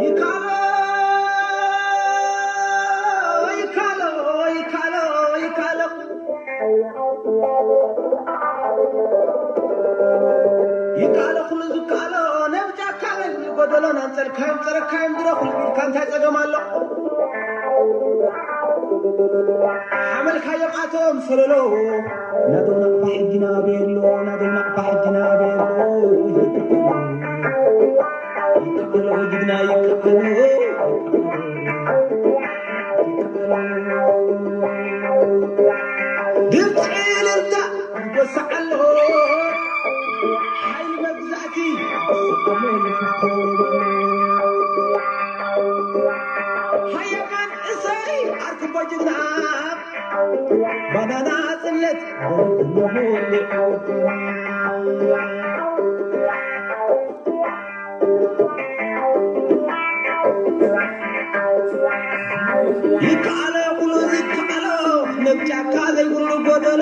ይካሎ፣ ይካሎ፣ ይካሎ፣ ይካሎ። ይካሎ ኩሉ ዝካሎ፣ ነብጃካ በል ጎደሎ፣ ናንጸልካዮም ጸረካዮም ድሮ ኩሉ ኢልካ እንታይ ጸገም ኣሎ? ሓመልካዮም ኣቶም ሰለሎ፣ ናቶም ናቕፋ ሕጂ ናበየሎ፣ ናቶም ናቕፋ ሕጂ ናበየሎ። ይካሎ፣ ይካሎ፣ ጅግና ይካሎ፣ ይካሎ። ድምፂ እልልታ ይጎስዕ ኣሎ፣ ሓይሊ መግዛእቲ ይስቀሎ ይፍኮ። ሃየማን እሰይ ኣርክቦ ጅግና፣ ባናና ጽለት ይከኣሎ ኩሉ ዝከኣሎ፣ ነብ ጫካ ዘይብሉ ጎደሎ።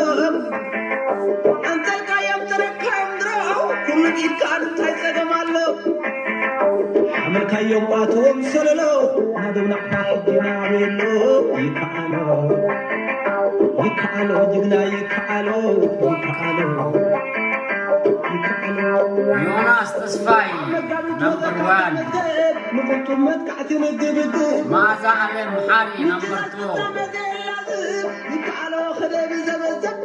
ኣንጸልካዮም ተረካዮም ድሮ፣ ኩሉ ኢድካ እንታይ ጸገም ኣሎ? ሓመልካዮም ኣቶም ሰለሎ፣ ናደው ናቕፋ ሕጂ ናበሎ። ይከኣሎ፣ ይከኣሎ፣ ጅግና ይከኣሎ፣ ይከኣሎ፣ ይከኣሎ። ዮናስ ተስፋይ፣ number one። ንቁልጡም መጥቃዕቲ ንግብግብ። መዓዛ ኣለም ሓሪ፣ number two። ይከኣሎ ከደብ ዘበዘብ።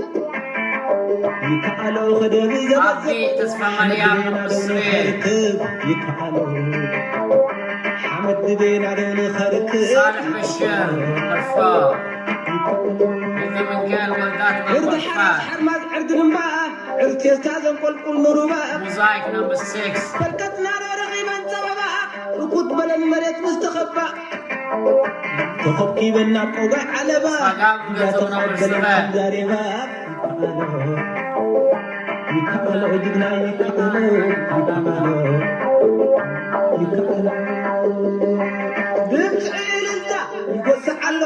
ይከኣሎ ከደብ ዘበዘብ። ኣቢ ተስፋ ማርያም፣ number three። ይከኣሎ። ሓመድ ድቤና ዶ ንኸርክብ። ሳልሕ በሽር፣ number four። ወልደ ሚካኤል ወልዳት፣ number five። ሓርማዝ ዕርዲ ድማ፣ ዕርቴስታ ዘንቆልቁል ንሩባ። ሞዛይክ፣ number six። በልቀትና ዶ ረኺበን ጸበባ፣ እኩት በለን መሬት ምስ ተኸባ። ተኸብኪበን ናብ ቆጋ ዓለባ። ሳጋም ገንዘብ፣ number seven። ዛሬባ። ይከኣሎ፣ ጅግና ይከኣሎ፣ ይከኣሎ፣ ይከኣሎ። ድምፂ እልልታ ይጎስዕ ኣሎ፣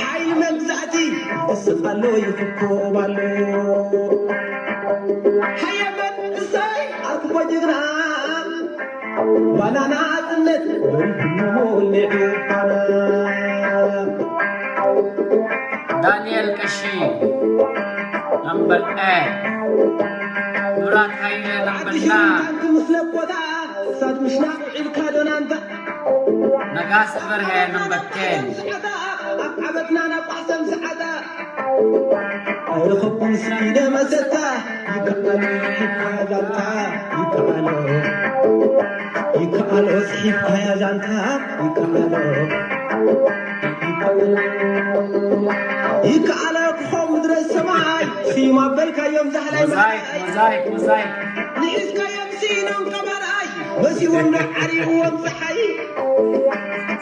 ሓይሊ መግዛእቲ ይስቕ ኣሎ፣ ይፍኮብ ኣሎ። ሃየ መንእሰይ ኣርክቦ ጅግና፣ ባናና ጽነት በሪሁ ሞሊዑ ፋና። ዳንኤል ቀሺ፣ number eight። ምራት ሃይለ፣ number nine። ታንክ ምስ ለቦታ፣ ሳድ ምሽናቕ ውዒልካ ዶናንታ። ነጋስ በርሀ፣ number ten። ሰዓታ፣ ኣብ ዓበትና ናብ ቋሕሰም ሰዓታ። ኣይረኸብኩን ስኢነ መሰታ፣ ይከኣሎ፣ ይከኣሎ፣ ይከኣሎ፣ ይከኣሎ፣ ጽሒፍካያ ዛንታ፣ ይከኣሎ፣ ይከኣሎ፣ ይከኣሎ፣ ክኾን ምድረ ሰማይ፣ ስዩም ኣበልካዮም ዛህላይ ሞዛይክ፣ መርኣይ። ሞዛይክ፣ ሞዛይክ። ንሒዝካዮም ስኢኖም ቀባርኣይ፣ መሲዎም ዶ ዓሪብዎም ጸሓይ?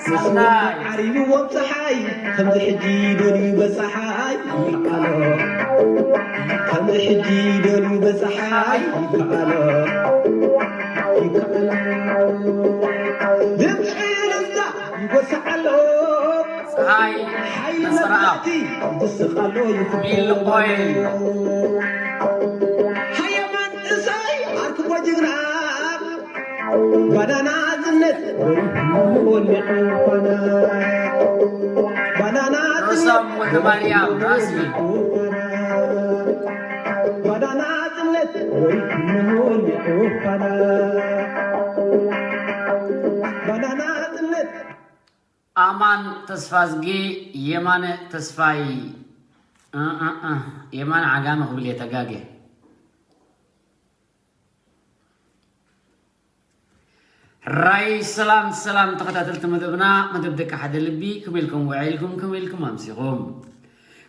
ሰናይ። ዓሪብዎም ጸሓይ፣ ከምዚ ሕጂ ደልዩ በጻሓይ። ይከኣሎ፣ ከምዚ ሕጂ ደልዩ በጻሓይ። ይከኣሎ፣ ይከኣሎ። ድምፂ እልልታ ይጎስዕ ኣሎ። ፀሓይ ሓይሊ መስርኣ። መግዛእቲ ይስቕ ኣሎ፣ ይፍኮ። ሚል ኦይል። ሃየ መንእሰይ ኣርክቦ ጅግና፣ ባናና ጽነት ወሊዑ ፋና። ባናና ርእሶም ጽነት ወልደ ማርያም ራእሲ። ባናና ጽነት ወሊዑ ፋና። ባናና ጽነት። ኣማን ተስፋዝጊ፣ የማነ ተስፋይ፣ እ፣ እ፣ እ፣ የማነ ዓጋመ ክብል እየ፣ ተጋግየ። ሕራይ ሰላም ሰላም ተኸታተልቲ መደብና፣ መደብ ደቂ ሓደ ልቢ፣ ከመይ ኢልኩም ውዒልኩም፣ ከመይ ኢልኩም ኣምሲኹም?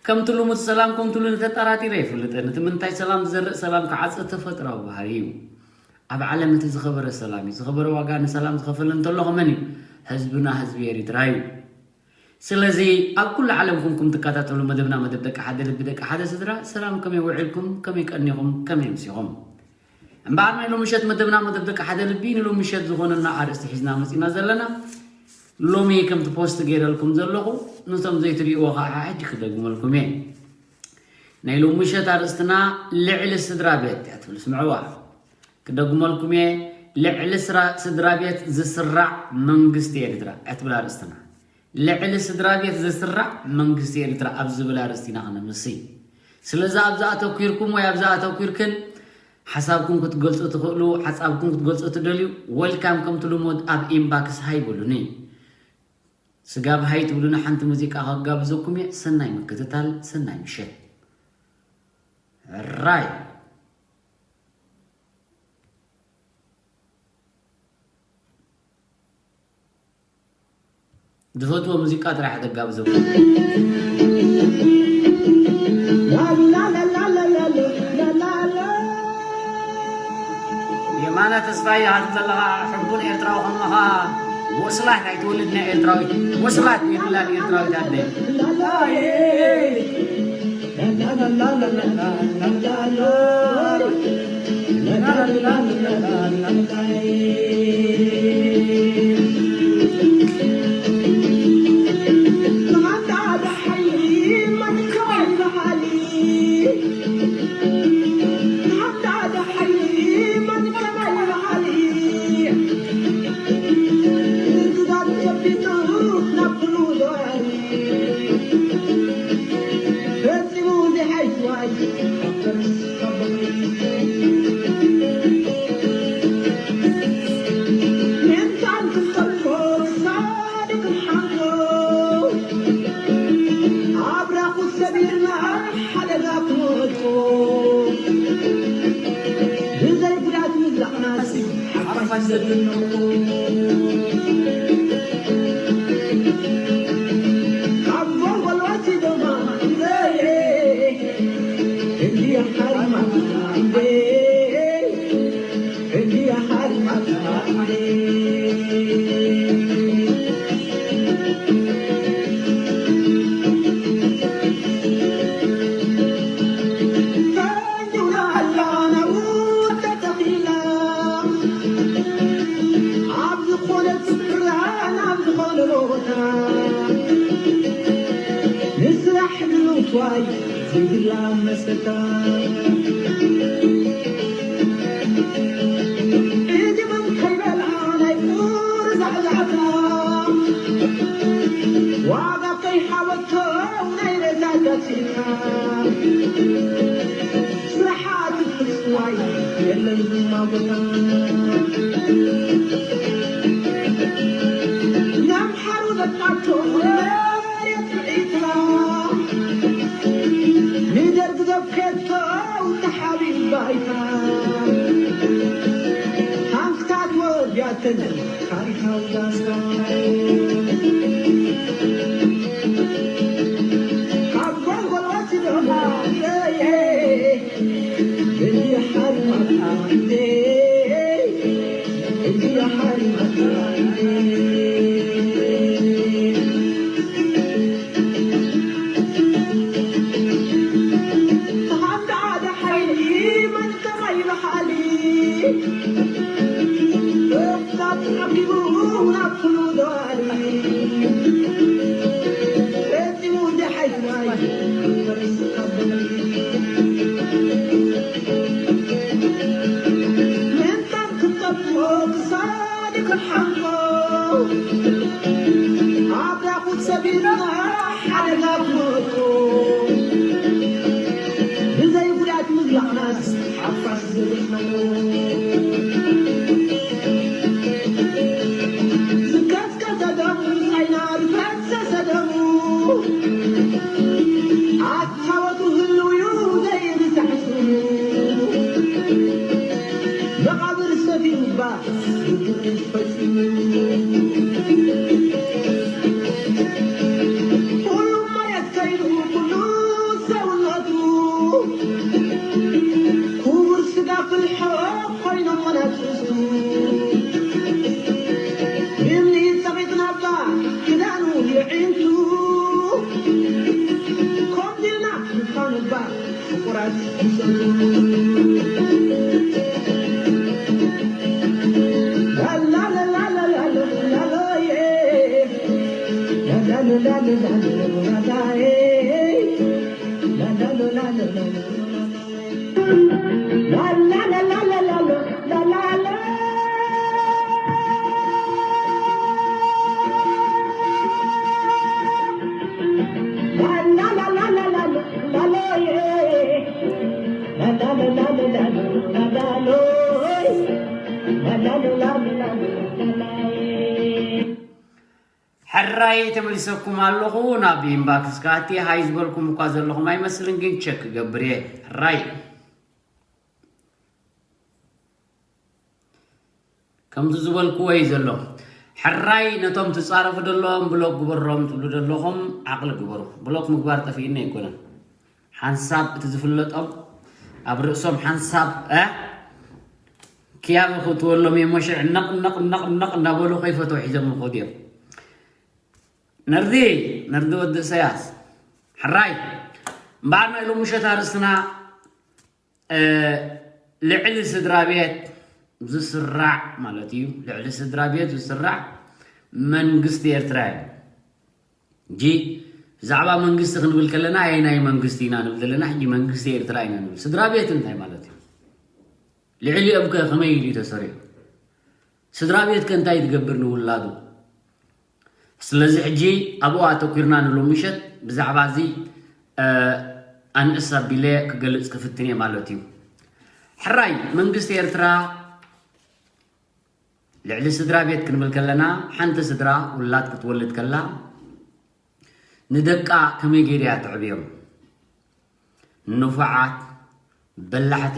ከምቲ ልሙድ ሰላም ከምትብሉኒ ተጠራጢረ ኣይፈልጥን። እቲ ምንታይ ሰላም ዝዘርእ ሰላም ክዓጽድ ተፈጥሮኣዊ ባህሪ እዩ። ኣብ ዓለም እቲ ዝኸበረ ሰላም እዩ። ዝኸበረ ዋጋ ንሰላም ዝኸፈለ እንተሎ ከመን እዩ? ህዝብና ህዝቢ ኤሪትራ እዩ። ስለዚ ኣብ ኩሉ ዓለም ኮንኩም ትከታተሉ መደብና መደብ ደቂ ሓደ ልቢ ደቂ ሓደ ስድራ፣ ሰላም ከመይ ውዒልኩም፣ ከመይ ቀኒኹም፣ ከመይ ኣምሲኹም? እምበኣር ናይ ሎሚ ምሸት መደብና መደብ ደቂ ሓደ ልቢ ንሎሚ ምሸት ዝኾነና ኣርእስቲ ሒዝና መጺና ዘለና፣ ሎሚ ከምቲ ፖስት ገይረልኩም ዘለኹ፣ ነቶም ዘይትርእይዎ ኸዓ ሕጂ ክደግመልኩም እየ። ናይ ሎሚ ምሸት ኣርእስትና ልዕሊ ስድራ ቤት እያ ትብል። ስምዕዋ፣ ክደግመልኩም እየ። ልዕሊ ስራ-፣ ስድራ ቤት ዝስራዕ መንግስቲ ኤርትራ እያ ትብል ኣርእስትና። ልዕሊ ስድራ ቤት ዝስራዕ መንግስቲ ኤርትራ ኣብ ዝብል ኣርእስቲ ኢና ክነምሲ። ስለዚ ኣብዚ ኣተኲርኩም ወይ ኣብዚ ኣተኲርክን ሓሳብኩም ክትገልጹ ትኽእሉ፣ ሓሳብኩም ክትገልጹ ትደልዩ፣ ወልካም ከምቲ ልሙድ ኣብ ኢንባክስ ሃይ በሉኒ። ስጋብ ሃይ ትብሉና ሓንቲ ሙዚቃ ከጋብዘኩም እየ። ሰናይ ምክትታል፣ ሰናይ ምሸት። ራይ። ዝፈትዎ ሙዚቃ ጥራሕ ተጋብዘኩም። የማነ ተስፋይ፣ ሃዚ ዘለኻ ሕቡን ኤርትራዊ ከማኻ ወስላት ኣይትወልድና ኤርትራዊት፣ ወስላት የብላን ኤርትራዊት ኣደ። ሕራይ ተመሊሰኩም ኣለኹ ናብ ኢንባክስ ካቲ። ሃይ ዝበልኩም እኳ ዘለኹም ኣይመስልን፣ ግን ቸክ ክገብር እየ። ሕራይ ከምቲ ዝበልክዎ እዩ ዘሎ። ሕራይ ነቶም ትጻረፉ ደለዎም ብሎክ ግበሮም ትብሉ ደለኹም ዓቕሊ ግበሩ። ብሎክ ምግባር ጠፊእና ኣይኮነን። ሓንሳብ እቲ ዝፍለጦም ኣብ ርእሶም ሓንሳብ እ ክያብ ክእትወሎም እዮም። ሞሸዕ ነቕ ነቕ ነቕ ነቕ እናበሉ ከይፈተው ሒዞም ይኸዱ እዮም። ነርዲ ነርዲ ወዲ እሰያስ ሕራይ እምበኣር ናይ ሎሚ ምሸት ኣርእስትና ልዕሊ ስድራ ቤት ዝስራዕ ማለት እዩ። ልዕሊ ስድራ ቤት ዝስራዕ መንግስቲ ኤርትራ እዩ። ሕጂ ብዛዕባ መንግስቲ ክንብል ከለና ኣየናይ መንግስቲ ኢና ንብል ዘለና? ሕጂ መንግስቲ ኤርትራ ኢና ንብል። ስድራ ቤት እንታይ ማለት እዩ? ልዕሊኦም ከ ከመይ ኢሉ እዩ ተሰሪዑ? ስድራ ቤት ከ እንታይ ትገብር ንውላዱ? ስለዚ ሕጂ ኣብኡ ኣተኲርና ንሎሚ ምሸት ብዛዕባ እዚ ኣንእስ ኣቢለ ክገልጽ ክፍትን እየ ማለት እዩ። ሕራይ መንግስቲ ኤርትራ ልዕሊ ስድራ ቤት ክንብል ከለና ሓንቲ ስድራ ውላድ ክትወልድ ከላ ንደቃ ከመይ ገይራ እያ ተዕብዮም? ንፉዓት፣ በላሕቲ፣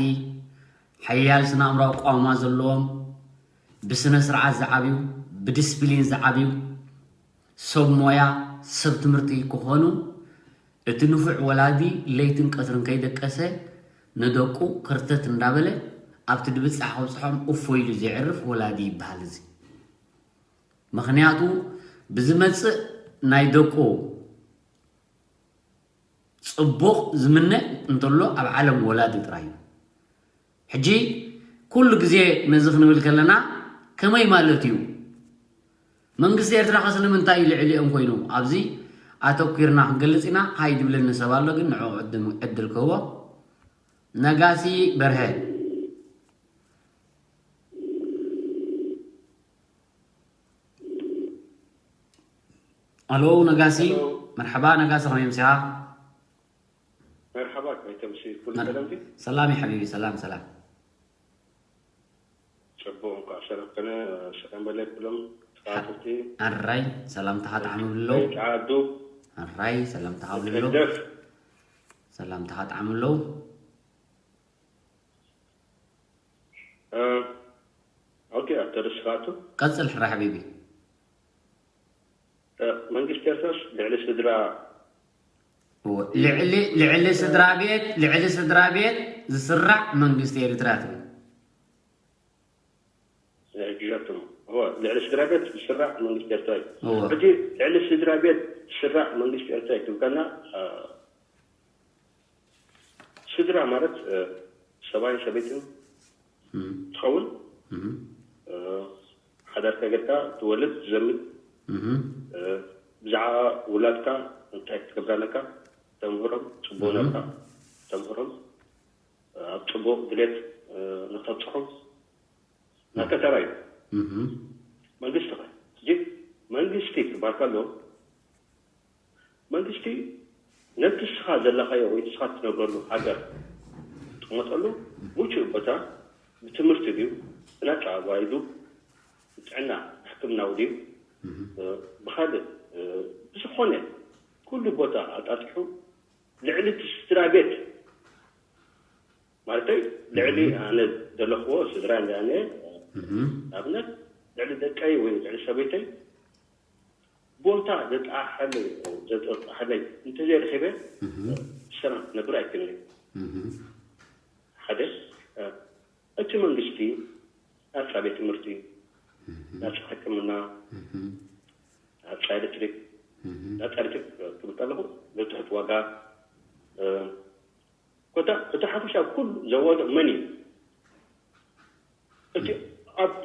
ሓያል ስነ-ኣእምራዊ ኣቋውማ ዘለዎም፣ ብስነ ስርዓት ዝዓብዩ፣ ብዲስፕሊን ዝዓብዩ፣ ሰብ ሞያ፣ ሰብ ትምህርቲ ክኾኑ፣ እቲ ንፉዕ ወላዲ ለይትን ቀትርን ከይደቀሰ ንደቁ ከርተት እንዳበለ ኣብቲ ድብጻሕ ከብጽሖም እፎ ኢሉ ዘየዕርፍ ወላዲ ይበሃል። እዚ ምኽንያቱ ብዝመጽእ ናይ ደቁ ጽቡቕ ዝምነ እንተሎ ኣብ ዓለም ወላዲ ጥራይ እዩ። ሕጂ ኩሉ ግዜ ነዚ ክንብል ከለና ከመይ ማለት እዩ? መንግስቲ ኤርትራ ከ ስለምንታይ እዩ ልዕሊኦም ኮይኑ? ኣብዚ ኣተኲርና ክንገልጽ ኢና። ሃይ ድብለኒ ሰብ ኣሎ፣ ግን ንዕኡ ዕድም- ዕድል ክህቦ። ነጋሲ በርሀ። ኣሎ ነጋሲ። ኣሎ። መርሓባ ነጋሲ፣ ከመይ ምሲኻ? መርሓባ፣ ከመይ ተምሲ? ኩሉ ሰላም ድዩ? ሰላም እዩ ሓቢቢ፣ ሰላም ሰላም። ጽቡቕ፣ እንኳዕ ሰላም ኮነ። ሰላም በለ ኩሎም ተኸታተልቲ። ኣራይ ሰላምታኻ ጣዕሚ ብሎ። ጸዓዱ። ኣራይ ሰላምታኻ ብሎ። ተደፍ። ሰላምታኻ ጣዕሚ ብሎ። እ፣ ኦኬ፣ ኣብ ተደስኻቱ። ቀጽል ሕራ ሓቢቢ። እ፣ መንግስቲ ኤርትራስ ልዕሊ ስድራ እወ፣ ልዕሊ ልዕሊ ስድራ ቤት፣ ልዕሊ ስድራ ቤት ዝስራዕ መንግስቲ ኤርትራ ትብል። ሕጂ ዘርትሞ። እወ፣ ልዕሊ ስድራ ቤት ዝስራዕ መንግስቲ ኤርትራ እዩ። እወ። ሕጂ ልዕሊ ስድራ ቤት ዝስራዕ መንግስቲ ኤርትራ እዩ ትብለና፣ እ፣ ስድራ ማለት፣ እ፣ ሰብኣይን ሰበይትን እም። ትኸውን። እም። እ፣ ሓዳርካ ጌርካ ትወልድ፣ ትዘምድ። እም። እ፣ ብዛዕባ ውላድካ እንታይ ክትገብር ኣለካ ተምህሮም፣ ጽቡቕ እም። ነርካ ተምህሮም፣ እ፣ ኣብ ጽቡቕ ድሌት፣ እ፣ ንኸብጽሖም ናትካ ተራ እዩ። እም። መንግስቲ ኸ? ሕጂ መንግስቲ ክባል ከሎ መንግስቲ ነቲ ንስኻ ዘለኻዮ ወይ ንስኻ ትነብረሉ ሃገር ትቕመጠሉ ምቹእ ቦታ ብትምህርቲ ድዩ፣ ብናጻ ኣዋይዱ፣ ብጥዕና ሕክምናዊ ድዩ፣ እህ። እ፣ ብኻልእ፣ እ፣ ብዝኾነ ኩሉ ቦታ ኣጣጢሑ ልዕሊ እቲ ስድራ ቤት ማለተይ ልዕሊ እህ። ኣነ ዘለኽዎ ስድራ እንዳ ኣነ እህ። ንኣብነት ልዕሊ ደቀይ ወይ ልዕሊ ሰበይተይ ቦታ ዘጥዓሓለይ፣ ዘጥዓሓለይ እንተዘይረኺበ፣ እህ። ብሰላም ክነብር ኣይክእልን። እህ። ሓደ፣ እ፣ እቲ መንግስቲ ናጻ ቤት ትምህርቲ፣ እህ። ናጻ ሕክምና፣ እህ። ናጻ ኤሌክትሪክ፣ እህ። ናጻ ኤሌክትሪክ ክብል ከለኹ፣ ንትሑት ዋጋ፣ እ፣ ኮታ፣ እቲ ሓፈሻ ኩሉ ዘዋግእ መን እዩ? እቲ ኣቦ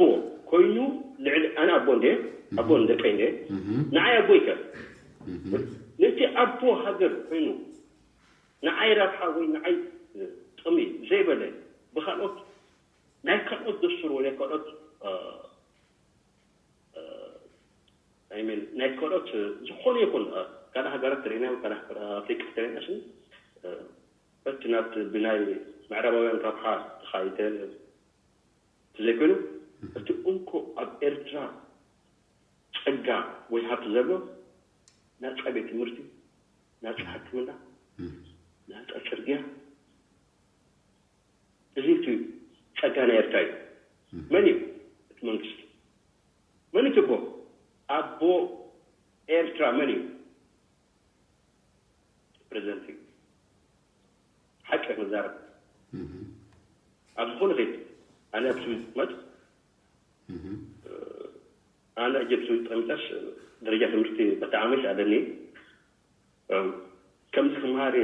ኮይኑ ልዕሊ፣ ኣነ ኣቦ እንደ፣ ኣቦ እህ። ንደቀይ እንደ፣ እህ። ንዓይ ኣቦ ይከ። እህ። ነቲ ኣቦ ሃገር ኮይኑ ንዓይ ረብሓ ወይ ንዓይ ጥቕሚ ዘይበለ ብካልኦት ናይ ካልኦት ደስር ወይ ናይ ካልኦት ናይ ካልኦት ዝኾነ ይኹን ካልእ ሃገራት ተሪና ካልእ ኣፍሪቃ ተሪና ስ እቲ ናብቲ ብናይ ምዕራባውያን ረብሓ ተኻይደ ዘይኮይኑ እቲ እንኮ ኣብ ኤርትራ ጸጋ ወይ ሃብቲ ዘሎ ናጻ ቤት ትምህርቲ፣ ናጻ ሕክምና፣ ናጻ ጽርግያ፣ እዚ እቲ ጸጋ ናይ ኤርትራ እዩ። መን እዩ እቲ መንግስቲ? መን እዩ ኣቦ? ኣቦ ኤርትራ መን እዩ? ፕሬዚደንት እዩ። ሓቂ ክንዛረብ ኣብ ዝኾነ ኸይድ ኣነ ኣብ ስዊዝ መጥ ኣነ ሕጂ ኣብ ስዊዝ ጠሚጠስ ደረጃ ትምህርቲ በጣዕሚ ኣለኒ። ከምዚ ክመሃር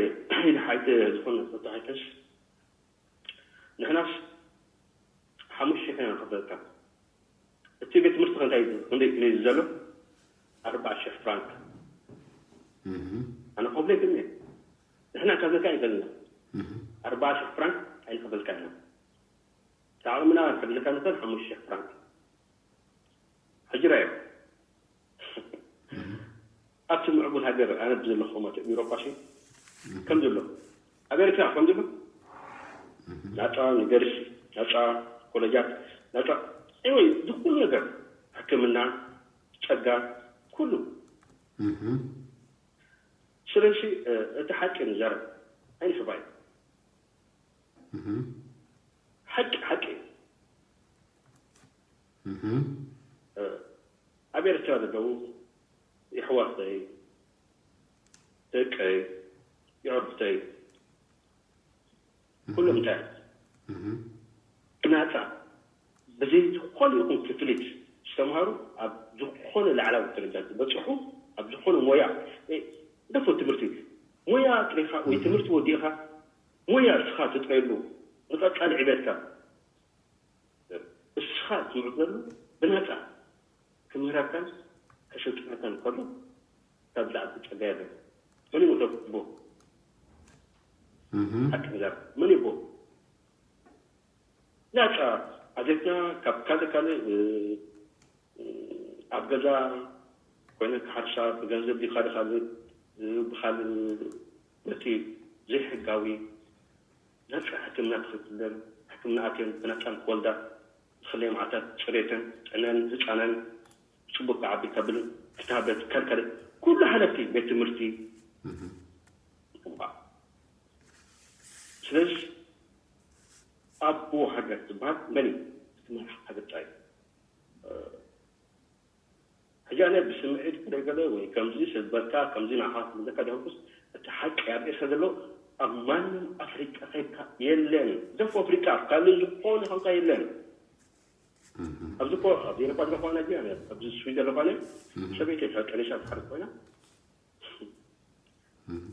ኢለ ሓይተ ዝኾነ ተታሒተስ ንሕናስ ሓሙሽተ ሺሕ ኢና ንኸፍለልካ። እቲ ቤት ትምህርቲ ከ እንታይ ክንደይ ክፍሊ እዩ ዘሎ? ኣርባዓ ሽሕ ፍራንክ። ኣነ ከፍሎ ይክእል እየ። ንሕና ካብ ዘካ ይፈልና ኣርባዓ ሽሕ ፍራንክ ኣይንኸፈልካ ኢና። ዓቕምና ከፍለካ ንኽእል ሓሙሽተ ሽሕ ፍራንክ። ሕጂ ራዮ ኣብቲ ምዕቡል ሃገር ኣነ ብዘለኹ ማለት ኤውሮጳ ሲ ከም ዘሎ ኣብ ኤርትራ ከም ዘሎ ናፃ ዩኒቨርሲቲ፣ ናፃ ኮሌጃት፣ ናፃ ወይ ዝኩሉ ነገር ሕክምና፣ ጸጋ፣ ኩሉ። ስለዚ እቲ ሓቂ ንዛረብ ኣይንሕባይ። ሓቂ ሓቂ ኣብ ኤርትራ ዘለዉ የሕዋተይ፣ ደቀይ፣ የዕሩኽተይ ኩሎም እንታይ ብናፃ ብዘይ ዝኾነ ይኹን ክፍሊት ዝተምሃሩ ኣብ ዝኾነ ላዕላዊ ደረጃ ዝበፅሑ ኣብ ዝኾነ ሞያ ደፎ ትምህርቲ ሞያ ጥሪኻ ወይ ትምህርቲ ወዲእኻ ሞያ እስኻ ትጥረየሉ ንቐፃሊ ዕቤትካ እስኻ ትምዕብለሉ ብነፃ ክምህረካን ከሰልጥነካን ከሎ ካብ ዝዓቢ ፀጋ የለን። መን ይሞ ተቦ ሓቂ ንዛረብ መን ይቦ ናፃ ኣዴትና ካብ ካልእ ካልእ ኣብ ገዛ ኮይነ ክሓርሳ ብገንዘብ ዲካ ድካልእ ብካልእ በቲ ዘይሕጋዊ ናፃ ሕክምና ትክትለን ሕክምና ኣትየን ብናፃን ክወልዳ ዝክለየ መዓልታት ፅሬተን ጥዕነን ህፃነን ብፅቡቅ ክዓቢ ከብል ክታበት ከልከለ ኩሉ ሓለፍቲ ቤት ትምህርቲ ስለዚ ኣቦ ሃገር ዝበሃል መን እዩ? እቲ መራሒ ሃገር ጥራይ እዩ። ሕጂ ኣነ ብስምዒት ክደገለ ወይ ከምዚ ስበካ ከምዚ ንዓኻ ክብለካ ዲኹስ እቲ ሓቂ ኣብ ኤርትራ ዘሎ ኣብ ማንም ኣፍሪቃ ከይድካ የለን። ደፍ ኣፍሪቃ ኣብ ካልእ ዝኾነ ከምካ የለን። ኣብዚ ኮ ኣብ ኤሮፓ ዘለኳ ነ ኣብዚ ስዊድ ዘለኳ ነ ሰበይቲ ጠኒሳ ትሓርቅ ኮይና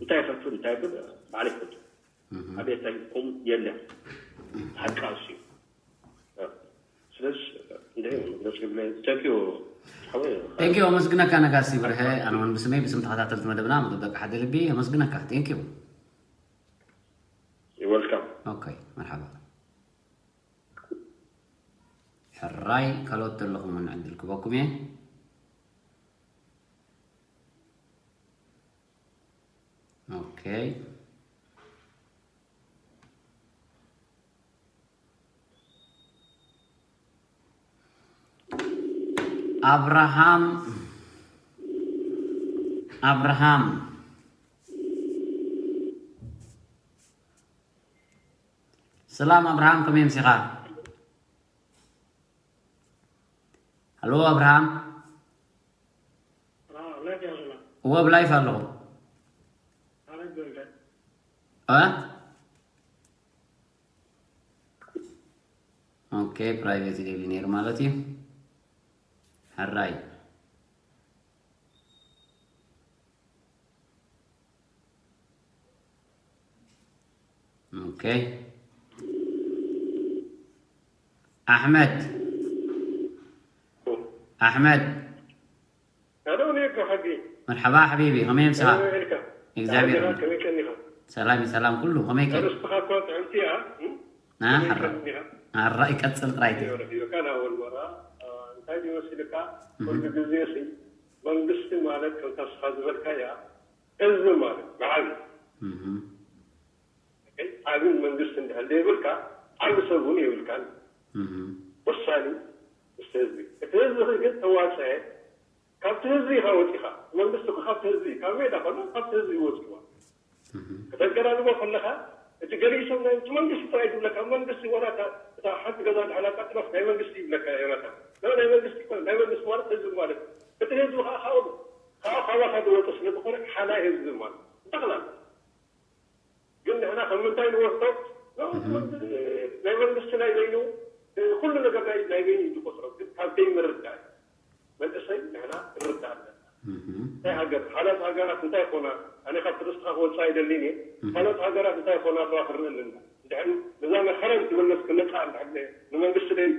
እንታይ ይፈቱ እንታይ ይብል ባዕለ ይፈቱ ኣቤት ኣይኩም የለን ሓቃ እሱ ስለዚ እንደ መግለፂ ብለ ተኪዮ ሓወይ ቴንኪዩ ኣመስግነካ ነጋሲ ብርሀ ኣነ እውን ብስመይ ብስም ተኸታተልቲ መደብና መጠበቂ ሓደ ልቢ ኣመስግነካ ቴንኪዩ ይወልካም ኦኬ መርሓባ ሕራይ ካልኦት ዘለኹም እውን ዕድል ክበኩም እየ ኦኬ ኣብርሃም ኣብርሃም ሰላም ኣብርሃም ከመይ ምሲኻ ሃሎ ኣብርሃም እወ ብላይፍ ኣለኹ ኦኬ ፕራይቬት ይደሊ ነይሩ ማለት እዩ ሕራይ ኦኬ ኣሕመድ ኣሕመድ ሄሎ ኔካ ሓቂ መርሓባ ሓቢቢ ከመይ ምሳኻ ኢልካ እግዚኣብሔር ከመይ ቀኒኻ ሰላም ሰላም ኩሉ ከመይ ከ? ርእስኻ እኮ ጥዕምቲ እያ። እም? ና ከመይ ሓራ ከ እኒኻ? ሓራ ይቀጽል ጥራይ እቲ። ረኺበካ ናብ ወልወራ፣ አ፣ እንታይ ይመስልካ? ኩሉ ግዜ ሲ መንግስቲ ማለት ከምታ ስኻ ዝበልካያ ህዝቢ ማለት ብዓቢ እም። ዓብን መንግስቲ እንድሕር ዘይብልካ ዓብ ሰብ እውን የብልካን። እም። ወሳኒ ምስቲ ህዝቢ። እቲ ህዝቢ ግን ተዋፀ ካብቲ ህዝቢ ኢኻ ወፂኻ። መንግስቲ እኮ ካብቲ ህዝቢ ካብ ሜዳ ከሎ ካብቲ ህዝቢ ወፂዋ እም። ከተገላልቦ ከለኻ እቲ ገሊኡ ሰብ ናይ እቲ መንግስቲ ጥራይ ዝብለካ መንግስቲ ወላ እታ እታ ሓንቲ ገዛ ድሕር ኣቃጥሎስ ናይ መንግስቲ ይብለካ ዮናታ። ኖ ናይ መንግስቲ ይኮነ ናይ መንግስቲ ማለት ህዝቢ ማለት እቲ ህዝቢ ከዓ ካብኡ ካብኡ ካባኻ ዝወፀ ስለ ዝኾነ ሓላይ ህዝቢ ማለት ጠቕላላ ግን ንሕና ከም ምንታይ ንወስዶ ናይ መንግስቲ ናይ በይኑ ኩሉ ነገር ናይ ናይ በይኑ እዩ ዝቆፅሮ ግን ካብ ዘይምርዳእ መንእሰይ ንሕና ንርዳእ ኣለና እንታይ ሃገር ሓላት ሃገራት እንታይ ይኮና ኣነ ካብ ትርስትካ ክወፅእ ኣይደልን እየ ካልኦት ሃገራት እንታይ ይኮና ኣለዋ ክርኢ ኣለና እንድሕር ነዛ ናይ ከረን ትምለስ ክነፃ እንድሕር ንመንግስቲ ደይ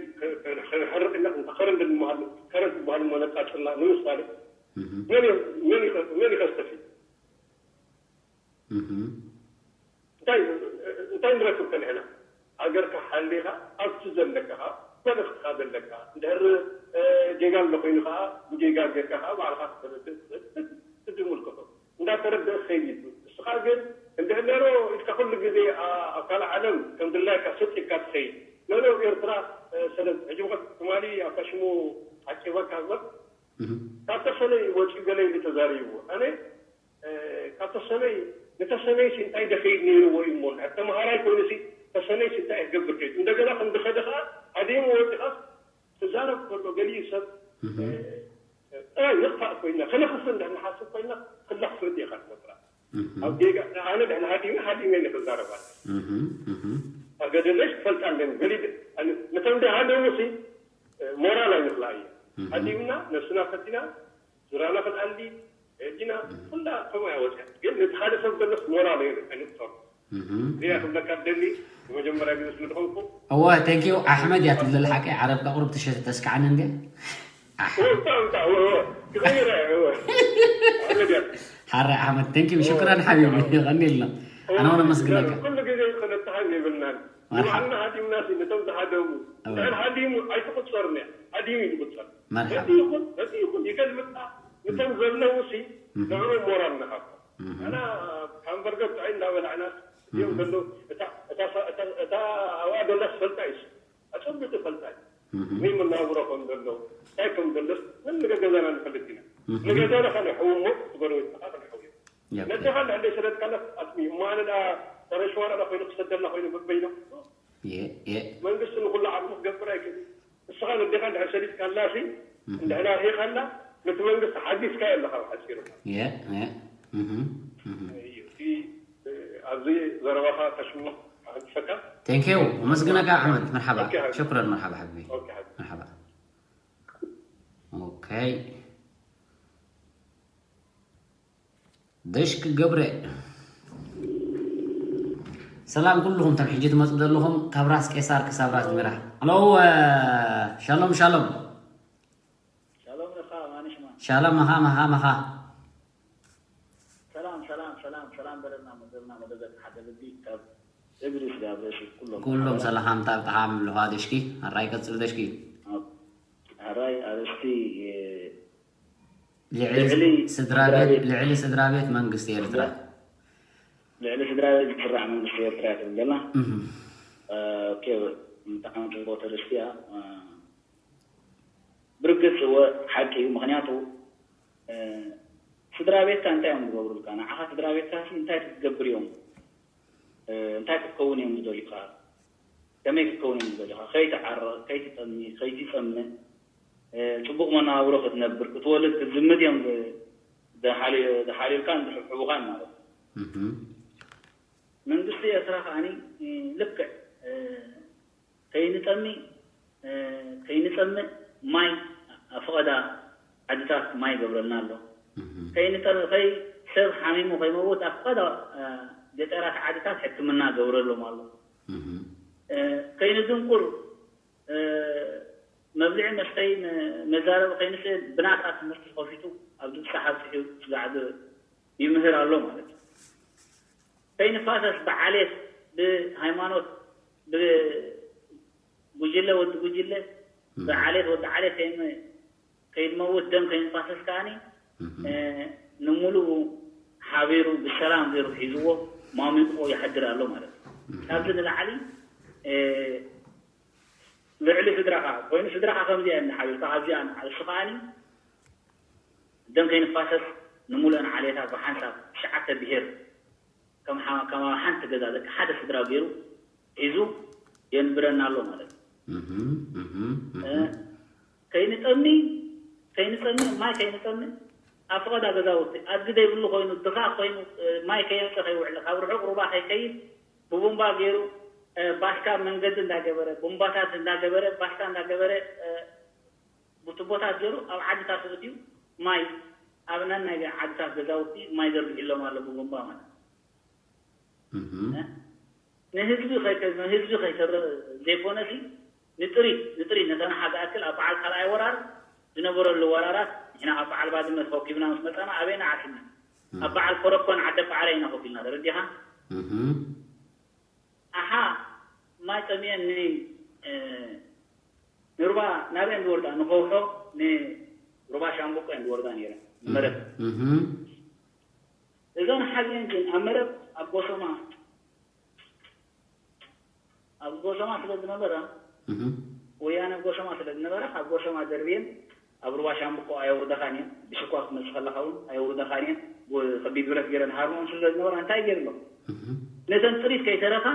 ክንሕርቅ ኢና እንተ ከረን ድንመሃሉ ከረን ትበሃሉ መነፃ ፅላ ንምሳሌ መን ይኸስተፊ እንታይ እንታይ ንረክብ ከንሕና ሃገርካ ሓሊኻ ኣብቲ ዘለካ ከዓ መልእክትካ ዘለካ እንድሕር ጌጋ ኣሎ ኮይኑ ከዓ ብጌጋ ጌርካ ከዓ ባዕልካ ክትፈልጥ ትምልከቶ እንዳተረድእ ክኸይድ እዩ ንስኻ ግን እንድሕር ነሮ ኢልካ ኩሉ ግዜ ኣብ ካልእ ዓለም ከም ድላይካ ስጥ ኢልካ ትኸይድ ነሮ ኤርትራ ሰለጥ ሕጂ ምኸት ትማሊ ኣብታ ሽሙ ዓቂበካ እምበር ካብ ተሰነይ ወፂኡ ገለ ኢሉ ተዛሪቡ ኣነ ካብ ተሰነይ ንተሰነይሲ እንታይ ደኸይድ ነይርዎ እዩ እሞ እንድሕር ተምሃራይ ኮይኑሲ ተሰነይሲ እንታይ ክገብር ከይዱ እንደገና ከም ዝኸደ ከዓ ኣደይሞ ወፂኻ ትዛረብ ከሎ ገሊኡ ሰብ ጥራይ ንኽፋእ ኮይና ከነኽፍእ እንድሕር ንሓስብ ኮይና ክላ ክፍእት እየ ካብ ትወጥራ ኣብ ጌጋ ኣነ ድሕና ሃዲመ ሃዲመ ኢለ ክዛረብ ኣለ ኣገደለሽ ክፈልጣ ኣለኒ ገሊ ነቶም ደሃደሙሲ ሞራል ኣይንኽላ እየ ሃዲምና ነብስና ፈቲና ዙራና ክንኣሊ ዲና ኩላ ከምኡ እያ ወፅያ ግን ነቲ ሓደ ሰብ ዘለስ ሞራል እዩ ኣይንቅተሉ እዚኣ ክብለካ ደሊ ንመጀመርያ ግዜ ስለ ዝኾንኩ እወ ቴንኪዩ ኣሕመድ እያ ትብል ሓቂ ዓረብካ ቁሩብ ትሸ ተስክዓኒ እንደ ክቕይረ ሓራይ ኣሕመድ ቴንኪዩ ሽክራን ሓቢቢ ይቐኒልና ኣነ እውን ኣመስግነካ ኩሉ ግዜ ክነተሃን የብልናን ንባዕልና ሃዲምና ነቶም ዝሃደሙ ድሕር ሃዲሙ ኣይትቁፀርን እያ ሃዲሙ እዩ ዝቁፀር መርሓባ ይኹን ይኹን ይገልምጣ እቶም ዘለዉ ሲ ንዕኡ ሞራል ንሃቦ ኣና ሃምበርገር ጥዑይ እንዳበላዕና እዮም ዘለዉ እታ ኣብኣ ደላ ዝፈልጣ እዩ ኣፀቢቑ ይፈልጣ እዩ መይ መናብሮ ከም ዘሎ እንታይ ከም ዘሎስ ነንገገዛና ንፈልጥ ኢና ንገዛና ከነሕው እሞ እቲ ጎረቤትካ ከነሕው እዩ ነቲ ካልእ እንደ ሰደድካለስ ኣጥሚ እሞ ኣነ ደኣ ሰበ ሸዋራ ዳ ኮይኑ ክሰደልና ኮይኑ በበይና መንግስቲ ንኩሉ ዓቕሙ ክገብር ኣይክእል ንስኻ ነዴኻ እንድሕር ሰዲድካላ ሲ እንድሕር ኣርሂኻላ ነቲ መንግስቲ ሓጊዝካዮ ኣለኻ ብሓፂሩ እዩ እቲ ኣብዚ ዘረባኻ ተሽሙ ኣሕድሰካ ቴንኪዩ ኣመስግነካ ኣሕመድ መርሓባ ሽኩረን መርሓባ ሓቢቢ መርሓባ ኦኬ ደሽክ ገብረ ሰላም ኩልኹም ተም ሕጂ ትመፁ ዘለኹም ካብ ራስ ቄሳር ክሳብ ራስ ሚራ ሎ ሻሎም ሻሎም ሻሎም ለኻ ማንሽማ ሻሎም መኻ መኻ መኻ ሰላም ሰላም ሰላም ሰላም በለና መዘልና መደበ ሓደ ልቢ ካብ እግሪ ስጋ ብረሲ ኩሎም ኩሎም ሰላሓምታ ብጣዕሚ ልኻ ደሽኪ ኣራይ ቀፅል ደሽኪ ኣራይ ኣርእስቲ ልዕሊ ስድራ ቤት ልዕሊ ስድራ ቤት መንግስቲ ኤርትራ ልዕሊ ስድራ ቤት ዝስራሕ መንግስቲ ኤርትራ ትብል ዘላ ብጣዕሚ ፅቡቅ ተረስቲያ ብርግፅ እወ ሓቂ እዩ ምክንያቱ ስድራ ቤትካ እንታይ እዮም ዝገብሩልካ ንዓኻ ስድራ ቤትካ እንታይ ክትገብር እዮም እንታይ ክትከውን እዮም ዝደልዩካ ከመይ ክትከውን እዮም ዝደልዩካ ከይትዓርቕ ከይትጠሚ ከይትፀምእ ፅቡቕ መነባብሮ ክትነብር ክትወልድ ክትዝምድ እዮም ዝሓልዩልካን ዝሕብሕቡኻን ማለት እዩ መንግስቲ ኤርትራ ከዓኒ ልክዕ ከይንጠሚ ከይንፀምእ ማይ ኣብ ፈቐዳ ዓድታት ማይ ይገብረልና ኣሎ ከይንጠሚ ከይ ሰብ ሓሚሙ ከይመውት ኣብ ፈቐዳ ገጠራት ዓድታት ሕክምና ገብረሎም ኣሎ ከይንድንቁር መብልዒ መስተይ መዛረቢ ከይንስእል ብናፃ ትምህርቲ ተኸፊቱ ኣብ ድምፂ ሓብፂሑ ስጋዕዲ ይምህር ኣሎ ማለት እዩ ከይንፋሰስ ብዓሌት፣ ብሃይማኖት፣ ብጉጅለ ወዲ ጉጅለ፣ ብዓሌት ወዲ ዓሌት ከይን-፣ ከይንመውት፣ ደም ከይንፋሰስ ከዓኒ፣ እ፣ ንምሉኡ ሓቢሩ ብሰላም ገይሩ ሒዝዎ ማሚቑዎ ይሓድር ኣሎ ማለት እዩ። ካብዚ ንላዕሊ፣ እ፣ ልዕሊ ስድራኻ ኮይኑ፣ ስድራኻ ከምዚኣ ኢና ሓቢርካ ካብዚኣ ንዓል እሱ ከዓኒ ደም ከይንፋሰስ ንምሉአን ዓሌታት ብሓንሳብ ትሽዓተ ብሄር ከም ሓ-፣ ከም ኣብ ሓንቲ ገዛ ደቂ ሓደ ስድራ ገይሩ ሒዙ የንብረና ኣሎ ማለት እዩ። እህም፣ እህም፣ እ፣ እህም። ከይንጠሚ፣ ከይንጠሚ፣ ማይ ከይንጠሚ፣ ኣብ ፈቐዳ ገዛውቲ ኣድጊ ዘይብሉ ኮይኑ፣ ድኻ ኮይኑ፣ እ፣ ማይ ከየምፀ ከይውዕል፣ ካብ ርሑቕ ሩባ ከይከይድ፣ ብቡምባ ገይሩ፣ እ፣ ባስካ መንገዲ እንዳገበረ፣ ቡምባታት እንዳገበረ፣ ባስካ እንዳገበረ፣ እ፣ ብቱቦታት ገይሩ ኣብ ዓድታት ኣእትዩ ማይ፣ ኣብ ነናይ ዓድታት ገዛውቲ ማይ ዘርጊሕሎም ኣሎ ብቡምባ ማለት። እህም። እ? ንህዝቢ ከይተ-፣ ንህዝቢ ከይተረ-፣ ዘይኮነሲ ንጥሪት፣ ንጥሪት ነተን ሓ ዝኣክል ኣብ በዓል ካልኣይ ወራር ዝነበረሉ ወራራት ንሕና ኣብ በዓል ባድመ ተኸኪብና ምስ መጻና ኣበይና ዓሲብና? እም። ኣብ በዓል ኮረኮን ዓደ በዓለ ኢና ኮፍ ኢልና፣ ተረዲኻ? እህም። ኣሓ ማይ ጠምየን ን-፣ እ፣ ንሩባ ናበይ እየን ዝወርዳ? ንኸውሖ ንሩባ ሻምብቆ እየን ዝወርዳ ነይረን። እም። መረብ። እህም። እዞን ሓዚኤን ግን ኣብ መረብ ኣብ ጎሰማ፣ ኣብ ጎሰማ ስለ ዝነበራ፣ እህም። ወያነ ጎሰማ ስለ ዝነበራ፣ ኣብ ጎሰማ ደርብየን ኣብ ሩባ ሻምብቆ ኣየውርደኻን እየን። ብሽኳ ክትመጽእ ከለኻ እውን ኣየውርደኻን እየን። ብ-፣ ከቢድ ብረት ገይረን ሃርሞን ስለ ዝነበራ እንታይ ገይርሎም? እህም። ነተን ጥሪት ከይተረፋ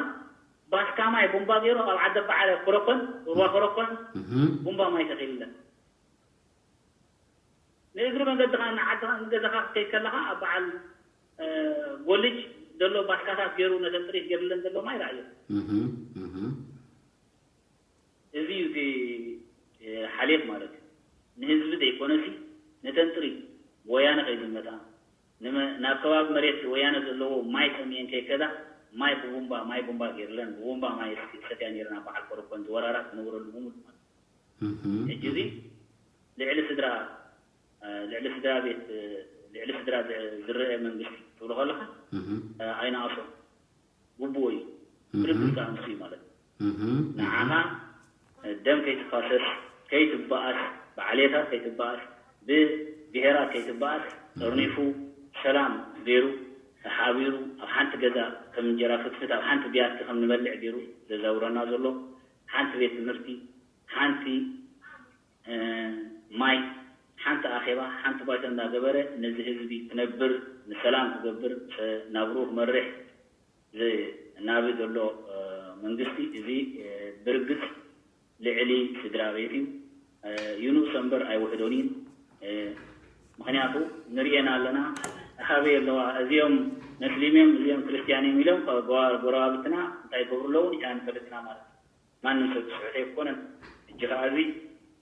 ባስካ ማይ ቡምባ ገይሩ ኣብ ዓደ በዓለ ኮረኮን፣ ሩባ ኮረኮን እህም። ቡምባ ማይ ተኺልለን። ንእግሪ መንገድኻ ንዓድኻ ንገዛኻ ክትከይድ ከለኻ ኣብ በዓል፣ እ፣ ጎልጅ ዘሎ ባስካታት ገይሩ ነተን ጥሪት ገይርለን ዘሎ ማይ ረኣዮ። እህም፣ እህም። እዚ እዩ እቲ፣ እ፣ ሓልዮት ማለት እዩ። ንህዝቢ ዘይኮነሲ ነተን ጥሪት ወያነ ከይዝመታ፣ ንመ-፣ ናብ ከባቢ መሬት ወያነ ዘለዎ ማይ ጠምየን ከይከዳ ማይ ብቡምባ፣ ማይ ቡምባ ገይርለን፣ ብቡምባ ማይ ሰትያ ነይረን ኣብ በዓል ኮረኮን ዝወራራት ዝነበረሉ ብምሉእ ማለት እዩ። እህም፣ ሕጂ እዚ እህም። ልዕሊ ስድራ፣ እ፣ ልዕሊ ስድራ ቤት፣ እ፣ ልዕሊ ስድራ ዝ-፣ ዝረአ መንግስቲ ትብሎ ከለኻ፣ እህም። እ፣ ኣይነኣሶ። ግቡእ እዩ። እህም። ፍልልይ ከኣ ንሱ እዩ ማለት እዩ። እህም፣ እህም። ንዓኻ ደም ከይትፋሰስ፣ ከይትበኣስ፣ ብዓሌታት ከይትበኣስ፣ ብብሄራት ከይትበኣስ፣ እህም። ጠርኒፉ ሰላም ገይሩ፣ ሓቢሩ፣ ኣብ ሓንቲ ገዛ ከም እንጀራ ፍትፍት ኣብ ሓንቲ ቢያቲ ከም ንበልዕ ገይሩ ዘዛውረና ዘሎ፣ ሓንቲ ቤት ትምህርቲ፣ ሓንቲ፣ እ፣ ማይ፣ ሓንቲ ኣኼባ፣ ሓንቲ ባይቶ እንዳገበረ ነዚ ህዝቢ ክነብር፣ ንሰላም ክገብር፣ ሰ-፣ ናብርኡ ክመርሕ ዝናቢ ዘሎ፣ እ፣ መንግስቲ እዚ፣ እ፣ ብርግጽ ልዕሊ ስድራ ቤት እዩ። እ፣ ይንእሶ እምበር ኣይውሕዶን እዩ። እ፣ ምኽንያቱ ንርእየን ኣለና። ኣበይ ኣለዋ? እዚኦም መስሊም እዮም፣ እዚኦም ክርስትያን እዮም ኢሎም፣ ጎ-፣ ጎረባብትና እንታይ ይገብሩ ኣለዉ ንሕና ንፈልጥ ኢና ማለት እዩ። ማንም ሰብ ዝስሕቶ ኣይኮነን። ሕጂ ከኣ እዚ፣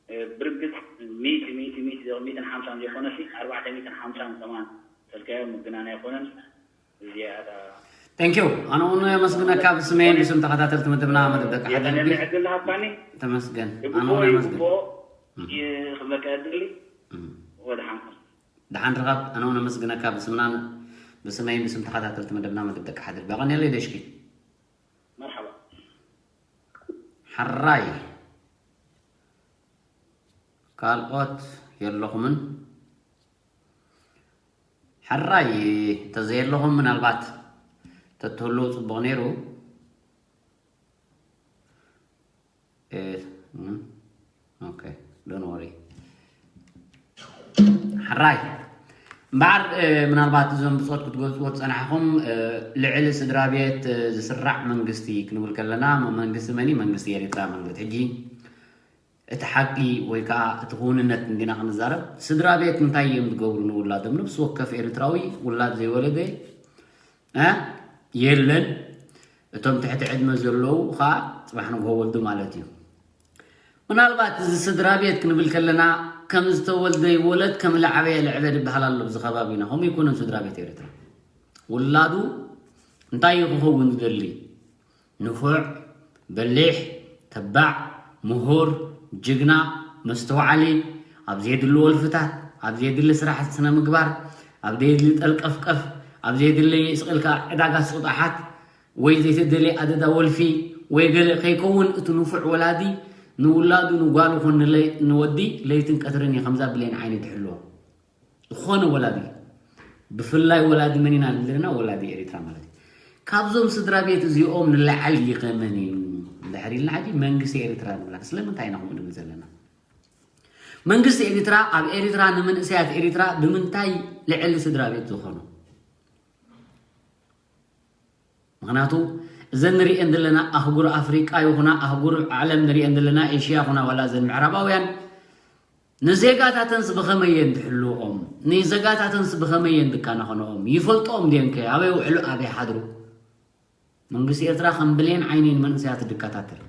እ፣ ብርግጽ ሚእቲ፣ ሚእቲ፣ ሚእቲ፣ ሚእትን ሓምሳን ዘይኮነሲ፣ ኣርባዕተ ሚእትን ሓምሳን ከማን ተልካዮ ምግናን ኣይኮነን። እዚኣ እታ Thank you። ኣነ እውን የመስግነካ ብስመይን ብስም ተኸታተልቲ መደብና መደብ ደቂ ሓደልቢ። የቐንየለይ ዕድል ዝሃብካኒ። ተመስገን። ኣነ ይግብኦ፣ እውን የመስግን። ይግብኦ። እም። ይ-፣ ክብለካ ዕድል። እም። ወደሓንኩም። ደሓን ርኻብ። ኣነ እውን የመስግነካ ብስምና፣ ብስመይን ብስም ተኸታተልቲ መደብና መደብ ደቂ ሓደልቢ። የቐንየለይ ደሽኪ። መርሓባ። ሕራይ። ካልኦት የለኹምን? ሕራይ፣ እንተዘየለኹም ምናልባት ተትህልዉ ጽቡቕ ነይሩ። እ፣ እም፣ ኦኬ፣ don't worry። ሕራይ። እምበኣር፣ እ፣ ምናልባት እዞም ብጾት ክትገልጽዎ ዝጸናሕኹም፣ እ፣ ልዕሊ ስድራ ቤት፣ እ፣ ዝስራዕ መንግስቲ ክንብል ከለና፣ መ-፣ መንግስቲ መን እዩ? መንግስቲ ኤሪትራ ማለት ሕጂ እቲ ሓቂ ወይ ከኣ እቲ ክውንነት እንዲና ክንዛረብ፣ ስድራ ቤት እንታይ እዮም ዝገብሩ ንውላዶም? ነብሲ ወከፍ ኤርትራዊ ውላድ ዘይወለደ፣ እ፣ የለን። እቶም ትሕቲ ዕድመ ዘለዉ ከኣ ጽባሕ ንግሆ ወልዱ ማለት እዩ። ምናልባት እዚ ስድራ ቤት ክንብል ከለና፣ ከም ዝተወልደ ይወለድ፣ ከም ዝዓበየ ልዕበ ዝበሃል ኣሎ ኣብዚ ከባቢና። ከምኡ ኣይኮነን ስድራ ቤት ኤርትራ። ውላዱ እንታይ እዩ ክኸውን ዝደሊ? ንፉዕ፣ በሊሕ፣ ተባዕ፣ ምሁር፣ ጅግና፣ መስተውዓሊ፣ ኣብ ዘየድሊ ወልፍታት፣ ኣብ ዘየድሊ ስራሕ ስነ ምግባር፣ ኣብ ዘየድሊ ጠልቀፍቀፍ፣ ኣብ ዘየድሊ ስቕ ኢልካ ዕዳጋ ሱቕ ኣሓት ወይ ዘይተደልየ ኣደዳ ወልፊ ወይ ገለ ከይከውን፣ እቲ ንፉዕ ወላዲ ንውላዱ፣ ንጓል ይኹን ንለ-፣ ንወዲ ለይትን ቀትርን እዩ ከምዛ ብሌን ዓይኒ ድሕልዎ። ዝኾነ ወላዲ፣ ብፍላይ ወላዲ መን ኢና ዘለና? ወላዲ ኤሪትራ ማለት እዩ። ካብዞም ስድራ ቤት እዚኦም ንላዕሊ ከ መን እዩ? እንድሕር ኢልና ሕጂ መንግስቲ ኤሪትራ ንብላ። ስለምንታይ ኢና ከምኡ ንብል ዘለና? መንግስቲ ኤሪትራ ኣብ ኤሪትራ ንምንእሰያት ኤሪትራ ብምንታይ ልዕሊ ስድራ ቤት ዝኾኑ? ምኽንያቱ እዘን ንሪኤን ዘለና ኣህጉር ኣፍሪቃ ይኹና ኣህጉር ዓለም ንሪኤን ዘለና ኤሽያ ይኹና ዋላ እዘን ምዕራባውያን ንዜጋታተንስ ብኸመይ እየን ድሕልዎም? ንዜጋታተንስ ብኸመይ እየን ድከናኸንኦም? ይፈልጥኦም ድየን ከ? ኣበይ ውዕሉ ኣበይ ሓድሩ? መንግስቲ ኤርትራ ከም ብሌን ዓይኒ ንመንእሰያት ድከታተል።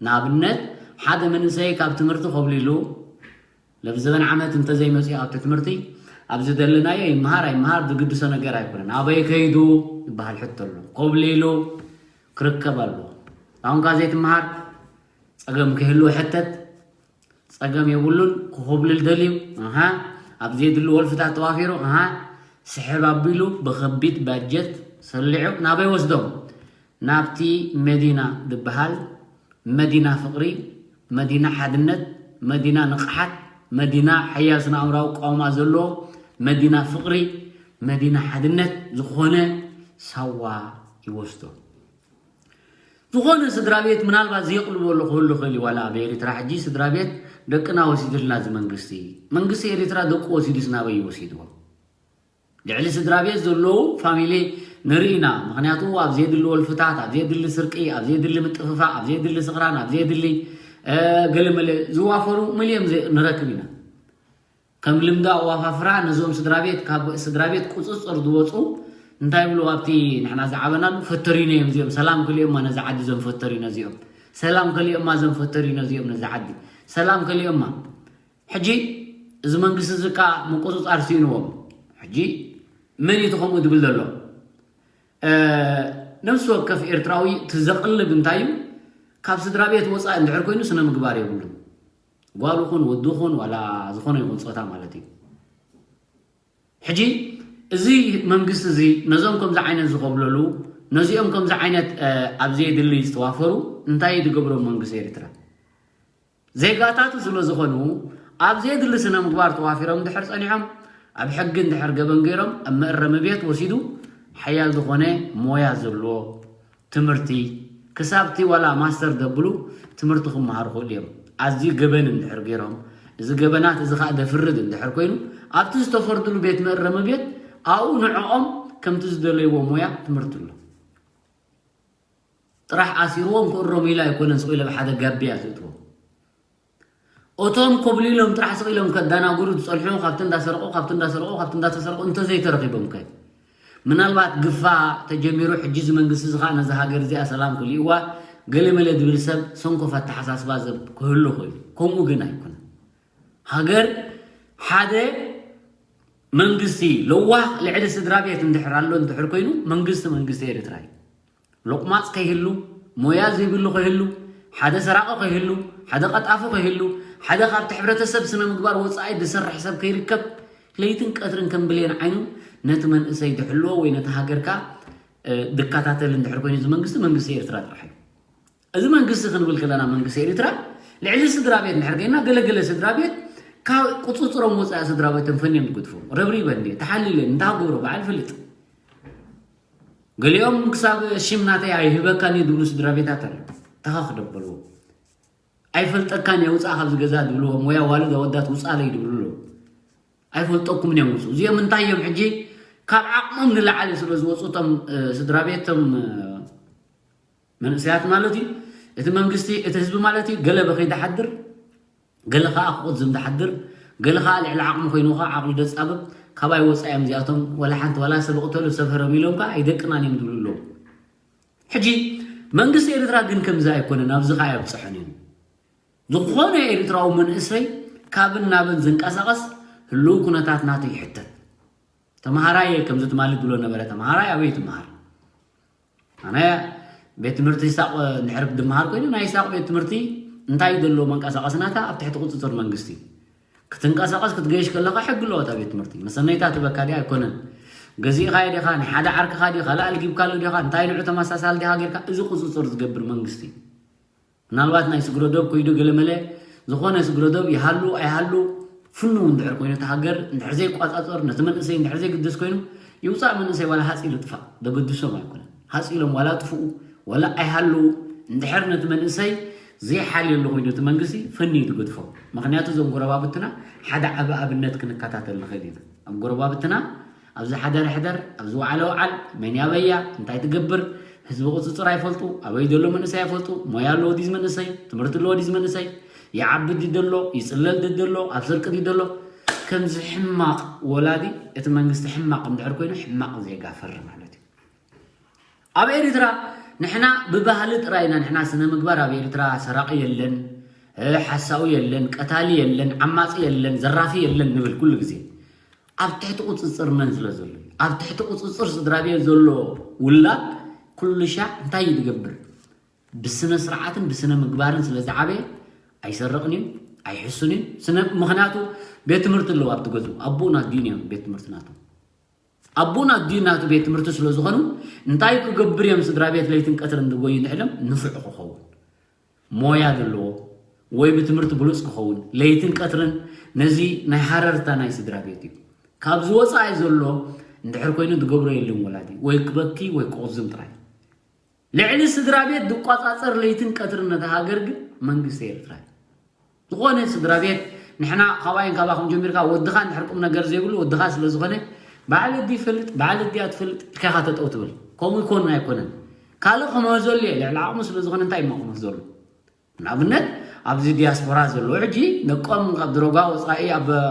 ንኣብነት ሓደ መንእሰይ ካብ ትምህርቲ ኮብሊሉ ለብዘበን ዓመት እንተዘይመፅኡ ኣብቲ ትምህርቲ ኣብዚ ዘለናዮ ይመሃር ኣይመሃር ዝግድሶ ነገር ኣይኮነን። ኣበይ ከይዱ ዝበሃል ሕቶ ኣሎ። ኮብሊሉ ክርከብ ኣለዎ። ኣሁንካ ዘይትመሃር ፀገም ክህልዎ ሕተት ፀገም የብሉን። ክኹብልል ደልዩ ኣሃ ኣብ ዘየድሊ ወልፍታት ተዋፊሩ ኣሃ ስሕብ ኣቢሉ ብኸቢድ ባጀት ሰሊዑ ናበይ ወስዶም? ናብቲ መዲና ዝበሃል መዲና ፍቕሪ፣ መዲና ሓድነት፣ መዲና ንቕሓት፣ መዲና ሓያል ስነ ኣእምራዊ ቃውማ ዘለዎ መዲና ፍቕሪ፣ መዲና ሓድነት ዝኾነ ሳዋ ይወስዶ። ዝኾነ ስድራ ቤት ምናልባት ዘየቕልበሉ ክህሉ ይኽእል እዩ። ዋላ ኣብ ኤሪትራ ሕጂ ስድራ ቤት ደቅና ወሲድልና እዚ መንግስቲ መንግስቲ ኤሪትራ ደቁ ወሲዱስ ናበይ እዩ ወሲድዎም? ልዕሊ ስድራ ቤት ዘለዉ ፋሚሊ ንርኢ ኢና። ምኽንያቱ ኣብ ዘየድሊ ወልፍታት፣ ኣብ ዘየድሊ ስርቂ፣ ኣብ ዘየድሊ ምጥፍፋእ፣ ኣብ ዘየድሊ ስኽራን፣ ኣብ ዘየድሊ ገለመለ ዝዋፈሩ መሊኦም ንረክብ ኢና። ከም ልምዲ ኣዋፋፍራ ነዞም ስድራ ቤት ካብ ስድራ ቤት ቁፅፅር ዝወፁ እንታይ ብሉ ኣብቲ ንሕና ዝዓበናሉ ፈተሪኖ እዮም እዚኦም። ሰላም ከሊኦማ ነዚ ዓዲ እዞም ፈተሪኖ እዚኦም። ሰላም ከሊኦማ እዞም ፈተሪኖ እዚኦም ነዚ ዓዲ። ሰላም ከሊኦማ ሕጂ እዚ መንግስቲ እዚ ካ ምቁፅፃር ስኢንዎም። ሕጂ መን እዩ እቲ ከምኡ ዝብል ዘሎ? ነፍሲ ወከፍ ኤርትራዊ እቲ ዘቕልብ እንታይ እዩ? ካብ ስድራ ቤት ወፃኢ እንድሕር ኮይኑ ስነ ምግባር የብሉን። ጓል ኹን ወዲ ኹን ዋላ ዝኾነ ይኹን ፆታ ማለት እዩ። ሕጂ እዚ መንግስቲ እዚ ነዞም ከምዚ ዓይነት ዝኸብለሉ ነዚኦም ከምዚ ዓይነት ኣብ ዘየድሊ ዝተዋፈሩ እንታይ እዩ ዝገብሮም መንግስቲ ኤርትራ? ዜጋታቱ ስለ ዝኾኑ ኣብ ዘየድሊ ስነ ምግባር ተዋፊሮም እንድሕር ጸኒሖም ኣብ ሕጊ እንድሕር ገበን ገይሮም ኣብ መእረሚ ቤት ወሲዱ ሓያል ዝኾነ ሞያ ዘለዎ ትምህርቲ ክሳብቲ ዋላ ማስተር ደብሉ ትምህርቲ ክመሃሩ ክእሉ እዮም። ኣዝዩ ገበን እንድሕር ገይሮም እዚ ገበናት እዚ ከዓ ደፍርድ እንድሕር ኮይኑ ኣብቲ ዝተፈርድሉ ቤት መእረሚ ቤት ኣብኡ ንዕኦም ከምቲ ዝደለይዎ ሞያ ትምህርቲ ኣሎ። ጥራሕ ኣሲርዎም ክእረሙ ኢሉ ኣይኮነን ስቕ ኢለ ብሓደ ጋቢያ ዝእትዎም። እቶም ኮብሊሎም ጥራሕ ስቕ ኢሎም ከዳናጉሩ ዝጸንሑ ካብቲ እንዳሰረቑ ካብቲ እንዳሰረቑ ካብቲ እንዳተሰረቑ እንተዘይተረኺቦም ከ ምናልባት ግፋ ተጀሚሩ ሕጂ እዚ መንግስቲ እዚ ከዓ ነዛ ሃገር እዚኣ ሰላም ክልእዋ ገለመለ ዝብል ሰብ ሰንኮፍ ኣተሓሳስባ ዘብ ክህሉ ኮይኑ ከምኡ ግን ኣይኮነን። ሃገር ሓደ መንግስቲ ለዋህ ልዕሊ ስድራ ቤት እንድሕር ኣሎ እንድሕር ኮይኑ መንግስቲ መንግስቲ ኤርትራ እዩ። ሎቕማፅ ከይህሉ፣ ሞያ ዘይብሉ ከይህሉ፣ ሓደ ሰራቒ ከይህሉ፣ ሓደ ቀጣፊ ከይህሉ፣ ሓደ ካብቲ ሕብረተሰብ ስነ ምግባር ወፃኢ ዝሰርሕ ሰብ ከይርከብ ለይትን ቀትርን ከም ብሌን ዓይኑ ነቲ መንእሰይ ድሕልዎ ወይ ነቲ ሃገርካ ድከታተል እንድሕር ኮይኑ እዚ መንግስቲ መንግስቲ ኤርትራ ጥራሕ እዩ። እዚ መንግስቲ ክንብል ከለና መንግስቲ ኤርትራ ልዕሊ ስድራ ቤት እንድሕር ኮይና ገለገለ ስድራ ቤት ካብ ቁፅፅሮም ወፃኢ ስድራ ቤቶም ፈንዮም ዝገድፎም ረብሪበ እንዲ ተሓሊለ እንታይ ክገብሮ በዓል ፍልጥ ገሊኦም ክሳብ ሽም ናተይ ኣይህበካን እዩ ዝብሉ ስድራ ቤታት ኣሎ። ተኻ ክደበልዎ ኣይፈልጠካን እየ ውፃእ ካብዚ ገዛ ዝብልዎ ሞያ ዋልድ ኣወዳት ውፃለይ ዝብሉ ኣለዉ። ኣይፈልጠኩምን እዮም ውፁ እዚኦም እንታይ እዮም ሕጂ ካብ ዓቕሞም ንላዓሊ ስለ ዝወፁ እቶም ስድራ ቤት እቶም መንእሰያት ማለት እዩ እቲ መንግስቲ እቲ ህዝቢ ማለት እዩ ገለ በኸይ ዝሓድር ገለ ከዓ ክቁዝም ዝሓድር ገለ ከዓ ልዕሊ ዓቕሚ ኮይኑ ከዓ ዓቕሉ ደፃብብ ካባይ ወፃ እዮም እዚኣቶም ወላ ሓንቲ ዋላ ሰብ ቅተሉ ሰፈሮም ኢሎም ከዓ ኣይደቅናን እዮም ዝብሉ ኣለዉ ሕጂ መንግስቲ ኤርትራ ግን ከምዚ ኣይኮነን ኣብዚ ከዓ የብፅሐን እዩ ዝኾነ ኤርትራዊ መንእሰይ ካብን ናብን ዝንቀሳቐስ ህልው ኩነታት ናቱ ይሕተት ተምሃራይ እየ ከምዚ ትማሊ ትብሎ ነበረ ተምሃራይ ኣበይ ትምሃር ኣነ ቤት ትምህርቲ ይሳቕ እንድሕር ድምሃር ኮይኑ ናይ ይሳቕ ቤት ትምህርቲ እንታይ እዩ ዘለዎ መንቀሳቐሲ ናታ ኣብ ትሕቲ ቁፅፅር መንግስቲ ክትንቀሳቐስ ክትገይሽ ከለኻ ሕጊ ኣለዎ እታ ቤት ትምህርቲ መሰነይታ ትበካ ድያ ኣይኮነን ገዚእኻዮ ዲኻ፣ ንሓደ ዓርክኻ ዲኻ፣ ካልእ ኣልጊብካሉ ዲኻ፣ እንታይ ንዑ ተመሳሳሊ ዲኻ ጌርካ፣ እዚ ቁፅፅር ዝገብር መንግስቲ እዩ። ምናልባት ናይ ስግረዶብ ኮይዱ ገለመለ ዝኾነ ስግረዶብ ይሃሉ ኣይሃሉ ፍኑ እንድሕር ኮይኑ እቲ ሃገር እንድሕር ዘይቋፃፀር ነቲ መንእሰይ እንድሕር ዘይግድስ ኮይኑ ይውፃእ መንእሰይ ዋላ ሃፂ ልጥፋእ ደገድሶም ኣይኮነን። ሃፂ ኢሎም ዋላ ጥፍኡ ዋላ ኣይሃሉ እንድሕር ነቲ መንእሰይ ዘይሓልየሉ ኮይኑ እቲ መንግስቲ ፈንዩ ትገድፎ። ምክንያቱ እዞም ጎረባብትና ሓደ ዓቢ ኣብነት ክንከታተል ንኽእል ኢና። ኣብ ጎረባብትና ኣብዚ ሓደር ሕደር ኣብዚ ወዓለ ወዓል መን ያበያ እንታይ ትገብር ህዝቢ ቁፅፅር ኣይፈልጡ ኣበይ ዘሎ መንእሰይ ኣይፈልጡ ሞያ ኣለዎ ዲዚ መንእሰይ ትምህርቲ ኣለዎ ዲዚ መንእሰይ ይዓቢ ዲ ደሎ ይፅለል ዲ ደሎ ኣብ ስርቂ ዲ ደሎ ከምዚ ሕማቕ ወላዲ እቲ መንግስቲ ሕማቕ እንድሕር ኮይኑ ሕማቕ ዜጋ ፈሪ ማለት እዩ። ኣብ ኤርትራ ንሕና ብባህሊ ጥራይ ኢና ንሕና ስነ ምግባር ኣብ ኤርትራ ሰራቒ የለን ሓሳዊ የለን ቀታሊ የለን ዓማፂ የለን ዘራፊ የለን ንብል ኩሉ ግዜ ኣብ ትሕቲ ቁፅፅር መን ስለ ዘሎ እዩ። ኣብ ትሕቲ ቁፅፅር ስድራ ቤት ዘሎ ውላድ ኩሉ ሻዕ እንታይ እዩ ዝገብር? ብስነ ስርዓትን ብስነ ምግባርን ስለ ዝዓበየ ኣይሰርቕን እዩ ኣይሕሱን እዩ። ስነ ምክንያቱ ቤት ትምህርቲ ኣለዎ ኣብቲ ገዝኡ ኣቦኡን ኣዲኡን እዮም ቤት ትምህርቲ ናቶም ኣቦኡን ኣዲኡን ናቱ ቤት ትምህርቲ ስለ ዝኾኑ እንታይ ክገብር እዮም ስድራ ቤት ለይትን ቀትርን ዝጎዩ ንዕለም ንፉዕ ክኸውን ሞያ ዘለዎ ወይ ብትምህርቲ ብሉፅ ክኸውን ለይትን ቀትርን ነዚ ናይ ሃረርታ ናይ ስድራ ቤት እዩ። ካብዚ ወፃኢ ዘሎ እንድሕር ኮይኑ ዝገብሮ የለን ወላዲ ወይ ክበኪ ወይ ክቑዝም ጥራይ። ልዕሊ ስድራ ቤት ዝቋፃፀር ለይትን ቀትርን ነታ ሃገር ግን መንግስቲ ኤርትራ እዩ። ዝኾነ ስድራ ቤት ንሕና ካባይን ካባኹም ጀሚርካ ወድኻ እንድሕር ቁም ነገር ዘይብሉ ወድኻ ስለ ዝኾነ በዓል እዲ ይፈልጥ በዓል እዲኣ ትፈልጥ ኢልካ ኢኻ ተጠው ትብል። ከምኡ ይኮን ኣይኮነን። ካልእ ክምህዘሉ እየ ልዕሊ ዓቕሙ ስለ ዝኾነ እንታይ እሞ ክምህዘሉ ንኣብነት ኣብዚ ዲያስፖራ ዘለዉ ሕጂ ደቆም ካብ ድሮጋ ወፃኢ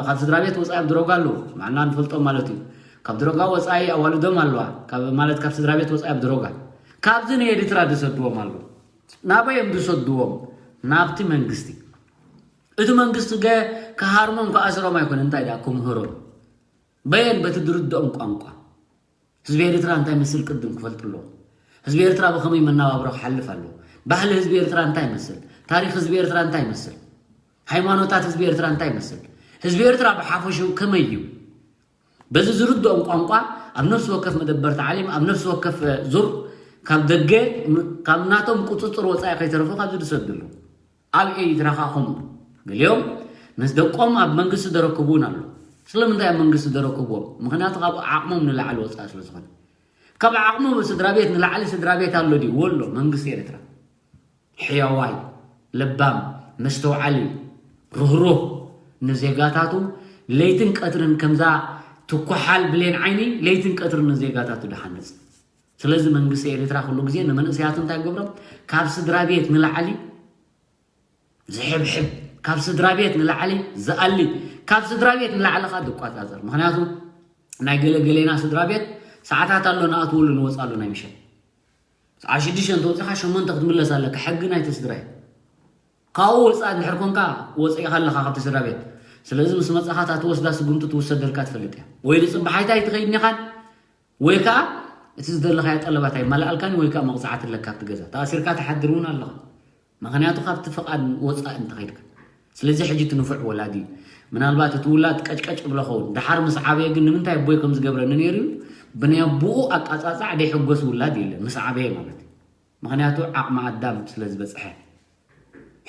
ካብ ስድራ ቤት ወፃኢ ኣብ ድሮጋ ኣለዉ ንዓና ንፈልጦም ማለት እዩ ካብ ድሮጋ ወፃኢ ኣዋልዶም ኣለዋ ማለት ካብ ስድራ ቤት ወፃኢ ኣብ ድሮጋ ካብዚ ንኤርትራ ዝሰድዎም ኣለዉ ናበይ እዮም ዝሰድዎም ናብቲ መንግስቲ እቲ መንግስቲ ገ ክሃርሞም ክኣስሮም ኣይኮነ እንታይ ዳ ክምህሮም በየን በቲ ዝርድኦም ቋንቋ ህዝቢ ኤርትራ እንታይ መስል ቅድም ክፈልጥ ኣለዎ ህዝቢ ኤርትራ ብኸመይ መናባብሮ ክሓልፍ ኣለዎ ባህሊ ህዝቢ ኤርትራ እንታይ ይመስል ታሪክ ህዝቢ ኤርትራ እንታይ ይመስል ሃይማኖታት ህዝቢ ኤርትራ እንታይ ይመስል ህዝቢ ኤርትራ ብሓፈሽኡ ከመይ እዩ በዚ ዝርድኦም ቋንቋ ኣብ ነፍሲ ወከፍ መደበር ተዓሊም ኣብ ነፍሲ ወከፍ ዙር ካብ ደገ ካብ ናቶም ቁፅፅር ወፃኢ ከይተረፉ ካብዚ ዝሰዱ ኣለዉ ኣብ ኤሪትራ ከዓ ከምኡ ገሊኦም ምስ ደቆም ኣብ መንግስቲ ዘረክቡ እውን ኣለዉ ስለምንታይ ኣብ መንግስቲ ዘረክብዎም ምክንያቱ ካብ ዓቕሞም ንላዕሊ ወፃኢ ስለ ዝኾነ ካብ ዓቕሞም ስድራ ቤት ንላዕሊ ስድራ ቤት ኣሎ ድዩ ወሎ መንግስቲ ኤርትራ ሕያዋይ ለባም መስተውዓሊ ርህሩህ ንዜጋታቱ ለይትን ቀትርን ከምዛ ትኳሓል ብሌን ዓይኒ ለይትን ቀትርን ንዜጋታቱ ድሃንፅ ስለዚ መንግስቲ ኤርትራ ኩሉ ግዜ ንመንእሰያቱ እንታይ ገብሮም ካብ ስድራ ቤት ንላዕሊ ዝሕብሕብ ካብ ስድራ ቤት ንላዕሊ ዝኣሊ ካብ ስድራ ቤት ንላዕሊ ካ ዝቋፃፀር ምክንያቱ ናይ ገለገሌና ስድራ ቤት ሰዓታት ኣሎ ንኣትወሉ ንወፃሉ ናይ ምሸት ሰዓት ሽዱሽተ እንተወፂኻ ሸሞንተ ክትምለስ ኣለካ ሕጊ ናይቲ ስድራ እዩ ካብኡ ወፃእ እንድሕር ኮንካ ወፂእኻ ኣለኻ ካብቲ ስድራ ቤት ስለዚ ምስ መፃኻ እታ ትወስዳ ስጉምቲ ትውሰደልካ ትፈልጥ እያ ወይ ንፅባሓይታ ኣይትኸይድን ኢኻን ወይ ከዓ እቲ ዝደለኻዮ ጠለባት ኣይመላኣልካን ወይ ከዓ መቕፃዕቲ ኣለካ ኣብቲ ገዛ ተኣሲርካ ትሓድር እውን ኣለኻ ምኽንያቱ ካብቲ ፍቓድ ወፃኢ እንተኸይድካ ስለዚ ሕጂ እቲ ንፉዕ ወላዲ እዩ ምናልባት እቲ ውላድ ቀጭቀጭ ብሎ ኸውን ደሓር ምስ ዓበየ ግን ንምንታይ ኣቦይ ከም ዝገብረኒ ነይሩ እዩ ብናይ ኣቦኡ ኣቃፃፃዕ ደይሕጎስ ውላድ የለን ምስ ዓበየ ማለት እዩ ምኽንያቱ ዓቕሚ ኣዳም ስለ ዝበፅሐ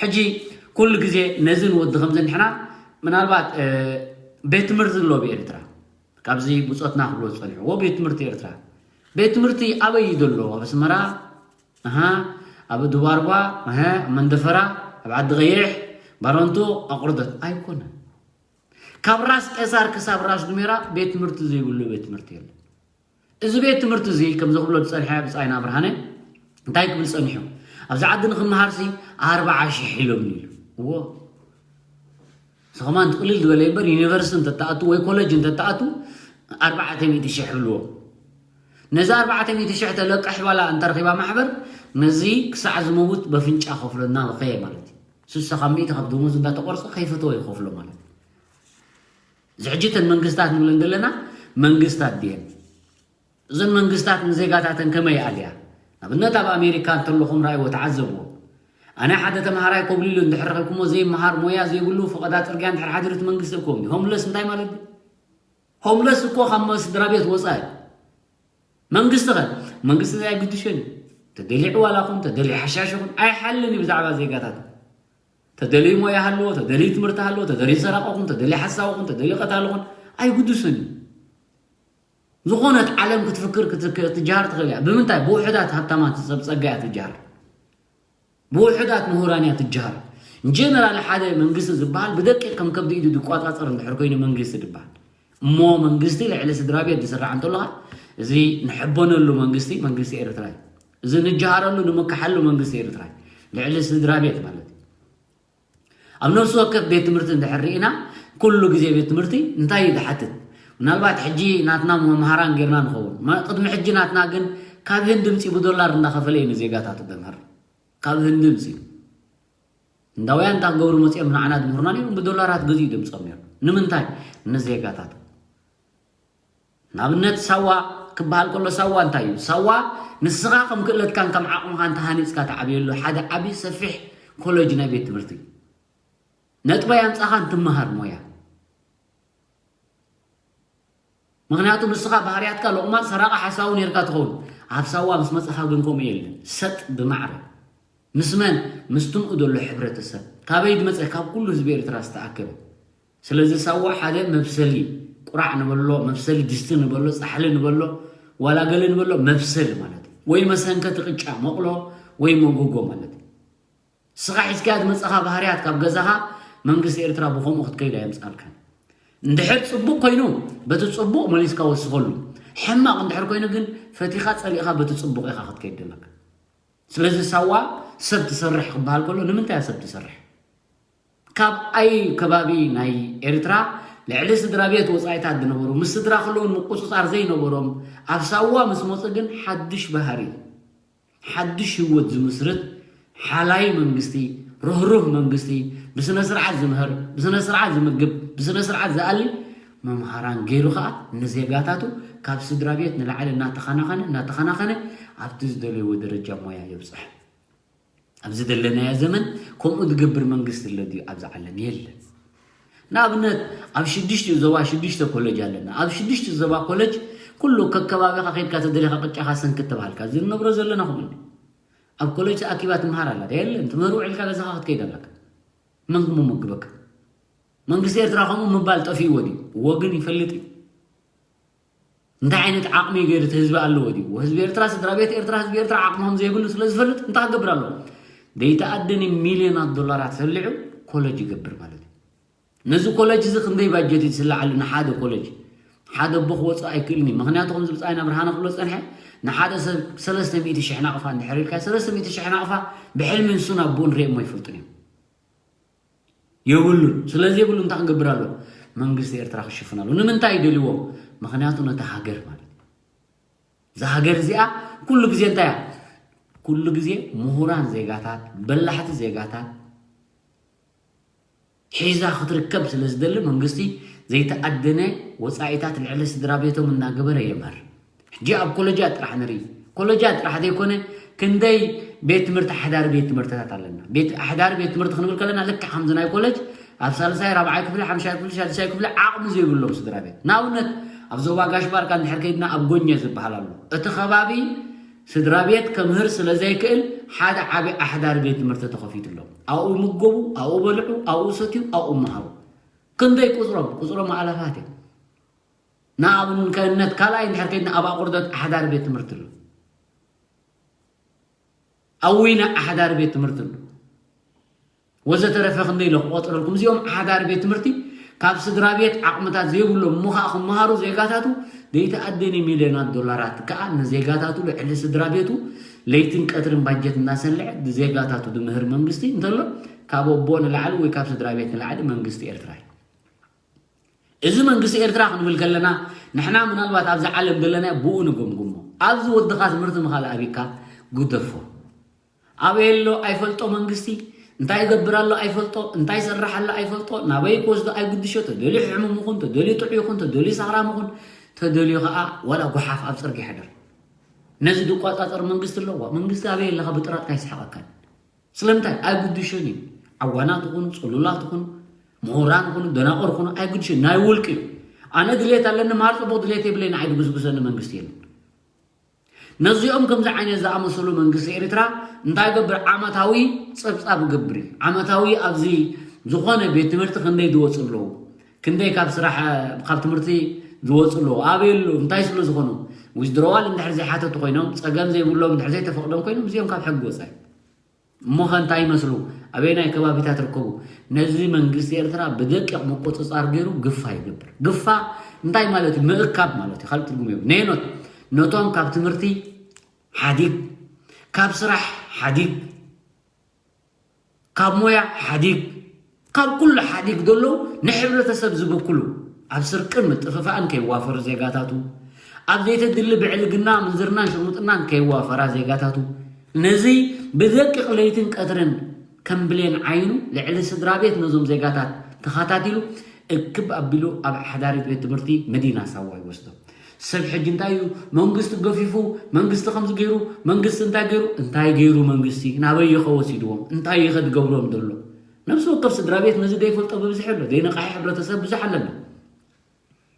ሕጂ ኩሉ ግዜ ነዚ ንወዲ ከምዚ ንሕና ምናልባት ቤት ትምህርቲ ኣሎ ብኤርትራ ካብዚ ብፆትና ክብሎ ዝፀንሕዎ ቤት ትምህርቲ ኤርትራ ቤት ትምህርቲ ኣበይ እዩ ዘሎ ኣብ ኣስመራ ኣሃ ኣብ ድባርባ ኣሃ ኣብ መንደፈራ ኣብ ዓዲ ቀይሕ ባረንቱ ኣቑርደት ኣይኮነን ካብ ራስ ቄሳር ክሳብ ራስ ዱሜራ ቤት ትምህርቲ ዘይብሉ ቤት ትምህርቲ የለን እዚ ቤት ትምህርቲ እዚ ከምዚ ክብሎ ዝፀንሐ ብፃይና ብርሃነ እንታይ ክብል ፀኒሑ ኣብዚ ዓዲ ንክመሃርሲ ኣርባዓ ሽሕ ኢሎም ኢሉ እዎ እዚ ከማን ትቕልል ዝበለ እምበር ዩኒቨርሲቲ እንተተኣቱ ወይ ኮለጅ እንተተኣቱ ኣርባዕተ ሚእቲ ሽሕ ብልዎ ነዚ ኣርባዕተ ሚእቲ ሽሕ ተለቅሕ ባላ እንተረኺባ ማሕበር ነዚ ክሳዕ ዝመውት በፍንጫ ከፍሎ እናበኸየ ማለት እዩ ስሳ ካብ ሚእቲ ካብ ደሞዝ እንዳተቆርፀ ከይፈተወ ይኸፍሎ ማለት እዩ እዚ ሕጂ እተን መንግስታት ንብለን ዘለና መንግስታት ድየን እዘን መንግስታት ንዜጋታተን ከመይ ኣልያ ንኣብነት ኣብ ኣሜሪካ እንተለኹም ራእይዎ ተዓዘብዎ ኣነ ሓደ ተምሃራይ ኮብሊሉ እንድሕር ረኺብኩሞ ዘይመሃር ሞያ ዘይብሉ ፈቐዳ ፅርግያ እንድሕር ሓዲሩ እቲ መንግስቲ እኮ ሆምለስ እንታይ ማለት እዩ ሆምለስ እኮ ካብ ስድራ ቤት ወፃኢ መንግስቲ ኸ መንግስቲ ኣይግድሸን እዩ። ተደልዩ ዕዋላ ኹን ተደልዩ ሓሻሽ ኹን ኣይሓልን እዩ ብዛዕባ ዜጋታት። ተደልዩ ሞያ ሃለዎ፣ ተደልዩ ትምህርቲ ሃለዎ፣ ተደልዩ ሰራቂ ኹን ተደልዩ ሓሳዊ ኹን ተደልዩ ቀታሊ ኹን ኣይግድስን እዩ። ዝኾነት ዓለም ክትፍክር ክትክ- ክትጀሃር ትኽእል እያ። ብምንታይ? ብውሑዳት ሃብታማት ሰብ ጸጋ እያ ትጀሃር። ብውሑዳት ምሁራን እያ ትጀሃር። ጀነራል ሓደ መንግስቲ ዝበሃል ብደቂቕ ከም ከብዲ ኢዱ ዝቋጻጸር እንድሕር ኮይኑ መንግስቲ ዝበሃል እሞ መንግስቲ ልዕሊ ስድራ ቤት ዝስራዕ እንተሎ ኸኣ እዚ ንሕበነሉ መንግስቲ መንግስቲ ኤርትራ እዩ። እዚ ንጀሃረሉ ንምክሓሉ መንግስቲ ኤርትራ እዩ። ልዕሊ ስድራ ቤት ማለት እዩ። ኣብ ነፍሲ ወከፍ ቤት ትምህርቲ እንድሕር ርኢና ኩሉ ግዜ ቤት ትምህርቲ እንታይ እዩ ዝሓትት? ምናልባት ሕጂ ናትና መምሃራን ጌርና ንኸውን። ማ- ቅድሚ ሕጂ ናትና ግን ካብ ህንዲ ምፂ ብዶላር እንዳኸፈለ እዩ ንዜጋታቱ ዘምህር። ካብ ህንዲ ምፂ እንዳውያን እንታይ ክገብሩ መፂኦም ንዓና ዝምህሩና ነይሮም ብዶላራት ገዚኡ ደምፆም ነይሩ። ንምንታይ? ንዜጋታት ንኣብነት ሳዋ ክበሃል ከሎ ሳዋ እንታይ እዩ? ሳዋ ንስኻ ከም ክእለትካን ከም ዓቕምኻን ተሃኒፅካ ትዓብየሉ ሓደ ዓብዪ ሰፊሕ ኮለጅ ናይ ቤት ትምህርቲ እዩ። ነጥባ ያምፃኻን ትመሃር ሞያ። ምክንያቱ ንስኻ ባህርያትካ ሎቕማፅ ሰራቂ ሓሳዊ ነርካ ትኸውን። ኣብ ሳዋ ምስ መፀኻ ግን ከምኡ የለን። ሰጥ ብማዕረ ምስ መን? ምስ ትምኡ ዘሎ ሕብረተሰብ። ካበይ ዝመፀ? ካብ ኩሉ ህዝቢ ኤርትራ ዝተኣከበ። ስለዚ ሳዋ ሓደ መብሰሊ ቁራዕ ንበሎ፣ መብሰሊ ድስቲ ንበሎ፣ ፃሕሊ ንበሎ፣ ዋላ ገለ ንበሎ መብሰሊ ማለት እዩ። ወይ መሰንከቲ ቅጫ መቕሎ ወይ መጎጎ ማለት እዩ። ስኻ ሒዝካያ ዝመፀኻ ባህርያት ካብ ገዛኻ መንግስቲ ኤርትራ ብኸምኡ ክትከይድ ኣየምፃልካን። እንድሕር ፅቡቕ ኮይኑ በቲ ፅቡቕ መሊስካ ወስኸሉ። ሕማቕ እንድሕር ኮይኑ ግን ፈቲኻ ፀሊእኻ በቲ ፅቡቕ ኢኻ ክትከይድ ዘለካ። ስለዚ ሳዋ ሰብ ትሰርሕ ክበሃል ከሎ ንምንታይ እያ ሰብ ትሰርሕ? ካብ ኣይ ከባቢ ናይ ኤርትራ ልዕሊ ስድራ ቤት ወፃኢታት ዝነበሩ ምስ ስድራ ከለውን ምቁፅፃር ዘይነበሮም ኣብ ሳዋ ምስ መፁ ግን ሓድሽ ባህሪ ሓድሽ ህይወት ዝምስርት ሓላይ መንግስቲ፣ ርህሩህ መንግስቲ፣ ብስነ ስርዓት ዝምህር፣ ብስነ ስርዓት ዝምግብ፣ ብስነ ስርዓት ዝኣሊ መምሃራን ገይሩ ኸኣ ንዜጋታቱ ካብ ስድራ ቤት ንላዕሊ እናተኸናኸነ እናተኸናኸነ ኣብቲ ዝደለይዎ ደረጃ ሞያ የብፅሕ። ኣብዚ ዘለናዮ ዘመን ከምኡ ዝገብር መንግስቲ ኣሎ ድዩ ኣብዚ ዓለም? የለን። ንኣብነት ኣብ ሽዱሽተ ዞባ ሽዱሽተ ኮለጅ ኣለና። ኣብ ሽዱሽተ ዞባ ኮለጅ ኩሉ ከከባቢኻ ከይድካ ተደሊኻ ቅጫኻ ሰንክት ተባሃልካ። እዚ ንነብሮ ዘለና ከምኡ እንዲ ኣብ ኮለጅ ተኣኪባ ትምሃር ኣላ ዶ? የለን። ትምህር ውዒልካ ገዛኻ ክትከይድ ኣለካ። መን ክመግበካ? መንግስቲ ኤርትራ ከምኡ ምባል ጠፊእዎ ድዩ? እዎ ግን ይፈልጥ እዩ። እንታይ ዓይነት ዓቕሚ ገይሩ እቲ ህዝቢ ኣለዎ ድዩ? ህዝቢ ኤርትራ፣ ስድራ ቤት ኤርትራ፣ ህዝቢ ኤርትራ ዓቕሚ ከም ዘይብሉ ስለ ዝፈልጥ እንታይ ክገብር ኣለዎ? ዘይተኣደነ ሚልዮናት ዶላራት ሰሊዑ ኮለጅ ይገብር ማለት እዩ። ነዚ ኮለጅ እዚ ክንደይ ባጀት እዩ ዝስላዓሉ ንሓደ ኮለጅ? ሓደ ኣቦ ክወፅእ ኣይክእልን እዩ። ምኽንያቱ ከምዚ ብፃይና ብርሃነ ክብሎ ዝፀንሐ ንሓደ ሰብ ሰለስተ ሚእቲ ሽሕ ናቕፋ እንድሕር ኢልካ ሰለስተ ሚእቲ ሽሕ ናቕፋ ብሕልሚ ንሱን ኣቦኡን ርእየሞ ኣይፈልጡን እዮም። የብሉን። ስለዚ የብሉ እንታይ ክንገብር ኣሎ? መንግስቲ ኤርትራ ክሽፍን ኣሎ። ንምንታይ ይደልይዎ? ምኽንያቱ ነታ ሃገር ማለት እዩ። እዛ ሃገር እዚኣ ኩሉ ግዜ እንታይ እያ? ኩሉ ግዜ ምሁራን ዜጋታት፣ በላሕቲ ዜጋታት ሒዛ ክትርከብ ስለ ዝደሊ መንግስቲ ዘይተኣደነ ወፃኢታት ልዕሊ ስድራ ቤቶም እናገበረ የምህር። ሕጂ ኣብ ኮለጃት ጥራሕ ንርኢ። ኮለጃት ጥራሕ ዘይኮነ ክንደይ ቤት ትምህርቲ ኣሕዳሪ ቤት ትምህርትታት ኣለና። ቤት ኣሕዳሪ ቤት ትምህርቲ ክንብል ከለና ልክዕ ከምዚ ናይ ኮለጅ ኣብ ሳልሳይ ራብዓይ ክፍሊ ሓምሻይ ክፍሊ ሻድሻይ ክፍሊ ዓቕሚ ዘይብሎም ስድራ ቤት ንኣብነት ኣብ ዞባ ጋሽ ባርካ እንድሕር ከይድና ኣብ ጎኘ ዝበሃል ኣሎ እቲ ከባቢ ስድራ ቤት ከምህር ስለ ዘይክእል ሓደ ዓቢ ኣሕዳሪ ቤት ትምህርቲ ተኸፊትሎም ኣብኡ ምገቡ ኣብኡ በልዑ ኣብኡ ሰትዩ ኣብኡ መሃሩ ክንደይ ቁፅሮም ቁፅሮም ኣላፋት እዮም ንኣብንከነት ካልኣይ እንድሕር ከይድና ኣብ ኣቑርደት ኣሕዳሪ ቤት ትምህርቲ ኣሎ ኣብ ወይና ኣሕዳሪ ቤት ትምህርቲ ኣሎ ወዘተረፈ ክንደይ ኢለ ክቆፅረልኩም እዚኦም ኣሕዳሪ ቤት ትምህርቲ ካብ ስድራ ቤት ዓቕምታት ዘይብሎም ምኻእ ክመሃሩ ዜጋታቱ ዘይተኣደነ ሚልዮናት ዶላራት ከዓ ንዜጋታቱ ልዕሊ ስድራ ቤቱ ለይትን ቀትርን ባጀት እናሰልዐ ንዜጋታቱ ዝምህር መንግስቲ እንተሎ ካብ ኣቦ ንላዕሊ ወይ ካብ ስድራ ቤት ንላዕሊ መንግስቲ ኤርትራ እዩ እዚ መንግስቲ ኤርትራ ክንብል ከለና ንሕና ምናልባት ኣብዚ ዓለም ዘለና ብኡ ንገምግሞ ኣብዚ ወድኻ ትምህርቲ ምኻል ኣቢካ ጉደፎ ኣበይ ኣሎ ኣይፈልጦ መንግስቲ እንታይ ይገብር ኣሎ ኣይፈልጦ እንታይ ይሰርሕ ኣሎ ኣይፈልጦ ናበይ ክወስዶ ኣይጉድሾ ተደልዩ ሕሙም ይኹን ተደልዩ ጥዑይ ይኹን ተደልዩ ሰኽራም ይኹን ተደልዩ ከዓ ዋላ ጓሓፍ ኣብ ፅርጊ ይሕደር ነዚ ዝቋፃፀር መንግስቲ ኣለዋ መንግስቲ ኣበይ ኣለካ ብጥራጥካ ይስሓቀካን ስለምንታይ ኣይጉድሾን እዩ ዓዋናት ይኹኑ ፅሉላት ይኹኑ ምሁራን ይኹኑ ደናቆር ይኹኑ ኣይጉድሾን ናይ ውልቂ እዩ ኣነ ድሌት ኣለኒ መሃር ፅቡቅ ድሌት የብለይ ንዓይ ድጉስጉሰኒ መንግስቲ የለን ነዚኦም ከምዚ ዓይነት ዝኣመሰሉ መንግስቲ ኤርትራ እንታይ ገብር? ዓመታዊ ጸብጻብ ገብር እዩ። ዓመታዊ ኣብዚ ዝኾነ ቤት ትምህርቲ ክንደይ ዝወፁ ኣለዉ፣ ክንደይ ካብ ስራሕ፣ ካብ ትምህርቲ ዝወፁ ኣለዉ፣ ኣበይ ኣለዉ፣ እንታይ ስለ ዝኾኑ፣ ዊዝድሮዋል እንድሕር ዘይሓተቱ ኮይኖም፣ ጸገም ዘይብሎም እንድሕር ዘይተፈቕዶም ኮይኖም፣ እዚኦም ካብ ሕጊ ወፃኢ። እሞ ኸ እንታይ ይመስሉ? ኣበየናይ ከባቢታት ይርከቡ? ነዚ መንግስቲ ኤርትራ ብደቂቕ ምቁጽጻር ገይሩ ግፋ ይገብር። ግፋ እንታይ ማለት እዩ? ምእካብ ማለት እዩ። ካልእ ትርጉም የብሉን። ነየኖት? ነቶም ካብ ትምህርቲ ሓዲግ፣ ካብ ስራሕ ሓዲግ፣ ካብ ሞያ ሓዲግ፣ ካብ ኩሉ ሓዲግ ዘለዉ ንሕብረተሰብ ዝብክሉ፣ ኣብ ስርቅን ምጥፍፋእን ከይዋፈሩ ዜጋታቱ፣ ኣብ ዘይተድሊ ብዕልግና፣ ምንዝርናን ሽርሙጥናን ከይዋፈራ ዜጋታቱ፣ ነዚ ብደቂቕ ለይትን ቀትርን ከም ብሌን ዓይኑ ልዕሊ ስድራ ቤት ነዞም ዜጋታት ተኸታቲሉ እክብ ኣቢሉ ኣብ ሓዳሪት ቤት ትምህርቲ መዲና ሳዋ ይወስዶም። ሰብ ሕጂ እንታይ እዩ? መንግስቲ ገፊፉ፣ መንግስቲ ከምዚ ገይሩ፣ መንግስቲ እንታይ ገይሩ? እንታይ ገይሩ መንግስቲ? ናበይ ይኸ ወሲድዎም? እንታይ ይኸ ዝገብሮም ዘሎ? ነብሲ ወከፍ ስድራ ቤት ነዚ ዘይፈልጦ ብብዝሒ ኣሎ። ዘይነቓሒ ሕብረተሰብ ብዙሕ ኣለና።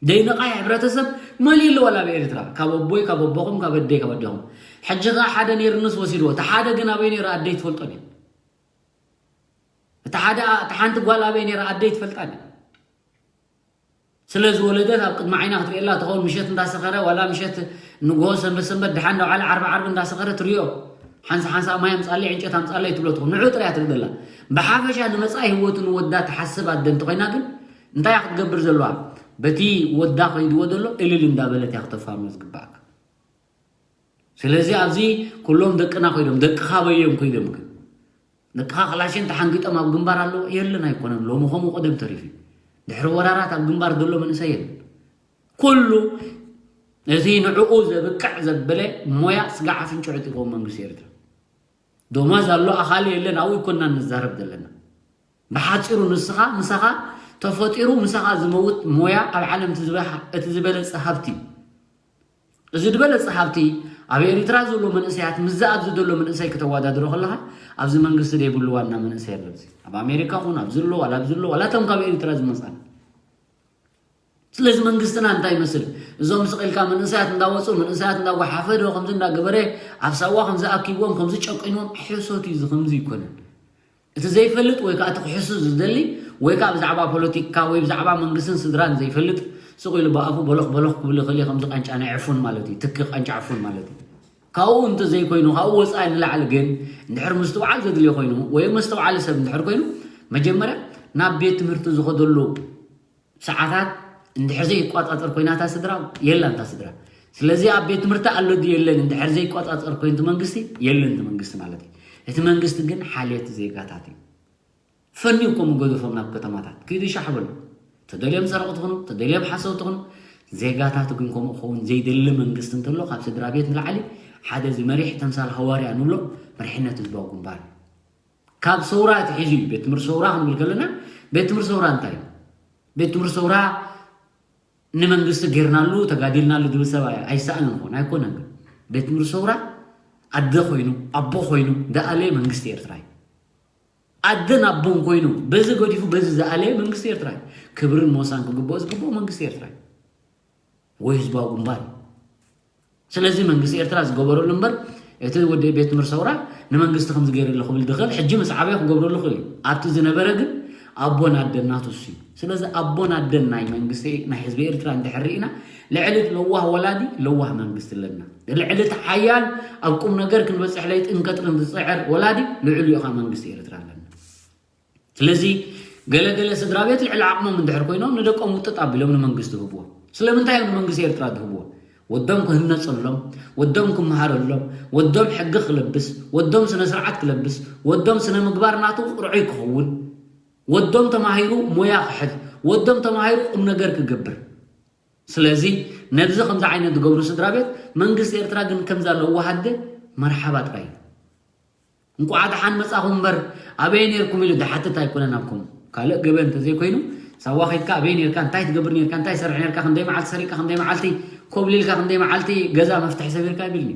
ዘይነቓሒ ሕብረተሰብ መሊኡ ኣሎ ዋላ ኣብ ኤርትራ። ካብ ኣቦይ፣ ካብ ኣቦኹም፣ ካብ ኣደይ፣ ካብ ኣዴኹም። ሕጂ ኸኣ ሓደ ነይሩ ንስ ወሲድዎ። እቲ ሓደ ግን ኣበይ ነይሩ ኣደይ ትፈልጦን እያ። እቲ ሓደ፣ እታ ሓንቲ ጓል ኣበይ ነይራ ኣደይ ትፈልጣን እያ። ስለ ዝወለደት ኣብ ቅድሚ ዓይና ክትርእየላ ትኸውን ምሸት እንዳሰኸረ፣ ዋላ ምሸት ንግሆ ሰንበት ሰንበት ድሓን እንዳውዓለ ዓርቢ ዓርቢ እንዳሰኸረ ትርእዮ። ሓንሳ ሓንሳ ማይ ኣምጻለይ፣ ዕንጨት ኣምጻለይ ትብሎ ትኸውን። ንዑ ጥራይ እያ ትርደላ። ብሓፈሻ ንመጻኢ ህይወቱ ንወዳ ትሓስብ ኣደ እንተኾይና ግን እንታይ እያ ክትገብር ዘለዋ? በቲ ወዳ ከይድዎ ዘሎ እልል እንዳበለት እያ ክተፋርሞ ዝግባኣካ። ስለዚ ኣብዚ ኩሎም ደቅና ኮይዶም፣ ደቅኻ በዮም ኮይዶም ግን ደቅኻ ክላሽን ተሓንጊጦም ኣብ ግንባር ኣለዉ? የለን፣ ኣይኮነን። ሎሚ ከምኡ ቀደም ተሪፉ እዩ። ድሕሪ ወራራት ኣብ ግንባር ዘሎ መንእሰይ የለን። ኩሉ እቲ ንዕኡ ዘብቅዕ ዘበለ ሞያ ስጋዕ ኣፍንጭዑ ጥቕሙ መንግስቲ ኤርትራ። ዶማዝ ኣሎ ኣኻሊ የለን፣ ኣብኡ ይኮንና ንዛረብ ዘለና። ብሓጺሩ ንስኻ ምሳኻ ተፈጢሩ ምሳኻ ዝመውት ሞያ ኣብ ዓለም እቲ ዝበ-፣ እቲ ዝበለጸ ሃብቲ እዩ። እዚ ዝበለጸ ሃብቲ ኣብ ኤሪትራ ዘሎ መንእሰያት ምስዚ ኣብዚ ዘሎ መንእሰይ ከተወዳድሮ ከለኻ ኣብዚ መንግስቲ ዘይብሉ ዋና መንእሰይ ኣሎ። ኣብዚ ኣብ ኣሜሪካ ኹን ኣብዚ ኣሎ ዋላ ኣብዚ ኣሎ ዋላ እቶም ካብ ኤሪትራ ዝመጻ። ስለዚ መንግስትና እንታይ ይመስል? እዞም ስቕ ኢልካ መንእሰያት እንዳወጹ መንእሰያት እንዳጓሓፈ ዶ ከምዚ እንዳገበረ ኣብ ሳዋ ከምዚ ኣኪብዎም ከምዚ ጨቂንዎም ሕሶት እዩ። እዚ ከምዚ ይኮነን። እቲ ዘይፈልጥ ወይ ከዓ እቲ ክሕሱ ዝደሊ ወይ ከዓ ብዛዕባ ፖለቲካ ወይ ብዛዕባ መንግስትን ስድራን ዘይፈልጥ ስቕ ኢሉ ብኣፉ በሎኽ በሎኽ ክብል ይኽእል እዩ። ከምዚ ቃንጫ ናይ ዕፉን ማለት እዩ። ትኪ ቃንጫ ዕፉን ማለት እዩ። ካብኡ እንተ ዘይኮይኑ ካብኡ ወፃኢ ንላዕሊ ግን እንድሕር ምስትውዓል ዘድልዮ ኮይኑ ወይ መስተውዓሊ ሰብ እንድሕር ኮይኑ መጀመርያ ናብ ቤት ትምህርቲ ዝኸደሉ ሰዓታት እንድሕር ዘይቋጻጸር ኮይና እታ ስድራ የላ እታ ስድራ። ስለዚ ኣብ ቤት ትምህርቲ ኣሎ ድዩ የለን እንድሕር ዘይቋጻጸር ኮይኑ እቲ መንግስቲ የለን እቲ መንግስቲ ማለት እዩ። እቲ መንግስቲ ግን ሓልየት ዜጋታት እዩ። ፈንዩ እኮ ምገደፎም ናብ ከተማታት ኪዱ ሻሕ በሉ። ተደልዮም ሰረቕ ትኹኑ ተደልዮም ሓሰው ትኹኑ ዜጋታት ግን ከምኡ ክኸውን ዘይደሊ መንግስቲ እንተሎ ካብ ስድራ ቤት ንላዕሊ ሓደ እዚ መሪሕ ተምሳል ሃዋርያ ንብሎ መሪሕነት ህዝባዊ ግንባር እዩ። ካብ ሰውራ ኣትሒዙ እዩ። ቤት ትምህርቲ ሰውራ ክንብል ከለና ቤት ትምህርቲ ሰውራ እንታይ እዩ? ቤት ትምህርቲ ሰውራ ንመንግስቲ ጌርናሉ ተጋዲልናሉ ዝብል ሰብ ኣይ-፣ ኣይሰኣንን ኾን ኣይኮነን። ግን ቤት ትምህርቲ ሰውራ ኣደ ኮይኑ ኣቦ ኮይኑ ዝኣለየ መንግስቲ ኤርትራ እዩ። ኣደን ኣቦን ኮይኑ በዚ ገዲፉ በዚ ዝኣለየ መንግስቲ ኤርትራ እዩ። ክብርን ሞሳን ክግብኦ ዝግብኦ መንግስቲ ኤርትራ እዩ። ወይ ህዝባዊ ግንባር እዩ። ስለዚ መንግስቲ ኤርትራ ዝገበረሉ እምበር እቲ ወዲ ቤት ትምህርቲ ሰውራ ንመንግስቲ ከምዚ ገይሩ ኣሎ ክብል ዝኽእል ሕጂ ምስ ዓበየ ክገብረሉ ክእል እዩ። ኣብቲ ዝነበረ ግን ኣቦን ኣደን ናቱ እሱ እዩ። ስለዚ ኣቦን ኣደን ናይ መንግስቲ ናይ ህዝቢ ኤርትራ እንድሕር ርኢና ልዕሊ እቲ ለዋህ ወላዲ ለዋህ መንግስቲ ኣለና። ልዕሊ እቲ ሓያል ኣብ ቁም ነገር ክንበጽሕ ለይትን ቀትርን ዝጽዕር ወላዲ ልዕሊኡ ኸኣ መንግስቲ ኤርትራ ኣለና። ስለዚ ገለገለ ስድራ ቤት ልዕሊ ዓቕሞም እንድሕር ኮይኖም ንደቆም ውጥጥ ኣቢሎም ንመንግስቲ ህብዎ። ስለምንታይ እዮም ንመንግስቲ ኤርትራ ዝህብዎ? ወዶም ክህነጸሎም፣ ወዶም ክመሃረሎም፣ ወዶም ሕጊ ክለብስ፣ ወዶም ስነ ስርዓት ክለብስ፣ ወዶም ስነ ምግባር ናቱ ቅርዑይ ክኸውን፣ ወዶም ተማሂሩ ሞያ ክሕዝ፣ ወዶም ተማሂሩ ቁም ነገር ክገብር። ስለዚ ነዚ ከምዚ ዓይነት ዝገብሩ ስድራ ቤት መንግስቲ ኤርትራ ግን ከምዛ ለዋህ ኣደ መርሓባ ጥራይ እዩ። እንቋዕ ደሓን መጻኹም እምበር ኣበይ ኔርኩም ኢሉ ዝሓትት ኣይኮነን። ኣብኩም ካልእ ገበን እንተዘይኮይኑ ሳዋ ኸይድካ ኣበይ ኔርካ እንታይ ትገብር ኔርካ እንታይ ሰርሕ ኔርካ ክንደይ መዓልቲ ሰሪቕካ ክንደይ መዓልቲ ኮብሊልካ ክንደይ መዓልቲ ገዛ መፍትሒ ሰቢርካ ይብልኒ።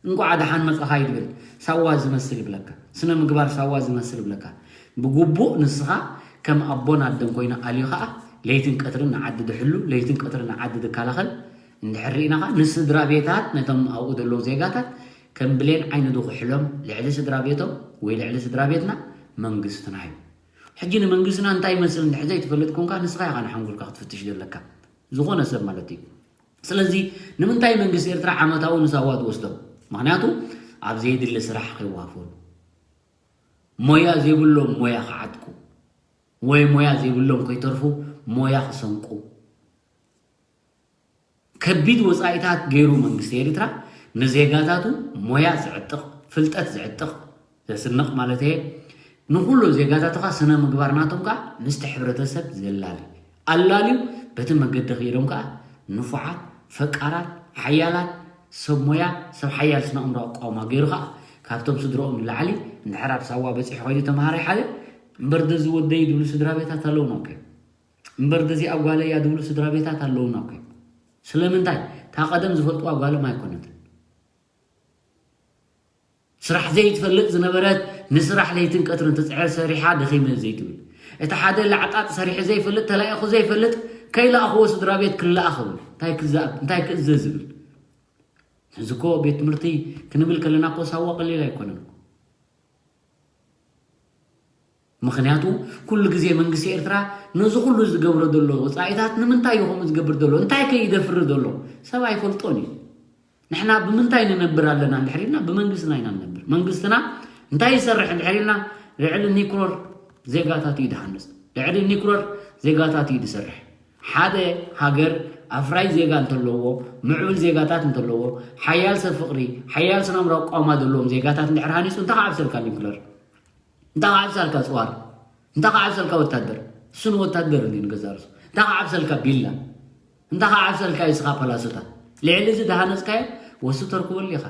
እንቋዕ ደሓን መጻኻ ይድብል ሳዋ ዝመስል ይብለካ። ስነ ምግባር ሳዋ ዝመስል ይብለካ። ብግቡእ ንስኻ ከም ኣቦን ኣደን ኮይኑ ኣልዩ ኸኣ ለይትን ቀትርን ንዓዲ ድሕሉ ለይትን ቀትርን ንዓዲ ድከላኸል እንድሕር ርኢና ኸዓ ንስድራ ቤታት ነቶም ኣብኡ ዘለዉ ዜጋታት ከም ብሌን ዓይኒ ዝኹሕሎም ልዕሊ ስድራ ቤቶም ወይ ልዕሊ ስድራ ቤትና መንግስትና እዩ። ሕጂ ንመንግስትና እንታይ ይመስል እንድሕር ዘይትፈልጥ ኮንካ ንስኻ ኢኻ ንሓንጎልካ ክትፍትሽ ዘለካ ዝኾነ ሰብ ማለት እዩ። ስለዚ ንምንታይ መንግስቲ ኤርትራ ዓመታዊ ንሳዋ ትወስዶ? ምኽንያቱ ኣብ ዘይድሊ ስራሕ ከይዋፈሩ፣ ሞያ ዘይብሎም ሞያ ክዓጥቁ ወይ ሞያ ዘይብሎም ከይተርፉ ሞያ ክሰንቁ ከቢድ ወጻኢታት ገይሩ መንግስቲ ኤርትራ ንዜጋታቱ ሞያ ዝዕጥቕ፣ ፍልጠት ዝዕጥቕ፣ ዘስንቕ ማለት እየ፣ ንኹሉ ዜጋታትኻ ስነ ምግባር ናቶም ከኣ ምስቲ ሕብረተሰብ ዘላሊ ኣላልዩ በቲ መገዲ ከይዶም ከኣ ንፉዓት፣ ፈቃራት፣ ሓያላት ሰብ ሞያ፣ ሰብ ሓያል ስነ ኣእምሮ ኣቋውማ ገይሩ ከኣ ካብቶም ስድረኦም ንላዕሊ እንድሕር ኣብ ሳዋ በጺሑ ኮይኑ ተምሃራይ ሓደ እምበር ደዚ ወደይ ዝብሉ ስድራ ቤታት ኣለውና እኮ። እምበር ደዚኣ ጓለይ እያ ዝብሉ ስድራ ቤታት ኣለውና እኮ። ስለምንታይ? እታ ቀደም ዝፈልጥዋ ጓሎም ኣይኮነትን። ስራሕ ዘይትፈልጥ ዝነበረት ንስራሕ ለይትን ቀትርን ትጽዕር ሰሪሓ ደኺመ ዘይትብል። እቲ ሓደ ላዕጣጥ ሰሪሑ ዘይፈልጥ ተላኢኹ ዘይፈልጥ ከይለኣኽዎ ስድራ ቤት ክለኣኽ ይብል። እንታይ ክዘ- እንታይ ክእዘዝ ዝብል። እዚ እኮ ቤት ትምህርቲ ክንብል ከለና እኮ ሳዋ ቀሊል ኣይኮነን። ምኽንያቱ ኩሉ ግዜ መንግስቲ ኤርትራ ነዚ ኩሉ ዝገብሮ ዘሎ ወጻኢታት ንምንታይ እዩ ከምኡ ዝገብር ዘሎ? እንታይ ከ ይደፍር ዘሎ? ሰብ ኣይፈልጦን እዩ። ንሕና ብምንታይ ንነብር ኣለና እንድሕር ኢልና ብመንግስትና ኢና ንነብር። መንግስትና እንታይ ይሰርሕ እንድሕር ኢልና ልዕሊ ኒክሎር ዜጋታት እዩ ዝሃንጽ። ልዕሊ ኒክሎር ዜጋታት እዩ ዝሰርሕ። ሓደ ሃገር ኣፍራይ ዜጋ እንተለዎ፣ ምዕቡል ዜጋታት እንተለዎ፣ ሓያል ሰብ ፍቕሪ፣ ሓያል ስነ ኣእምሮ ኣቋውማ ዘለዎም ዜጋታት እንድሕር ሃኒጹ እንታይ ክዓብሰልካ ኒክሎር? እንታይ ክዓብሰልካ ጽዋር? እንታይ ክዓብሰልካ ወታደር? እሱ ንወታደር እንዲ ንገዛ ርእሱ። እንታይ ክዓብሰልካ ቢላ? እንታይ ክዓብሰልካ እስኻ ፓላሶታት? ልዕሊ እዚ ዝሃነጽካዮ ወሱ ተርክበሉ ኢኻ።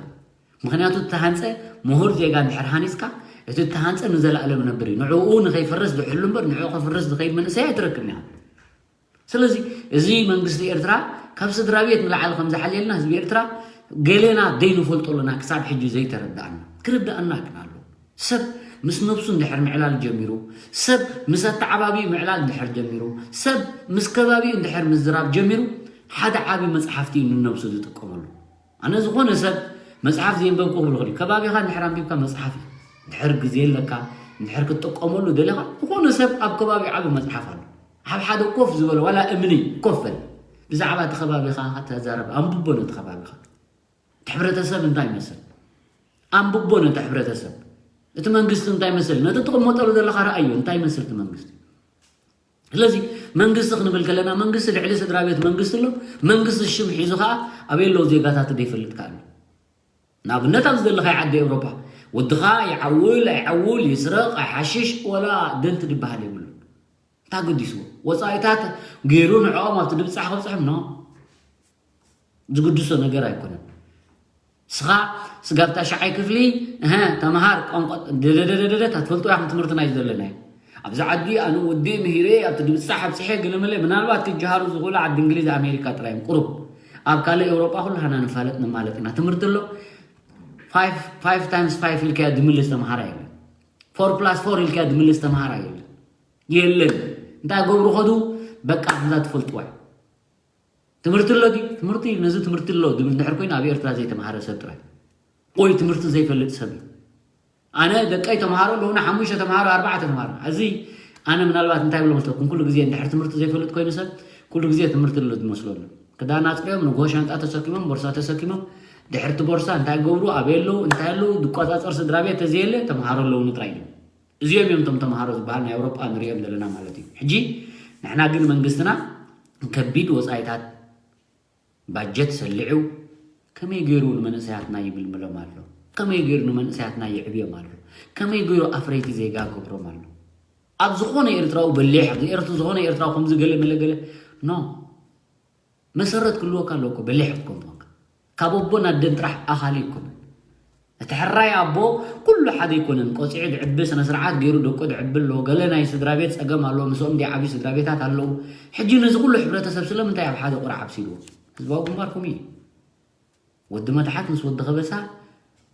ምኽንያቱ እተሃንጸ ምሁር ዜጋ እንድሕር ሃኒጽካ እቲ እተሃንጸ ንዘለኣለም ነብር እዩ። ንዕኡ ንኸይፈርስ ዝሕሉ እምበር ንዕኡ ከፍርስ ዝኸይድ መንእሰይ ኣይትረክብን ኢኻ። ስለዚ እዚ መንግስቲ ኤርትራ ካብ ስድራ ቤት ንላዕሊ ከም ዝሓልየልና ህዝቢ ኤርትራ ገሌና ዘይንፈልጦ ኣለና ክሳብ ሕጂ ዘይተረዳኣና። ክርዳኣና ግን ኣሎ። ሰብ ምስ ነብሱ እንድሕር ምዕላል ጀሚሩ፣ ሰብ ምስ ኣተዓባቢኡ ምዕላል እንድሕር ጀሚሩ፣ ሰብ ምስ ከባቢኡ እንድሕር ምዝራብ ጀሚሩ ሓደ ዓቢ መጽሓፍቲ እዩ ንነብሱ ዝጥቀመሉ። ኣነ ዝኾነ ሰብ መጽሓፍ ዘየንበብኩ ክብል ይኽእል እዩ። ከባቢኻ እንድሕር ኣንቢብካ መጽሓፍ እዩ። እንድሕር ግዜ ኣለካ፣ እንድሕር ክትጥቀመሉ ደለኻ፣ ዝኾነ ሰብ ኣብ ከባቢኡ ዓቢ መጽሓፍ ኣሎ። ኣብ ሓደ ኮፍ ዝበለ ዋላ እምኒ ኮፍ በል። ብዛዕባ እቲ ከባቢኻ ተዛረብ፣ ኣንብቦ ነቲ ከባቢኻ። እቲ ሕብረተሰብ እንታይ ይመስል? ኣንብቦ ነቲ ሕብረተሰብ። እቲ መንግስቲ እንታይ ይመስል? ነቲ ትቕመጠሉ ዘለኻ ረኣዮ፣ እንታይ ይመስል እቲ መንግስቲ? ስለዚ መንግስቲ ክንብል ከለና መንግስቲ ልዕሊ ስድራ ቤት መንግስቲ ኣሎ። መንግስቲ ሽም ሒዙ ከዓ ኣበይ ኣለዉ ዜጋታት ዘይፈልጥ ከዓ ኣሎ። ንኣብነት ኣብዚ ዘለኻዮ ዓዲ ኤውሮጳ ወድኻ ይዓውል ኣይዓውል ይስረቕ ኣይሓሽሽ ወላ ደንቲ ዝበሃል የብሉን። እንታይ ገዲስዎ? ወፃኢታት ገይሩ ንዕኦም ኣብቲ ድብፃሕ ከብፅሖም ኖ ዝግድሶ ነገር ኣይኮነን። ስኻ ስጋብ ታሽዓይ ክፍሊ እሀ ተምሃር ቋንቋ ደደደደደደ ታትፈልጡ ያኹም ትምህርትና እዩ ዘለናዮ። ኣብዚ ዓዲ ኣነ ወዲ ምሂረ ኣብቲ ድብፃሕ ኣብፅሐ ገለመለ ምናልባት ክጀሃሩ ዝኽእሉ ዓዲ እንግሊዝ ኣሜሪካ ጥራይ እዮም ቁሩብ። ኣብ ካልእ ኤውሮጳ ኩሉ ሃና ንፋለጥ ንማለጥ ኢና። ትምህርቲ ኣሎ five times five ኢልካዮ ድምልስ ተምሃራ የለን። Four plus four ኢልካዮ ድምልስ ተምሃራ የለን። የለን። እንታይ ገብሩ ኸዱ በቃ እዛ ትፈልጥዋ እዩ። ትምህርቲ ኣሎ ድዩ? ትምህርቲ እዩ። ነዚ ትምህርቲ ኣሎ ድብል እንድሕር ኮይኑ ኣብ ኤርትራ ዘይተምሃረ ሰብ ጥራይ ወይ ትምህርቲ ዘይፈልጥ ሰብ እዩ። ኣነ ደቀይ ተምሃሮ ኣለውና ሓሙሽተ ተምሃሮ ኣርባዕተ ተምሃሮ። እዚ ኣነ ምናልባት እንታይ ብሎ መስለኩም ኩሉ ግዜ እንድሕር ትምህርቲ ዘይፈልጥ ኮይኑ ሰብ ኩሉ ግዜ ትምህርቲ ኣሎ ዝመስለሉ። ክዳን ኣፅሪዮም ንጎ ሻንጣ ተሰኪሞም ቦርሳ ተሰኪሞም ድሕርቲ ቦርሳ እንታይ ገብሩ ኣበይ ኣለዉ እንታይ ኣለዉ ዝቆፃፀር ስድራ ቤት ተዘየለ ተምሃሮ ኣለውኒ ጥራይ እዮም። እዚኦም እዮም እቶም ተምሃሮ ዝበሃል ናይ ኣውሮጳ ንሪኦም ዘለና ማለት እዩ። ሕጂ ንሕና ግን መንግስትና ከቢድ ወፃኢታት ባጀት ሰሊዑ ከመይ ገይሩ ንመንእሰያትና ይምልምሎም ኣሎ? ከመይ ገይሩ ንመንእሰያትና ይዕብዮም ኣሎ? ከመይ ገይሩ ኣፍረይቲ ዜጋ ገብሮም ኣሎ? ኣብ ዝኾነ ኤርትራዊ በሊሕ ኣብዚ ኤርትራ ዝኾነ ኤርትራዊ ከምዚ ገለ መለ ገለ ኖ መሰረት ክልወካ ኣለዎ እኮ በሊሕ ክትኮን ኮንካ ካብ ኣቦን ኣደን ጥራሕ ኣኻሊ ኣይኮነን። እቲ ሕራይ ኣቦ ኩሉ ሓደ ኣይኮነን። ቆፂዑ ድዕቢ ስነ ስርዓት ገይሩ ደቁ ድዕቢ ኣለዎ። ገለ ናይ ስድራ ቤት ፀገም ኣለዎ። ምስኦም ድዓብዩ ስድራ ቤታት ኣለዉ። ሕጂ ነዚ ኩሉ ሕብረተሰብ ስለምንታይ ኣብ ሓደ ቁራዕ ኣብሲልዎ? ህዝባዊ ግንባርኩም እዩ። ወዲ መታሓት ምስ ወዲ ከበሳ፣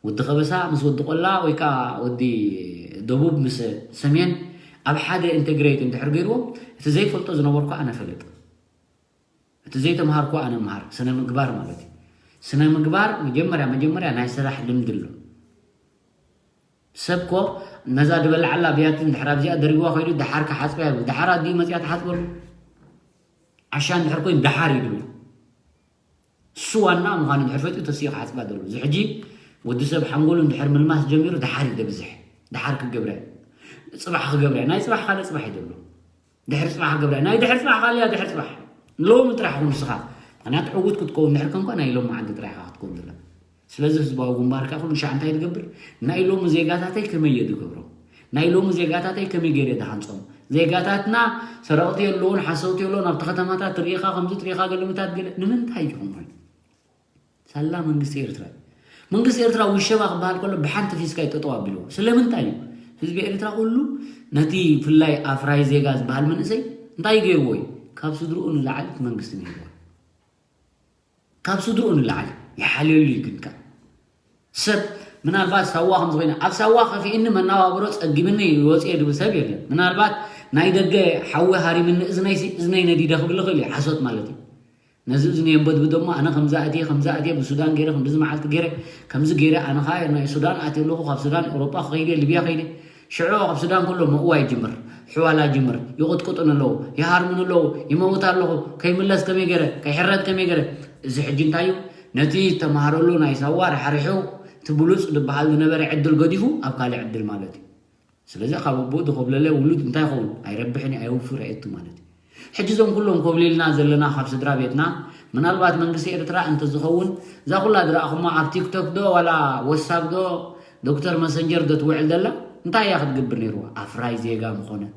ወዲ ከበሳ ምስ ወዲ ቆላ ወይ ከዓ ወዲ ደቡብ ምስ ሰሜን ኣብ ሓደ ኢንተግሬት እንድሕር ገይርዎም እቲ ዘይፈልጦ ዝነበርኩ ኣነ ፈልጥ። እቲ ዘይተምሃርኩ ኣነ ምሃር ስነ ምግባር ማለት እዩ። ስነ ምግባር መጀመርያ መጀመርያ ናይ ስራሕ ልምዲ ኣሎ። ሰብ ኮ ነዛ ዝበልዓላ ብያቲ እንድሕር ኣብዚኣ ደሪብዋ ኮይዱ ደሓር ክሓፅባ ይብል። ደሓር ኣዲኡ መፅያ ትሓፅበሉ። ዓሻ እንድሕር ኮይኑ ደሓር እዩ ድብል። እሱ ዋና ምዃኑ እንድሕር ፈጢሩ ተሲኡ ክሓፅባ ደሉ። እዚ ሕጂ ወዲ ሰብ ሓንጎሉ እንድሕር ምልማስ ጀሚሩ ደሓር እዩ ደብዝሕ። ደሓር ክገብረ፣ ፅባሕ ክገብረ፣ ናይ ፅባሕ ካልእ ፅባሕ እዩ ደሎ። ድሕሪ ፅባሕ ክገብረ፣ ናይ ድሕሪ ፅባሕ ካልእ እያ ድሕሪ ፅባሕ። ሎሚ ጥራሕ ኹን ንስኻ። ምክንያቱ ዕውት ክትከውን ድሕር ከንኳ ናይ ሎም መዓልቲ ጥራሕ ኢኻ ክትከውን ዘላ። ስለዚ ህዝባዊ ግንባር ከኣ ኩሉ ሻዕ እንታይ ትገብር? ናይ ሎሚ ዜጋታተይ ከመይ እየ ዝገብሮ? ናይ ሎሚ ዜጋታተይ ከመይ ገይረ ዝሃንጾም? ዜጋታትና ሰረቕቲ የለውን፣ ሓሰውቲ የለውን፣ ኣብቲ ከተማታት ትርኢኻ ከምዚ ትርኢኻ ገልምታት ገለ ንምንታይ እዩ ከምኡ? ሳላ መንግስቲ ኤርትራ እዩ። መንግስቲ ኤርትራ ውሸባ ክበሃል ከሎ ብሓንቲ ፊስካ እዩ ጠጠው ኣቢልዎ። ስለምንታይ እዩ? ህዝቢ ኤርትራ ኩሉ ነቲ ፍላይ ኣፍራይ ዜጋ ዝበሃል መንእሰይ እንታይ ገይርዎ እዩ? ካብ ስድርኡ ንላዕሊ እቲ መንግስቲ ነይርዎ። ካብ ስድርኡ ንላዕሊ ይሓልየሉ እዩ። ግን ከ ሰብ ምናልባት ሳዋ ከም ዝኾነ ኣብ ሳዋ ከፊእኒ መናባብሮ ጸጊምኒ ይወፅእ ድብል ሰብ የለን። ምናልባት ናይ ደገ ሓዊ ሃሪምኒ እዝነይ ሲ-፣ እዝነይ ነዲደ ክብል ይኽእል እዩ። ሓሶት ማለት እዩ። ነዚ እዝኒ የንበድብዶ እሞ ኣነ ከምዚ ኣትየ፣ ከምዚ ኣትየ፣ ብሱዳን ገይረ፣ ክንድዚ መዓልቲ ገይረ፣ ከምዚ ገይረ፣ ኣነ ኸኣ ናይ ሱዳን ኣትየ ኣለኹ፣ ካብ ሱዳን ኤውሮጳ ከይደ፣ ሊብያ ከይደ። ሽዑ ኣብ ሱዳን ከሎ መእዋ ይጅምር፣ ሕዋላ ይጅምር፣ ይቕጥቅጡን ኣለዉ፣ ይሃርሙን ኣለዉ፣ ይመውት ኣለኹ፣ ከይምለስ ከመይ ገይረ፣ ከይሕረድ ከመይ ገይረ። እዚ ሕጂ እንታይ እዩ? ነቲ ዝተምሃረሉ ናይ ሳዋ ራሕሪሑ፣ እቲ ብሉጽ ዝበሃል ዝነበረ ዕድል ገዲፉ ኣብ ካልእ ዕድል ማለት እዩ። ስለዚ ካብ ኣቦኡ ዝኮብለለ ውሉድ እንታይ ይኸውን? ኣይረብሕን እዩ፣ ኣየውፍር ኣየቱ ማለት እዩ። ሕጂ እዞም ኩሎም ኮብሊልና ዘለና ካብ ስድራ ቤትና፣ ምናልባት መንግስቲ ኤርትራ እንተዝኸውን፣ እዛ ኩላ ዝረኣኹማ ኣብ ቲክቶክ ዶ ዋላ ወሳብ ዶ ዶክተር መሰንጀር ዶ ትውዕል ዘላ፣ እንታይ እያ ክትገብር ነይርዋ? ኣፍራይ ዜጋ ምኾነት፣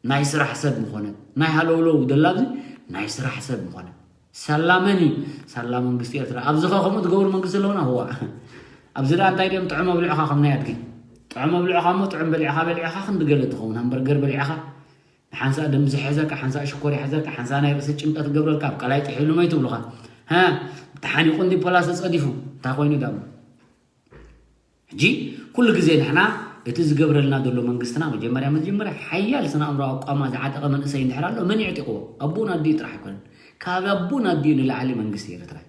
ናይ ስራሕ ሰብ ምኾነት፣ ናይ ሃለውለው ደላ ኣብዚ ናይ ስራሕ ሰብ ምኾነት። ሳላ መን እዩ? ሳላ መንግስቲ ኤርትራ። ኣብዚ ኸ ከምኡ ትገብሩ መንግስቲ ኣለውና? ህዋ። ኣብዚ ደኣ እንታይ ድዮም ጥዑም ኣብልዕኻ ከም ናይ ኣድጊ? ጥዑም ኣብልዕኻ እሞ ጥዑም በሊዕኻ በሊዕኻ ክንዲ ገለ ትኸውን። ሃምበርገር በሊዕኻ፣ ሓንሳእ ደም ዝሕዘካ፣ ሓንሳእ ሽኮር ይሕዘካ፣ ሓንሳእ ናይ ርእሲ ጭንቀት ትገብረልካ፣ ኣብ ቀላይ ጥሒሉ መይ ትብሉኻ። ሃ፣ ተሓኒቑ እንዲ ፖላስ ተጸዲፉ፣ እንታይ ኮይኑ ዳሞ? ሕጂ ኩሉ ግዜ ንሕና እቲ ዝገብረልና ዘሎ መንግስትና መጀመርያ መጀመርያ ሓያል ስነ ኣእምሮ ኣቋማ ዝዓጠቐ መንእሰይ እንድሕር ኣሎ መን ይዕጢቕዎ? ኣቦን ኣዲኡ ጥራሕ ኣይኮነን። ካብ ኣቦን ኣዲኡ ንላዕሊ መንግስቲ ኤርትራ እዩ።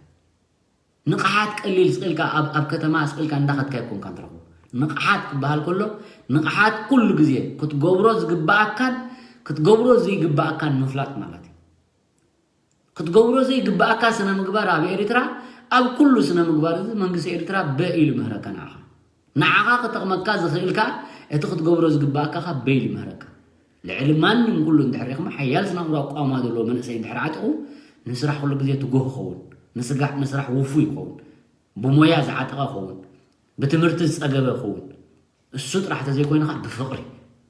ንቕሓት ቀሊል ስቕ ኢልካ ኣብ፣ ኣብ ከተማ ስቕ ኢልካ እንዳኸድካ ኣይኮንካን ትረኽቦ። ንቕሓት ክበሃል ከሎ ንቕሓት ኩሉ ግዜ ክትገብሮ ዝግብኣካን ክትገብሮ ዘይግብኣካን ምፍላጥ ማለት እዩ። ክትገብሮ ዘይግብኣካ ስነ ምግባር ኣብ ኤርትራ ኣብ ኩሉ ስነ ምግባር እዚ መንግስቲ ኤርትራ በ ኢሉ ምህረካ ንዓኻ። ንዓኻ ክጠቕመካ ዝኽእል ከኣ እቲ ክትገብሮ ዝግብኣካ ከኣ በ ኢሉ ምህረካ። ልዕሊ ማንም ኩሉ እንድሕር ሪእኹም ሓያል ስነ ኣእምሮ ኣቋውማ ዘለዎ መንእሰይ እንድሕር ዓጢቑ ንስራሕ ኩሉ ግዜ ትጉህ ይኸውን። ንስራሕ ውፉይ ይኸውን። ብሞያ ዝዓጠቐ ይኸውን። ብትምህርቲ ዝጸገበ ይኸውን። እሱ ጥራሕ ተዘይኮይኑ ከዓ ብፍቕሪ፣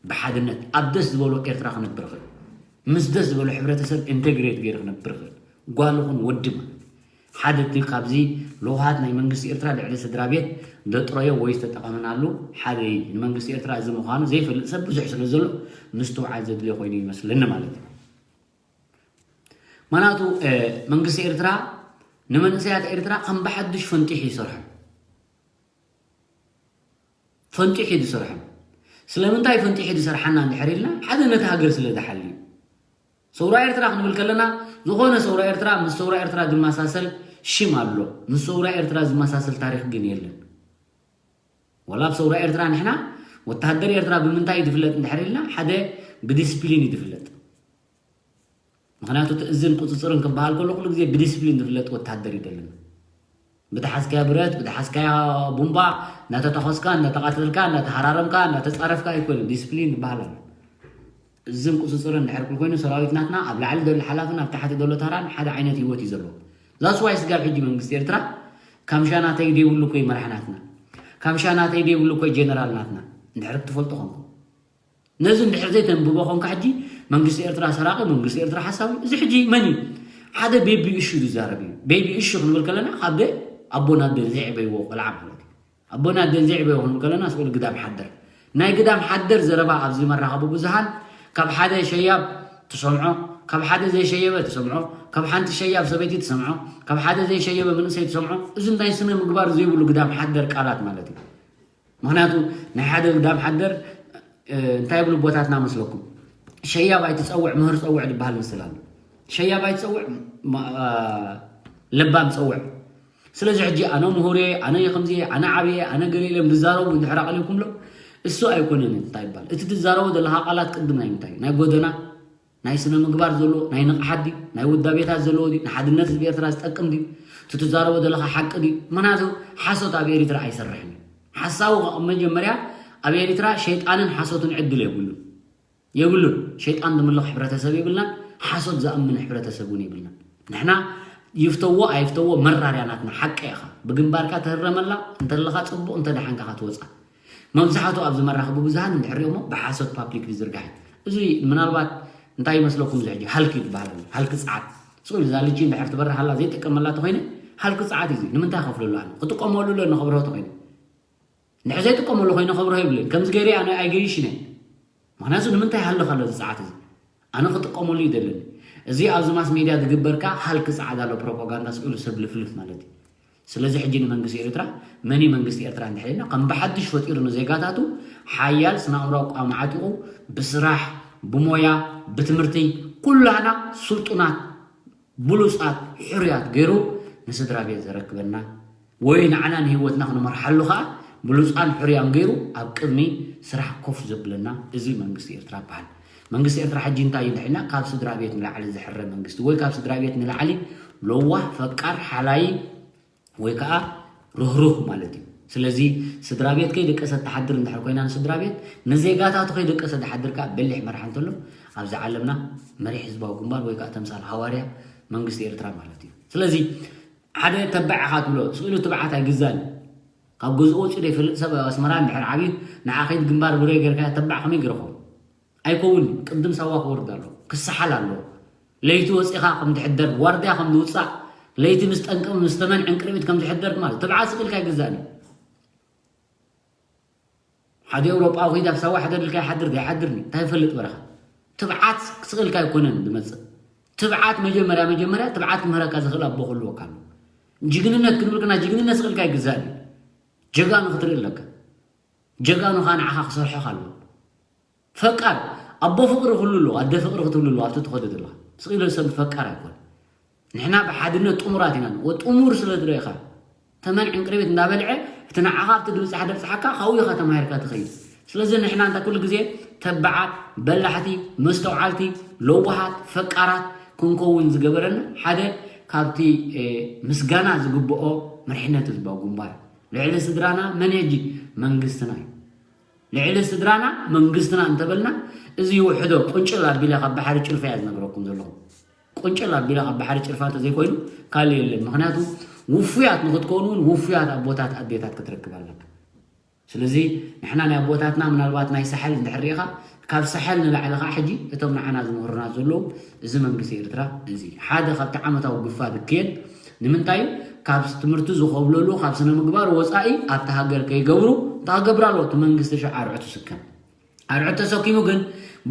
ብሓድነት፣ ኣብ ደስ ዝበሎ ኤርትራ ክነብር ይኽእል። ምስ ደስ ዝበሎ ሕብረተሰብ ኢንቴግሬት ገይሩ ክነብር ይኽእል። ጓል ይኹን ወዲ ማለት እዩ። ሓደ እቲ ካብዚ ለውሃት ናይ መንግስቲ ኤርትራ ልዕሊ ስድራ ቤት ዘጥረዮ ወይ ዝተጠቐመናሉ ሓደ እዩ። ንመንግስቲ ኤርትራ እዚ ምዃኑ ዘይፈልጥ ሰብ ብዙሕ ስለ ዘሎ ምስትውዓል ዘድልዮ ኮይኑ ይመስለኒ ማለት እዩ። ምኽንያቱ መንግስቲ ኤርትራ ንመንእሰያት ኤርትራ ከም ብሓዱሽ ፈንጢሑ ይሰርሖም። ፈንጢሑ እዩ ዝሰርሖም። ስለምንታይ ፈንጢሑ ዝሰርሓና እንድሕር ኢልና ሓደ ነቲ ሃገር ስለ ዝሓሊ እዩ። ሰውራ ኤርትራ ክንብል ከለና ዝኾነ ሰውራ ኤርትራ ምስ ሰውራ ኤርትራ ዝመሳሰል ሽም ኣሎ። ምስ ሰውራ ኤርትራ ዝመሳሰል ታሪኽ ግን የለን። ወላ ኣብ ሰውራ ኤርትራ ንሕና ወተሃደር ኤርትራ ብምንታይ እዩ ዝፍለጥ እንድሕር ኢልና ሓደ ብዲስፕሊን እዩ ዝፍለጥ። ምኽንያቱ እቲ እዝን ቁፅፅርን ክበሃል ከሎ ኩሉ ግዜ ብዲስፕሊን ዝፍለጥ ወተሃደር እዩ ዘለና። ብተሓዝካዮ ብረት፣ ብተሓዝካዮ ቡምባ እናተተኾስካ፣ እናተቓተልካ፣ እናተሃራረምካ፣ እናተፃረፍካ ኣይኮነን። ዲስፕሊን ዝበሃል ኣሎ። እዝን ቁፅፅርን እንድሕር ኩል ኮይኑ ሰራዊት ናትና ኣብ ላዕሊ ዘሎ ሓላፍን ኣብ ታሕቲ ዘሎ ተራን ሓደ ዓይነት ህይወት እዩ ዘለዎ። ዛስ ዋይ ስጋብ ሕጂ መንግስቲ ኤርትራ ካምሻ ናተይ ዘይብሉ እኮ እዩ መራሕ ናትና። ካምሻ ናተይ ዘይብሉ እኮ እዩ ጀነራል ናትና። እንድሕር ክትፈልጦ ኮንኩም። ነዚ እንድሕር ዘይተንብቦ ኮንካ ሕጂ መንግስቲ ኤርትራ ሰራቂ፣ መንግስቲ ኤርትራ ሓሳዊ፣ እዚ ሕጂ መን እዩ? ሓደ ቤቢ እሹ ዝዛረብ እዩ። ቤቢ እሹ ክንብል ከለና ካብ ኣቦን ኣደን ዘይዕበይዎ ቆልዓ ማለት እዩ። ኣቦን ኣደን ዘይዕበይዎ ክንብል ከለና ስለ ግዳም ሓደር። ናይ ግዳም ሓደር ዘረባ ኣብዚ መራኸቢ ብዙሃን ካብ ሓደ ሸያብ ትሰምዖ፣ ካብ ሓደ ዘይሸየበ ትሰምዖ፣ ካብ ሓንቲ ሸያብ ሰበይቲ ትሰምዖ፣ ካብ ሓደ ዘይሸየበ መንእሰይ ትሰምዖ። እዚ እንታይ ስነ ምግባር ዘይብሉ ግዳም ሓደር ቃላት ማለት እዩ። ምኽንያቱ ናይ ሓደ ግዳም ሓደር እንታይ ብሉ ቦታትና መስለኩም? ሸያብ ኣይትፀውዕ ምህር ፀውዕ ዝበሃል ምስል ኣሎ። ሸያባይ ትፀውዕ፣ ለባም ፀውዕ። ስለዚ ሕጂ ኣነ ምሁር እየ፣ ኣነ ከምዚ እየ፣ ኣነ ዓብየ፣ ኣነ ገለ ኢሎም ዝዛረቡ እንድሕር ኣቕሊልኩምሎም፣ እሱ ኣይኮነን እንታይ ይባል። እቲ ትዛረቦ ዘለኻ ቃላት ቅድም ናይ ምንታይ ናይ ጎደና ናይ ስነ ምግባር ዘለዎ ናይ ንቕሓት ድዩ ናይ ውዳቤታት ዘለዎ ድዩ ንሓድነት ህዝቢ ኤርትራ ዝጠቅም ድዩ? እቲ ትዛረቦ ዘለኻ ሓቂ ድዩ? ምክንያቱ ሓሶት ኣብ ኤሪትራ ኣይሰርሕን እዩ። ሓሳዊ ከ መጀመርያ ኣብ ኤሪትራ ሸይጣንን ሓሶትን ዕድል የብሉን። የብሉን። ሸይጣን ዝምልኽ ሕብረተሰብ የብልናን። ሓሶት ዝኣምን ሕብረተሰብ እውን የብልናን። ንሕና ይፍተዎ ኣይፍተዎ መራርያ ናትና ሓቂ ኢኻ። ብግንባርካ ትህረመላ እንተለኻ ጽቡቕ እንተደሓንካ ክትወጻ። መብዛሕቱ ኣብዚ መራኸቢ ብዙሃን እንድሕር ሪኦሞ ብሓሶት ፓብሊክ ዝዝርጋሕ እዩ። እዚ ምናልባት እንታይ ይመስለኩም እዚ ሕጂ ሃልኪ ዝበሃል ኣሎ። ሃልኪ ጸዓት። ስቕ ኢሉ እዛ ልጂ እንድሕር ትበርሃላ ዘይጥቀመላ ተኾይነ ሃልኪ ጸዓት እዩ። እዚ ንምንታይ ከፍለሉ ኣነ ክጥቀመሉ ኣሎ ንኸብርሆ ተኾይነ ንሕ ዘይጥቀመሉ ኮይነ ከብርሆ ይብለኝ ከምዚ ገይረ ኣነ ኣይገይሽነ። ምክንያቱ ንምንታይ ሃልኽ ኣሎ እዚ ጸዓት እዚ ኣነ ክጥቀመሉ ይደለኒ። እዚ ኣብዚ ማስ ሜድያ ዝግበርካ ሃልኪ ጸዓት ኣሎ ፕሮፓጋንዳ ስቕ ኢሉ ሰብ ልፍልፍ ማለት እዩ። ስለዚ ሕጂ ንመንግስቲ ኤርትራ መን እዩ መንግስቲ ኤርትራ እንድሕር ኢልና ከም ብሓድሽ ፈጢሩ ንዜጋታቱ ሓያል ስነ ኣእምሮ ኣቋም ዓጢቑ ብስራሕ ብሞያ ብትምህርቲ ኩላህና ስልጡናት ብሉጻት ሕሩያት ገይሩ ንስድራ ቤት ዘረክበና ወይ ንዓና ንህይወትና ክንመርሓሉ ከዓ ብሉጻን ሕሩያን ገይሩ ኣብ ቅድሚ ስራሕ ኮፍ ዘብለና እዚ መንግስቲ ኤርትራ ይበሃል። መንግስቲ ኤርትራ ሕጂ እንታይ እዩ እንድሕር ኢልና ካብ ስድራ ቤት ንላዕሊ ዝሕረ መንግስቲ ወይ ካብ ስድራ ቤት ንላዕሊ ለዋህ ፈቃር ሓላይ ወይ ከዓ ርህሩህ ማለት እዩ። ስለዚ ስድራ ቤት ከይደቀሰት ትሓድር እንድሕር ኮይና ንስድራ ቤት ንዜጋታቱ ከይደቀሰ ዝሓድር ከዓ በሊሕ መራሒ እንተሎ ኣብዚ ዓለምና መሪሕ ህዝባዊ ግንባር ወይ ከዓ ተምሳል ሃዋርያ መንግስቲ ኤርትራ ማለት እዩ። ስለዚ ሓደ ተባዕ ኢኻ ትብሎ ስእሉ ትብዓት ኣይግዛን ካብ ገዝኡ ወፂኡ ዘይፈልጥ ሰብ ኣብ ኣስመራ እንድሕር ዓብዩ ንዓ ከይድ ግንባር ብረ ገርካ ተባዕ ከመይ ገርኾም ኣይከውን ቅድም ሳዋ ክወርድ ኣሎ ክሰሓል ኣሎ ለይቲ ወፂኻ ከም ትሕደር ዋርድያ ከም ዝውፃእ ለይቲ ምስ ጠንቅም ምስ ተመን ዕንቅርቢት ከም ዝሕደር ማለት ትብዓት ስቕልካ ኣይግዛእን እዩ ሓደ ኤውሮጳዊ ከይድ ኣብ ሳዋ ሕደር ኢልካ ይሓድር ዘይሓድርኒ እንታይ ይፈልጥ በረኻ ትብዓት ስቕልካ ኣይኮነን ዝመፅእ ትብዓት መጀመርያ መጀመርያ ትብዓት ክምህረካ ዝኽእል ኣቦ ክህልወካ ኣሎ ጅግንነት ክንብል ከና ጅግንነት ስቕልካ ኣይግዛእን እዩ ጀጋኑ ክትርኢ ኣለካ ጀጋኑ ከዓ ንዓኻ ክሰርሖ ኣለዎ ፈቃር ኣቦ ፍቅሪ ክህሉ ኣለዎ ኣደ ፍቅሪ ክትህሉ ኣለዎ ኣብቲ ትኸዶ ዘለኻ ስቕ ኢሉ ሰብ ፈቃር ኣይኮን ንሕና ብሓድነት ጥሙራት ኢና ንዎ ጥሙር ስለ ትርእኻ ተመን ዕንቅርቢት እንዳበልዐ እቲ ንዓኻ ኣብቲ ድብጻሕ ደብጽሓካ ካብኡ ኢኻ ተማሂርካ ትኸይድ ስለዚ ንሕና እንታ ኩሉ ግዜ ተባዓት በላሕቲ መስተውዓልቲ ለዋሃት ፈቃራት ክንከውን ዝገበረና ሓደ ካብቲ ምስጋና ዝግብኦ መሪሕነት ህዝባዊ ግንባር ልዕሊ ስድራና መን ሕጂ መንግስትና እዩ ልዕሊ ስድራና መንግስትና እንተበልና እዚ ይውሕዶ ቁንጭል ኣቢለ ካብ ባሕሪ ጭልፋ እያ ዝነግረኩም ዘለኹ ቁንጭል ኣቢለ ካብ ባሕሪ ጭልፋ እንተዘይኮይኑ ካልእ የለን ምክንያቱ ውፉያት ንክትከውን እውን ውፉያት ኣቦታት ኣዴታት ክትረክብ ኣለካ ስለዚ ንሕና ናይ ኣቦታትና ምናልባት ናይ ሳሕል እንድሕር ሪኢኻ ካብ ሳሕል ንላዕሊ ከዓ ሕጂ እቶም ንዓና ዝምህሩና ዘለዉ እዚ መንግስቲ ኤርትራ እዚ ሓደ ካብቲ ዓመታዊ ግፋ ዝክየድ ንምንታይ ካብ ትምህርቲ ዝኸብለሉ ካብ ስነ ምግባር ወፃኢ ኣብቲ ሃገር ከይገብሩ እንታይ ክገብር ኣለዎ እቲ መንግስቲ ሽዑ ኣርዑ ትስከም ኣርዑ ተሰኪሙ ግን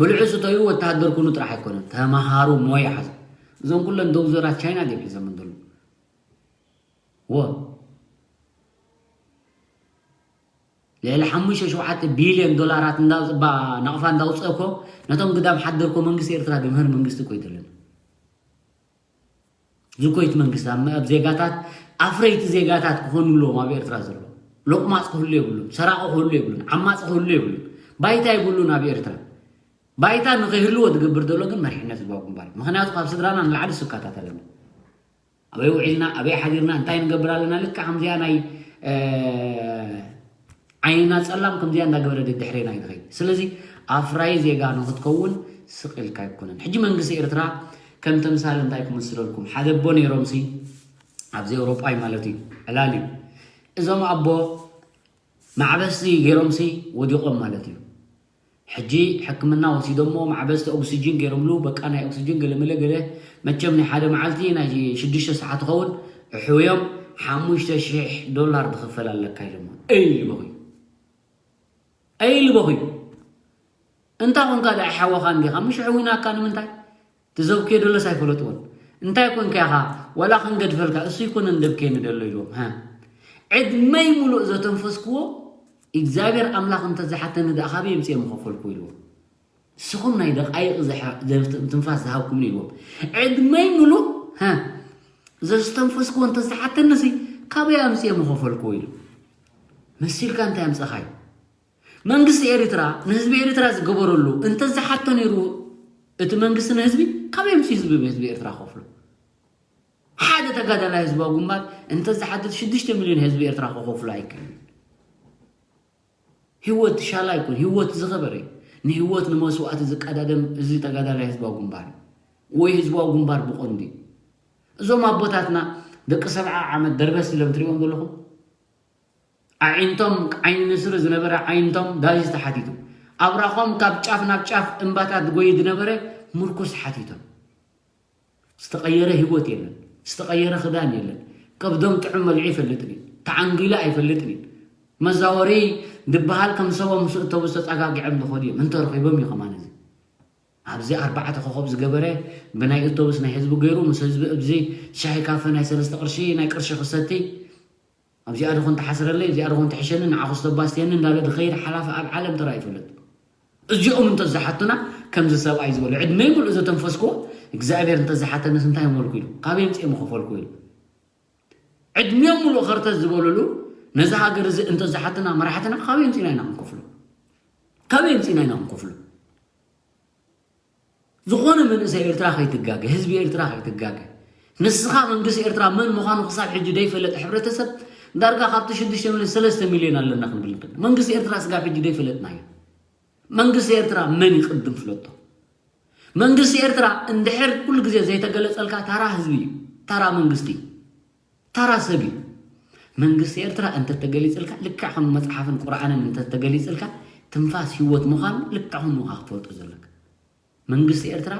ብልዑ ስተዩ ወተሃደር ኩኑ ጥራሕ ኣይኮነን ተምሃሩ ሞያ ሓዙ እዞም ኩለን ዶክተራት ቻይና ድዮም ሒዞም ዘለዉ ወ ልዕሊ ሓሙሽተ ሸውዓተ ቢልዮን ዶላራት ናቕፋ እንዳውፅአ እኮ ነቶም ግዳም ሓደር እኮ መንግስቲ ኤርትራ ድምህር መንግስቲ እኮ ይደለና ዝኮይት መንግስቲ ኣብ ዜጋታት ኣፍረይቲ ዜጋታት ክኾኑ ኣለዎም ኣብ ኤርትራ ዘሎ ሎቅማፅ ክህሉ የብሉን ሰራቂ ክህሉ የብሉን ዓማፅ ክህሉ የብሉን ባይታ የብሉን ኣብ ኤርትራ ባይታ ንኸይህልዎ ዝገብር ዘሎ ግን መሪሕነት ህዝባዊ ግንባር እዩ ምክንያቱ ካብ ስድራና ንላዕሊ ስካታት ኣለና ኣበይ ውዒልና ኣበይ ሓዲርና እንታይ ንገብር ኣለና ልክዕ ከምዚኣ ናይ ዓይንና ፀላም ከምዚኣ እንዳገበረ ደድሕሬና ይትኸይድ ስለዚ ኣፍራይ ዜጋ ንክትከውን ስቕ ኢልካ ኣይኮነን ሕጂ መንግስቲ ኤርትራ ከም ተምሳል እንታይ ክምስለልኩም ሓደ ኣቦ ነይሮም ሲ ኣብዚ ኤውሮጳይ ማለት እዩ ዕላል እዩ እዞም ኣቦ ማዕበስቲ ገይሮም ሲ ወዲቖም ማለት እዩ ሕጂ ሕክምና ወሲዶሞ ማዕበስቲ ኦክሲጅን ገይሮምሉ በቃ ናይ ኦክሲጅን ገለመለ ገለ መቸም ናይ ሓደ መዓልቲ ናይ ሽዱሽተ ሰዓት ኸውን እሕውዮም ሓሙሽተ ሽሕ ዶላር ትኽፈል ኣለካ ኢሎሞ እይ ልበኹ እይ ልበኹ እንታ ኮንካ ዳ ሓወኻ እንዲኻ ምሽ ሕዊናካ ንምንታይ ትዘብክዮ ደሎስ ኣይፈለጥዎን እንታይ ኮንካ ኢኻ ዋላ ክንገድፈልካ እሱ ይኮነን ደብክየኒ ደሎ ኢልዎም ዕድመይ ሙሉእ ዘተንፈስክዎ እግዚኣብሔር ኣምላኽ እንተዝሓተኒ ደኣ ካበይ የምፅኤ ምኸፈልኩ ኢልዎም ንስኹም ናይ ደቃይቕ ትንፋስ ዝሃብኩምኒ ኢልዎም። ዕድመይ ምሉእ ዘስተንፈስክዎ እንተዝሓተንሲ ካበይ ኣምፅየ ምኸፈልክዎ ኢሉ። መሲልካ እንታይ ኣምፀኻዮ? መንግስቲ ኤርትራ ንህዝቢ ኤርትራ ዝገበረሉ እንተዝሓቶ ነይሩ እቲ መንግስቲ ንህዝቢ፣ ካበይ ኣምፅዩ ህዝቢ ህዝቢ ኤርትራ ከፍሎ? ሓደ ተጋዳላይ ህዝባዊ ግንባር እንተዝሓትት ሽዱሽተ ሚልዮን ህዝቢ ኤርትራ ክኸፍሎ ኣይክእልን። ህይወት ሻላ ይኩን፣ ህይወት ዝኸበረ እዩ። ንህይወት ንመስዋእቲ ዝቀዳደም እዚ ተጋዳላይ ህዝባዊ ግንባር እዩ። ወይ ህዝባዊ ግንባር ብቐንዱ እዩ። እዞም ኣቦታትና ደቂ ሰብዓ ዓመት ደርበስ ኢሎም ትሪእዎም ዘለኹም፣ ኣዒንቶም ዓይኒ ንስሪ ዝነበረ ዓይንቶም ዳዚ ተሓቲቱ፣ ኣብራኾም ካብ ጫፍ ናብ ጫፍ እምባታት ዝጎይ ዝነበረ ምርኩስ ሓቲቶም። ዝተቐየረ ህይወት የለን፣ ዝተቐየረ ክዳን የለን። ከብዶም ጥዑም መልዑ ይፈልጥን እዩ፣ ተዓንጊሉ ኣይፈልጥን እዩ። መዛወሪ ድበሃል ከም ሰቦም ምስ እተቡ ዝተጸጋጊዐም ዝኸዱ እዮም፣ እንተረኺቦም እዩ ከማን እዚ ኣብዚ ኣርባዕተ ኮኸብ ዝገበረ ብናይ እቶብስ ናይ ህዝቢ ገይሩ ምስ ህዝቢ እብዚ ሻሂ ካፈ ናይ ሰለስተ ቅርሺ ናይ ቅርሺ ክሰቲ ኣብዚኣ ድኹን ትሓስረለይ፣ እዚኣ ድኹን ትሕሸኒ፣ ንዓኹስ ተባስትየኒ እንዳለ ድኸይድ ሓላፊ ኣብ ዓለም ተራ ይፈልጥ። እዚኦም እንተዝሓቱና ከምዚ ሰብኣይ ዝበሎ ዕድመይ ሙሉእ ዘተንፈስክዎ እግዚኣብሔር እንተዝሓተንስ እንታይ መልኩ ኢሉ ካበይ ምፅእ ምኸፈልኩ ኢሉ ዕድሜኦም ሙሉእ ኸርተት ዝበለሉ ነዚ ሃገር እዚ እንተዝሓትና መራሕትና ካበይ ምፅእና ኢና ክንከፍሎ? ካበይ ምፅእና ኢና ክንከፍሎ? ዝኾነ መንእሰይ ኤርትራ ከይትጋገ፣ ህዝቢ ኤርትራ ከይትጋገ፣ ንስኻ መንግስቲ ኤርትራ መን ምዃኑ ክሳብ ሕጂ ዘይፈለጥ ሕብረተሰብ ዳርጋ ካብቲ ሽዱሽተ ሚልዮን ሰለስተ ሚልዮን ኣለና ክንብል ንኽእል። መንግስቲ ኤርትራ ስጋብ ሕጂ ዘይፈለጥናዮ። መንግስቲ ኤርትራ መን ይቕድም ፍለጦ። መንግስቲ ኤርትራ እንድሕር ኩሉ ግዜ ዘይተገለጸልካ ታራ ህዝቢ እዩ። ታራ መንግስቲ እዩ። ታራ ሰብ እዩ። መንግስቲ ኤርትራ እንተተገሊጽልካ ልክዕ ከም መጽሓፍን ቁርኣንን እንተተገሊጽልካ ትንፋስ ህይወት ምዃኑ ልክዕ ከም ምዃ ክትፈልጦ ዘለካ። መንግስቲ ኤርትራ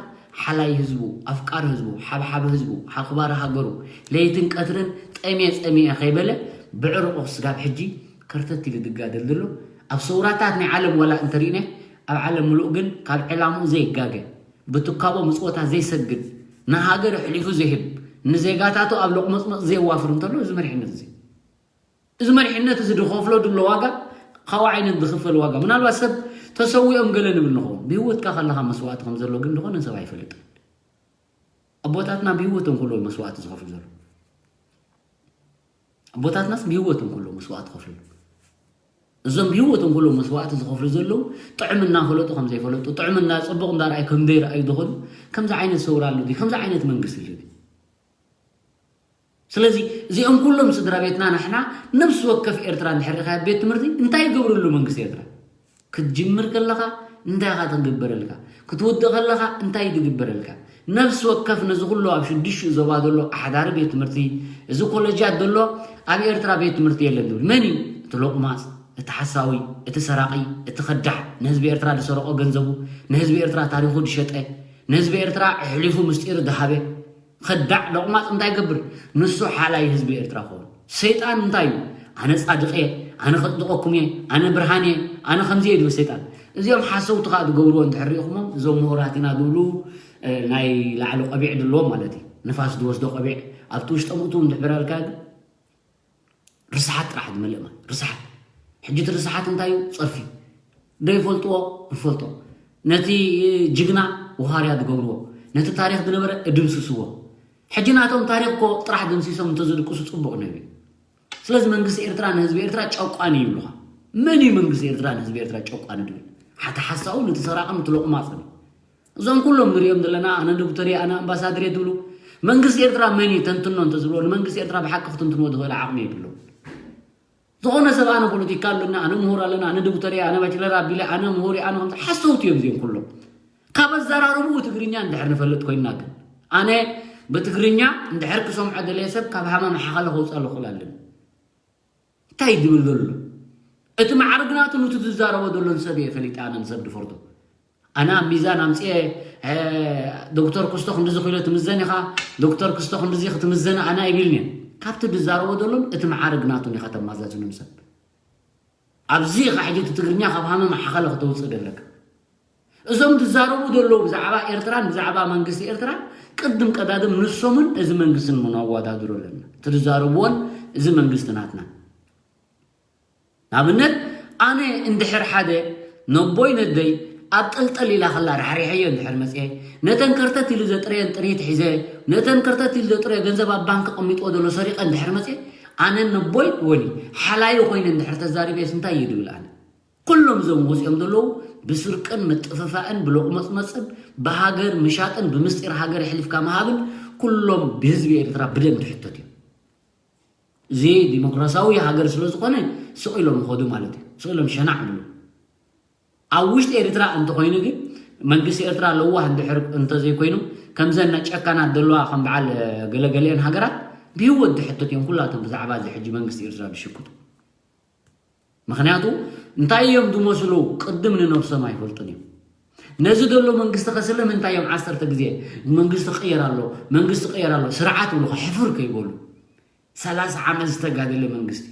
ሓላይ ህዝቡ፣ ኣፍቃሪ ህዝቡ፣ ሓብሓቢ ህዝቡ፣ ሓኽባሪ ሃገሩ፣ ለይትን ቀትርን ጠምየ ጸሚየ ከይበለ ብዕርቑ ስጋብ ሕጂ ከርተት ኢሉ ዝጋደል ዘሎ ኣብ ሰውራታት ናይ ዓለም ዋላ እንተሪእነ ኣብ ዓለም ምሉእ ግን ካብ ዕላምኡ ዘይጋገ ብትካቦ ምጽወታ ዘይሰግድ ንሃገር ኣሕሊፉ ዘይህብ ንዜጋታቱ ኣብ ሎቕመጽመጽ ዘየዋፍር እንተሎ እዚ መሪሕነት እዚ እዚ መሪሕነት እዚ ዝኸፍሎ ድሎ ዋጋ ካብኡ ዓይነት ዝኽፈል ዋጋ ምናልባት ሰብ ተሰዊኦም ገለ ንብል ንኸውን ብህይወትካ ከለኻ መስዋእቲ ከም ዘሎ ግን ዝኾነ ሰብ ኣይፈልጥን ኣቦታትና ብህይወቶም ከለዉ መስዋእቲ ዝኸፍሉ ዘሎ ኣቦታትናስ ብህይወቶም ከለዉ መስዋእቲ ከፍሉ እዞም ብህይወቶም ከለዉ መስዋእቲ ዝኸፍሉ ዘለዉ ጥዕም እናፈለጡ ከም ዘይፈለጡ ጥዕም እና ፅቡቕ እንዳረኣዩ ከም ዘይረኣዩ ዝኸዱ ከምዚ ዓይነት ሰውራ ኣሎ ከምዚ ዓይነት መንግስቲ ኣሎ ስለዚ እዚኦም ኩሎም ስድራ ቤትና ንሕና ነብሲ ወከፍ ኤርትራ እንድሕር ኢኻ ቤት ትምህርቲ እንታይ ይገብረሉ መንግስቲ ኤርትራ ክትጅምር ከለኻ እንታይ ኢኻ ትግበረልካ ክትውድእ ከለኻ እንታይ ትግበረልካ ነብሲ ወከፍ ነዚ ኩሉ ኣብ ሽዱሽኡ ዞባ ዘሎ ኣሕዳሪ ቤት ትምህርቲ እዚ ኮለጃት ዘሎ ኣብ ኤርትራ ቤት ትምህርቲ የለን ዝብል መን እዩ እቲ ሎቕማፅ እቲ ሓሳዊ እቲ ሰራቒ እቲ ከዳዕ ንህዝቢ ኤርትራ ዝሰረቆ ገንዘቡ ንህዝቢ ኤርትራ ታሪኹ ዝሸጠ ንህዝቢ ኤርትራ ኣሕሊፉ ምስጢሩ ዝሃበ ከዳዕ ሎቕማፅ እንታይ ይገብር ንሱ ሓላይ ህዝቢ ኤርትራ ክኸውን ሰይጣን እንታይ እዩ ኣነ ፃድቕ እየ ኣነ ከፅድቐኩም እየ ኣነ ብርሃን እየ ኣነ ከምዚ እየ ዝብል ሰይጣን እዚኦም ሓሰውቲ ከዓ ዝገብርዎ እንድሕር ሪኢኹሞም እዞም ምሁራት ኢና ዝብሉ ናይ ላዕሊ ቆቢዕ ድለዎም ማለት እዩ ንፋስ ዝወስዶ ቆቢዕ ኣብቲ ውሽጦም እቱ እንድሕበራልካ ግን ርስሓት ጥራሕ ዝመልእ ማለት ርስሓት ሕጂ እቲ ርስሓት እንታይ እዩ ፀርፊ ዘይፈልጥዎ ንፈልጦ ነቲ ጅግና ውሃርያ ዝገብርዎ ነቲ ታሪክ ዝነበረ እድምስስዎ ሕጂ ናቶም ታሪክ ኮ ጥራሕ ደምሲሶም እንተዝድቅሱ ፅቡቅ ነቢ ስለዚ መንግስቲ ኤርትራ ንህዝቢ ኤርትራ ጨቋኒ ይብሉካ መን እዩ መንግስቲ ኤርትራ ንህዝቢ ኤርትራ ጨቋኒ ድብል ሓቲ ሓሳዊ ነቲ ሰራቂ ነቲ ሎቁማፅን እዞም ኩሎም ንሪኦም ዘለና ኣነ ዶክተር እየ ኣነ ኣምባሳደር እየ ትብሉ መንግስቲ ኤርትራ መን እዩ ተንትኖ እንተዝብሎ ንመንግስቲ ኤርትራ ብሓቂ ክትንትንዎ ዝኽእል ዓቕሚ የብሎም ዝኾነ ሰብ ኣነ ፖለቲካ ኣለና ኣነ ምሁር ኣለና ኣነ ዶክተር እየ ኣነ ባችለር ኣቢለ ኣነ ምሁር እየ ኣነ ከምዚ ሓሰውቲ እዮም እዚኦም ኩሎም ካብ ኣዘራርብኡ ትግርኛ እንድሕር ንፈልጥ ኮይንና ግን ኣነ ብትግርኛ እንድሕር ክሰምዖ ደለየ ሰብ ካብ ሃመ መሓኸለ ከውፅኣሉ ክኽእል ኣለኒ እንታይ ዝብል ዘሎ እቲ ማዕርግ ናቱ ኑቲ ዝዛረቦ ዘሎ ንሰብ እየ ፈሊጠ ኣነ ንሰብ ድፈርዶ ኣነ ኣብ ሚዛን ኣምፅኤ ዶክተር ክስቶ ክንድዚ ክኢሎ ትምዘን ኢኻ ዶክተር ክስቶ ክንድዚ ክትምዘን ኣነ ኣይብልን እየ ካብቲ ዝዛረቦ ዘሎን እቲ ማዓርግ ናቱን ኢኻ ተማዛዝኖም ሰብ ኣብዚ ኢኻ ሕጂ እቲ ትግርኛ ካብ ሃመ ማሓኸለ ክተውፅእ ዘለካ እዞም ዝዛረቡ ዘለዉ ብዛዕባ ኤርትራን ብዛዕባ መንግስቲ ኤርትራ ቅድም ቀዳድም ንሶምን እዚ መንግስትን ምናዋዳድሮ ኣለና እቲ ዝዛረብዎን እዚ መንግስቲ ናትና ንኣብነት ኣነ እንድሕር ሓደ ነቦይ ነደይ ኣብ ጠልጠል ኢላ ከላ ራሕሪሐዮ እንድሕር መፅየ፣ ነተን ከርተት ኢሉ ዘጥረየን ጥሪት ሒዘ፣ ነተን ከርተት ኢሉ ዘጥረዮ ገንዘብ ኣብ ባንክ ቀሚጥዎ ዘሎ ሰሪቐ እንድሕር መፅየ፣ ኣነ ነቦይ ወኒ ሓላዩ ኮይነ እንድሕር ተዛሪበስ እንታይ እየ ድብል ኣነ? ኩሎም እዞም ወፂኦም ዘለዉ ብስርቅን ምጥፍፋእን ብሎቕመፅመፅን ብሃገር ምሻጥን ብምስጢር ሃገር የሕሊፍካ ምሃብን ኩሎም ብህዝቢ ኤርትራ ብደም ትሕተት እዮም። እዚ ዲሞክራሲያዊ ሃገር ስለ ዝኾነ ስቕ ኢሎም ይኸዱ ማለት እዩ። ስቕ ኢሎም ሸናዕ ይብሉ። ኣብ ውሽጢ ኤርትራ እንተኾይኑ ግን መንግስቲ ኤርትራ ለዋህ እንድሕር እንተዘይኮይኑ ከምዘን ናይ ጨካናት ዘለዋ ከም በዓል ገለገሊአን ሃገራት ብህይወት ዝሕተት እዮም ኩላቶም ብዛዕባ እዚ ሕጂ መንግስቲ ኤርትራ ዝሽክቱ። ምክንያቱ እንታይ እዮም ዝመስሉ ቅድም ንነብሶም ኣይፈልጡን እዮም። ነዚ ዘሎ መንግስቲ ከስለ ምንታይ እዮም ዓሰርተ ግዜ መንግስቲ ክቕየር ኣሎ መንግስቲ ክቕየር ኣሎ ስርዓት ብሉ ሕፍር ከይበሉ ሰላሳ ዓመት ዝተጋደለ መንግስቲ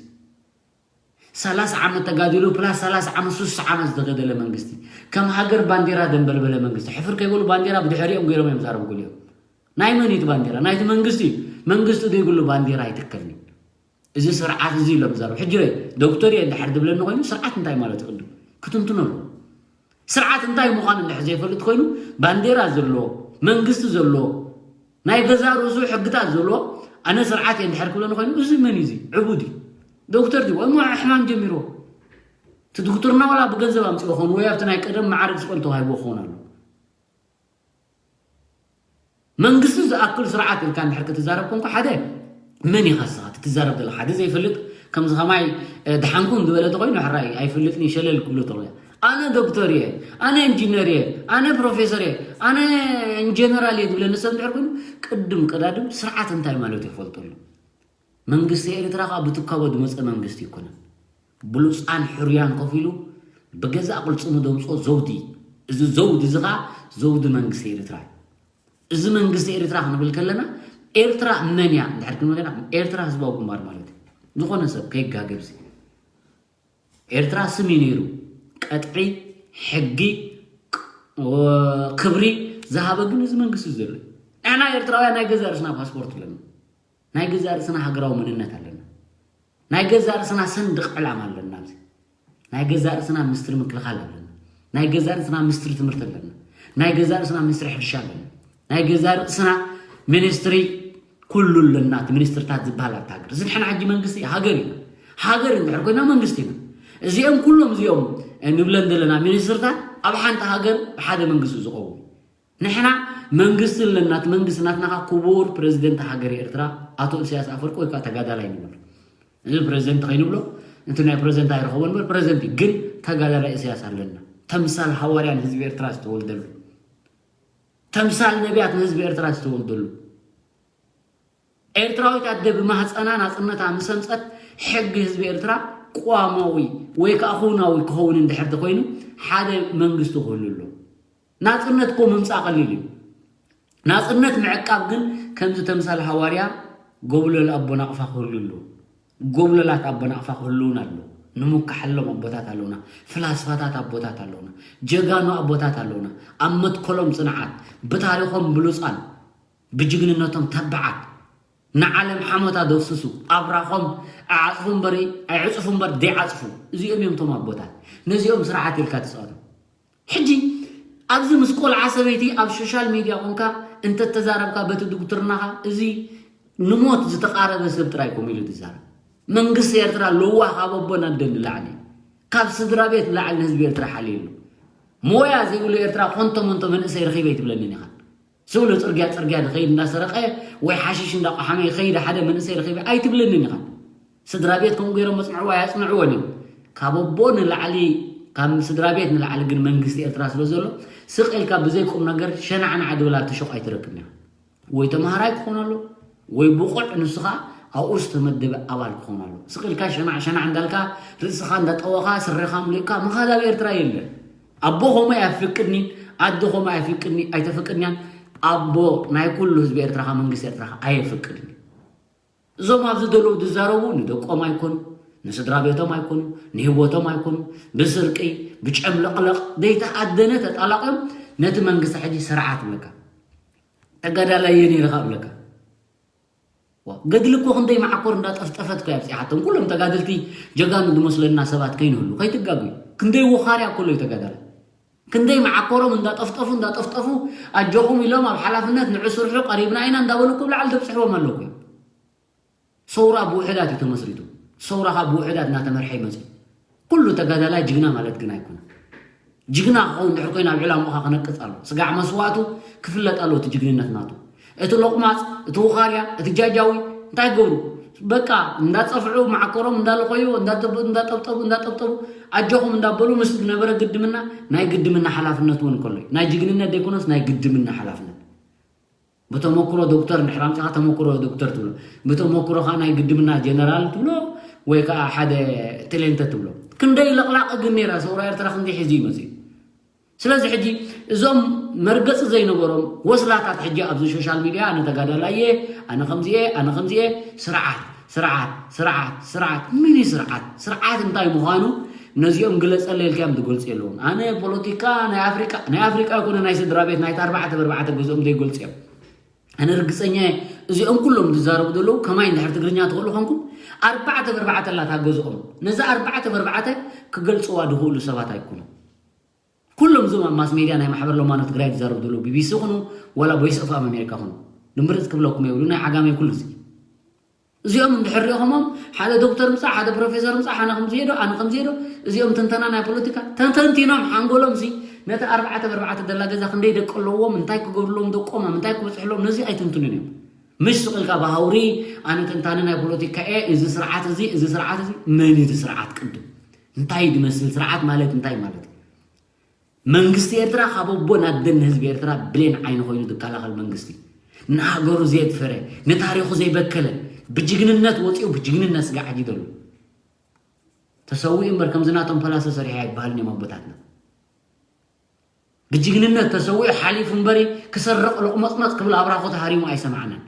ሰላሳ ዓመት ተጋዲሉ ፕላስ ሰላሳ ዓመት ሱሳ ዓመት ዝተገደለ መንግስቲ ከም ሃገር ባንዴራ ደንበልበለ መንግስቲ ሕፍር ከይበሉ ባንዴራ ብድሕሪኦም ገይሮም እዮም ዛረቡ ጉልዮም ናይ መን እዩ እቲ ባንዴራ ናይቲ መንግስቲ እዩ መንግስቲ ዘይብሉ ባንዴራ ኣይትከልኒ እዚ ስርዓት እዚ ኢሎም ዛረቡ ሕጂ ረ ዶክተር እየ እንድሕር ዝብለኒ ኮይኑ ስርዓት እንታይ ማለት ቅድም ክትንትኖ ኣለዎ ስርዓት እንታይ ምዃኑ እንድሕር ዘይፈልጥ ኮይኑ ባንዴራ ዘለዎ መንግስቲ ዘለዎ ናይ ገዛ ርእሱ ሕግታት ዘለዎ ኣነ ስርዓት እየ እንድሕር ክብለኒ ኮይኑ እዚ መን እዩ እዚ ዕቡድ እዩ ዶክተር ድዩ ወይ ሞያ ሕማም ጀሚርዎ እቲ ዶክተርና ዋላ ብገንዘብ ኣምፅኦ ኾኑ ወይ ኣብቲ ናይ ቀደም መዓርግ ስቆል ተዋሂብዎ ክኸውን ኣሎ መንግስቲ ዝኣክል ስርዓት ኢልካ እንድሕር ክትዛረብ ኮንኩ ሓደ መን ኢኻ ስኻ ትዛረብ ዘለኻ ሓደ ዘይፈልጥ ከምዚ ከማይ ድሓንኩም ዝበለ ተኮይኑ ሕራይ ኣይፈልጥን ሸለል ክብሎ ተኮይኑ ኣነ ዶክተር እየ ኣነ ኢንጂነር እየ ኣነ ፕሮፌሰር እየ ኣነ ኢንጀነራል እየ ዝብለኒ ሰብ እንድሕር ኮይኑ ቅድም ቀዳድም ስርዓት እንታይ ማለት ይፈልጠሉ መንግስቲ ኤርትራ ከዓ ብትካቦ ዝመፀ መንግስቲ ይኮነ ብሉፃን ሕሩያን ኮፍ ኢሉ ብገዛእ ቅልፅሙ ደምፆ ዘውዲ እዚ ዘውዲ እዚ ከዓ ዘውዲ መንግስቲ ኤርትራ እዩ እዚ መንግስቲ ኤርትራ ክንብል ከለና ኤርትራ መን እያ እንድሕር ክንብል ከለና ኤርትራ ህዝባዊ ግንባር ማለት እዩ ዝኾነ ሰብ ከይጋገብዚ ኤርትራ ስም እዩ ነይሩ ቀጥዒ ሕጊ ክብሪ ዝሃበ ግን እዚ መንግስቲ ዘሎ ንሕና ኤርትራውያን ናይ ገዛ ርእስና ፓስፖርት ኣለና ናይ ገዛ ርእስና ሃገራዊ መንነት ኣለና ናይ ገዛ ርእስና ሰንድቕ ዕላማ ኣለና ኣብዚ ናይ ገዛ ርእስና ምስትሪ ምክልኻል ኣለና ናይ ገዛ ርእስና ምስትሪ ትምህርቲ ኣለና ናይ ገዛ ርእስና ምስትሪ ሕርሻ ኣለና ናይ ገዛ ርእስና ሚኒስትሪ ኩሉ ኣለና እቲ ሚኒስትርታት ዝበሃል ኣብቲ ሃገር እዚ ንሕና ሕጂ መንግስቲ ሃገር ኢና ሃገር እንድሕር ኮይና መንግስቲ ኢና እዚኦም ኩሎም እዚኦም ንብለን ዘለና ሚኒስትርታት ኣብ ሓንቲ ሃገር ብሓደ መንግስቲ ዝኸውን ንሕና መንግስቲ ኣለና እቲ መንግስቲ ናትና ክቡር ፕሬዚደንት ሃገር ኤርትራ ኣቶ ኢሳያስ ኣፈወርቂ ወይ ከዓ ተጋዳላይ ንብሎ እዚ ፕሬዚደንት ከይንብሎ እቲ ናይ ፕሬዚደንት ኣይረኸቦ ንበር ፕሬዚደንት ግን ተጋዳላይ ኢሳያስ ኣለና ተምሳል ሃዋርያ ንህዝቢ ኤርትራ ዝተወልደሉ ተምሳል ነቢያት ንህዝቢ ኤርትራ ዝተወልደሉ ኤርትራዊት ኣደ ብማህፀና ናፅነታ ምስ ኣምፀት ሕጊ ህዝቢ ኤርትራ ቅዋማዊ ወይ ከዓ ክውናዊ ክኸውን እንድሕር ተኮይኑ ሓደ መንግስቲ ክህሉ ኣሎ ናፅነት እኮ ምምፃእ ቀሊል እዩ ናፅነት ምዕቃብ ግን ከምዚ ተምሳል ሃዋርያ ጎብለል ኣቦ ናቕፋ ክህሉ ኣሎ ጎብለላት ኣቦ ናቕፋ ክህልውን ኣሎ ንምካሓሎም ኣቦታት ኣለውና ፍላስፋታት ኣቦታት ኣለውና ጀጋኑ ኣቦታት ኣለውና ኣብ መትከሎም ፅንዓት ብታሪኾም ብሉፃን ብጅግንነቶም ተባዓት ንዓለም ሓሞታ ደፍስሱ ኣብራኾም ኣዓፅፉ እምበር ኣይዕፅፉ እምበር ዘይዓፅፉ እዚኦም እዮም ቶም ኣቦታት ነዚኦም ስርዓት ኢልካ ትፅኣቶም ሕጂ ኣብዚ ምስ ቆልዓ ሰበይቲ ኣብ ሶሻል ሚድያ ኮንካ እንተተዛረብካ በቲ ድጉትርናኻ እዚ ንሞት ዝተቓረበ ሰብ ጥራይ ኮም ኢሉ ዝዛረብ መንግስቲ ኤርትራ ለዋህ ካብ ኣቦ ናብ ደን ንላዕሊ ካብ ስድራ ቤት ንላዕሊ ንህዝቢ ኤርትራ ሓልየሉ ሞያ ዘይብሉ ኤርትራ ኮንቶ መንቶ መንእሰይ ረኺበ ኣይትብለንን ኢኻ ስብሉ ፅርግያ ፅርግያ ዝኸይድ እንዳሰረቐ ወይ ሓሽሽ እንዳቋሓመ ይኸይድ ሓደ መንእሰይ ረኺበ ኣይትብለንን ኢኻ ስድራ ቤት ከምኡ ገይሮም መፅንዕዎ ኣያፅንዕዎን እዮም ካብ ኣቦ ንላዕሊ ካብ ስድራ ቤት ንላዕሊ ግን መንግስቲ ኤርትራ ስለ ዘሎ ስቕ ኢልካ ብዘይ ቁም ነገር ሸናዕናዕ ድብል ኣብቲ ሹቕ ኣይትረክብን ኢኻ ወይ ተምሃራይ ክኾን ኣሎ ወይ ብቑዕ ንስኻ ኣብኡ ዝተመደበ ኣባል ክኾን ኣሎ ስቕ ኢልካ ሸናዕ ሸናዕ እንዳልካ ርእስኻ እንዳጠወኻ ስረኻ ምልእካ ምኻድ ኣብ ኤርትራ የለ ኣቦ ከምኡ ኣይፍቅድኒ ኣደ ከምኡ ኣይፍቅድኒ ኣይተፍቅድንያን ኣቦ ናይ ኩሉ ህዝቢ ኤርትራኻ መንግስቲ ኤርትራኻ ኣየፍቅድን እዞም ኣብዚ ዘለዉ ዝዛረቡ ንደቆም ኣይኮኑ ንስድራ ቤቶም ኣይኮኑ ንህይወቶም ኣይኮኑ ብስርቂ ብጨምለቕለቕ ዘይተኣደነ ተጣላቕዮም ነቲ መንግስቲ ሕጂ ስርዓት እብለካ ተጋዳላይ እየ ነይረ እብለካ ገድሊ እኮ ክንደይ ማዕኮር እንዳጠፍጠፈት እኮ ኣብፂሓቶም ኩሎም ተጋደልቲ ጀጋኑ ዝመስለና ሰባት ከይንህሉ ከይትጋጉ ክንደይ ወኻርያ ከሎ እዩ ተጋዳላይ ክንደይ መዓኮሮም እንዳጠፍጠፉ እንዳጠፍጠፉ ኣጆኹም ኢሎም ኣብ ሓላፍነት ንዑ ስርሑ ቀሪብና ኢና እንዳበሉ እኮ ብላዕሊ ደብፅሕዎም ኣለኩ። ሰውራ ብውሕዳት እዩ ተመስሪቱ። ሰውራ ካብ ብውሕዳት እናተመርሐ ይመፅእ። ኩሉ ተጋዳላይ ጅግና ማለት ግን ኣይኮነ። ጅግና ክኸውን ድሕር ኮይኑ ኣብ ዕላምኡኻ ክነቅፅ ኣሎ። ስጋዕ መስዋእቱ ክፍለጥ ኣሎ እቲ ጅግንነት ናቱ። እቲ ሎቕማፅ፣ እቲ ውኻርያ፣ እቲ ጃጃዊ እንታይ ገብሩ? በቃ እንዳፀፍዑ መዓኮሮም እንዳለኾዩ እንዳጠቡ እንዳጠብጠቡ እንዳጠብጠቡ ኣጆኹም እንዳበሉ ምስ ዝነበረ ግድምና ናይ ግድምና ሓላፍነት እውን ከሎ ናይ ጅግንነት ደይኮነስ ናይ ግድምና ሓላፍነት ብተመክሮ ዶክተር እንድሕር ኣምፂኻ ተመክሮ ዶክተር ትብሎ ብተመክሮኻ ናይ ግድምና ጀነራል ትብሎ ወይ ከዓ ሓደ ቴሌንተ ትብሎ ክንደይ ለቕላቕ ግን ነራ ሰውራ ኤርትራ ክንደይ ሕዚ ይመፅእ ስለዚ ሕጂ እዞም መርገፂ ዘይነበሮም ወስላታት ሕጂ ኣብዚ ሶሻል ሚድያ ኣነ ተጋዳላየ ኣነ ከምዚየ ኣነ ከምዚየ ስርዓት ስርዓት ስርዓት ስርዓት ሚኒ ስርዓት ስርዓት እንታይ ምዃኑ ነዚኦም ግለፀለ ኢልካዮም ዝገልፁ የለውን ኣነ ፖለቲካ ናይ ኣፍሪቃ ናይ ኣፍሪቃ ይኮነ ናይ ስድራ ቤት ናይቲ ኣርባዕተ ብኣርባዕተ ገዝኦም ዘይገልፁ እዮም ኣነ ርግፀኛ እየ እዚኦም ኩሎም ዝዛረቡ ዘለዉ ከማይ እንድሕር ትግርኛ ትኽእሉ ኮንኩም ኣርባዕተ ብኣርባዕተ ኣላታ ገዝኦም ነዚ ኣርባዕተ ብኣርባዕተ ክገልፅዋ ዝኽእሉ ሰባት ኣይኮኑን ኩሎም እዞም ኣብ ማስ ሜድያ ናይ ማሕበር ሎማኖ ትግራይ ዝዛረቡ ዘለዉ ቢቢሲ ይኹኑ ዋላ ቮይስ ኦፍ ኣሜሪካ ይኹኑ ንምርፅ ክብለኩም የብሉ ናይ ዓጋመይ ኩሉ እዚ እዚኦም እንድሕር ሪኦኸሞም ሓደ ዶክተር ምፃእ ሓደ ፕሮፌሰር ምፃእ ሓነ ከምዝየዶ ኣነ ከምዝየዶ እዚኦም ትንተና ናይ ፖለቲካ ተንተንቲኖም ሓንጎሎም ሲ ነቲ ኣርባዕተ ብኣርባዕተ ደላ ገዛ ክንደይ ደቂ ኣለዎም እንታይ ክገብርሎም ደቆም ኣብ ምንታይ ክበፅሕሎም ነዚ ኣይትንትኑን እዮም ምሽ ስቕልካ ብሃውሪ ኣነ ተንታኒ ናይ ፖለቲካ እየ እዚ ስርዓት እዚ እዚ ስርዓት እዚ መን እዩ እቲ ስርዓት ቅድም እንታይ ድመስል ስርዓት ማለት እንታይ ማለት እዩ መንግስቲ ኤርትራ ካብ ኣቦን ኣደን ንህዝቢ ኤርትራ ብሌን ዓይኒ ኮይኑ ዝከላኸል መንግስቲ ንሃገሩ ዘየድፈረ ንታሪኹ ዘይበከለ ብጅግንነት ወፂኡ ብጅግንነት ስጋዕ ሒዙ ዘሎ ተሰዊኡ እምበር ከምዚ ናቶም ፓላሶ ሰሪሑ ኣይበሃልን እዮም ኣቦታትና ብጅግንነት ተሰዊኡ ሓሊፉ እምበሪ ክሰርቕ ሎቕመፅመፅ ክብል ኣብራኹ ተሃሪሙ ኣይሰማዕናን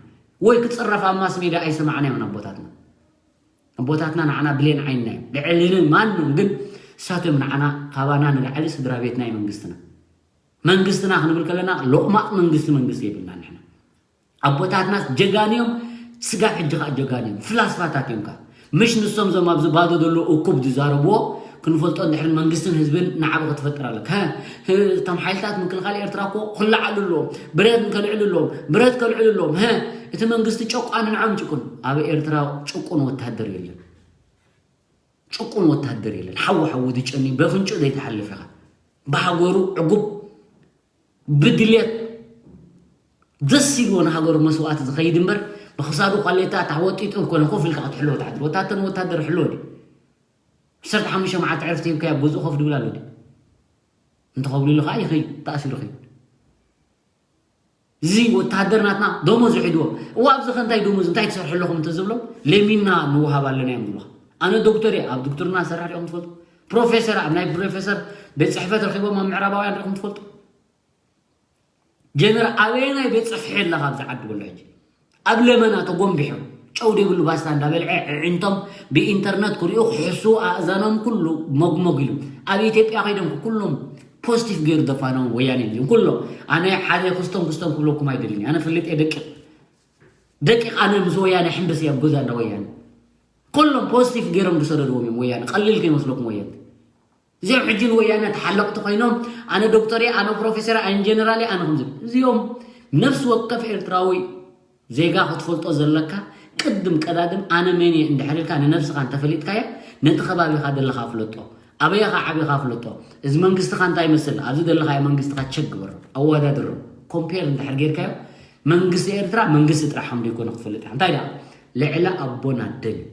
ወይ ክፅረፍ ኣብ ማስ ሜድያ ኣይሰማዕናዮን ኣቦታትና ኣቦታትና ንዓና ብሌን ዓይንና እዮም ልዕሊ ማንም ግን እሳቶም ንዓና ካባና ንላዕሊ ስድራ ቤትና እዩ መንግስትና መንግስትና ክንብል ከለና ሎቕማቕ መንግስቲ መንግስቲ የብልና ንሕና ኣቦታትና ጀጋን እዮም ስጋብ ሕጂ ከዓ ጀጋን እዮም ፍላስፋታት እዮም ከዓ ምሽ ንሶም ዞም ኣብዚ ባዶ ዘሎ እኩብ ዝዛረብዎ ክንፈልጦ እንድሕር መንግስትን ህዝብን ንዓቢ ክትፈጥር ኣለካ እቶም ሓይልታት ምክልኻል ኤርትራ እኮ ክለዓሉ ኣለዎም ብረት ከልዕሉ ኣለዎም ብረት ከልዕሉ ኣለዎም ሀ እቲ መንግስቲ ጨቋኒ ንዖም ጭቁን ኣብ ኤርትራ ጭቁን ወታደር የለን ጭቁን ወታደር የለን ሓዊ ሓዊ ዝጨኒ በፍንጩ ዘይተሓልፍ ኢኻ ብሃገሩ ዕጉብ ብድልየት ደስ ኢልዎ ንሃገሩ መስዋእቲ ዝኸይድ እምበር ብክሳዱ ኳሌታ ታወጢጡ ኮነ ኮፍ ኢልካ ክትሕልዎ ትሓድር ወታደር ወታደር ሕልዎ ድዩ ዓሰርተ ሓሙሽተ መዓልቲ ዕርፍቲ ሂብካዮ ኣብ ገዝኡ ኮፍ ድብል ኣሎ ድዩ እንተኸብሉ ኢሉ ከዓ ይኸይድ ተኣሲሩ ይኸይድ እዚ ወታደር ናትና ደሞዝ ይሕድዎ እዋ ኣብዚ ከ እንታይ ደሞዝ እንታይ ትሰርሑ ኣለኹም እንተዝብሎም ለሚንና ንውሃብ ኣለና እዮም ዝብሉኻ ኣነ ዶክተር እየ ኣብ ዶክተርና ዝሰርሕ ሪኹም ትፈልጡ ፕሮፌሰር ኣብ ናይ ፕሮፌሰር ቤት ፅሕፈት ረኪቦም ኣብ ምዕራባውያን ሪኹም ትፈልጡ ጀነር ኣበየናይ ቤት ፅፍሒ ኣለካ ኣብዚ ዓዲ በሎ ሕጂ ኣብ ለመና ተጎንቢሖም ጨው ዘይብሉ ባስታ እንዳበልዐ ዕዕንቶም ብኢንተርነት ክሪኡ ክሕሱ ኣእዛኖም ኩሉ ሞግሞግ ኢሉ ኣብ ኢትዮጵያ ከይዶም ኩሎም ፖስቲቭ ገይሩ ዘፋነዎም ወያነ እዮም ኩሎም ኣነ ሓደ ክስቶም ክስቶም ክብለኩም ኣይደልን ኣነ ፍልጥ እየ ደቂቕ ደቂቕ ኣነ ምስ ወያነ ሕምብስ እየ ኣብ ገዛ እንዳ ወያነ ኩሎም ፖስቲቭ ገይሮም ዝሰደድዎም እዮም ወያነ ቀሊል ከይመስለኩም ወያነ እዚኦም ሕጂ ንወያነ ተሓለቕቲ ኮይኖም ኣነ ዶክተር እየ ኣነ ፕሮፌሰር ኣነ ጀነራል እየ ኣነ ከምዚ እዚኦም ነፍሲ ወከፍ ኤርትራዊ ዜጋ ክትፈልጦ ዘለካ ቅድም ቀዳድም ኣነ መን እየ እንድሕር ኢልካ ንነብስኻ እንተፈሊጥካዮ ነቲ ከባቢኻ ዘለኻ ፍለጦ ኣበየኻ ዓቢኻ ፍለጦ እዚ መንግስትኻ እንታይ ይመስል ኣብዚ ዘለኻዮ መንግስትኻ ቸክ ግበሮ ኣወዳድሮ ኮምፔር እንድሕር ጌርካዮ መንግስቲ ኤርትራ መንግስቲ ጥራሕ ከም ዘይኮነ ክትፈልጥ ኢኻ እንታይ ደኣ ልዕሊ ኣቦን ኣደን እዩ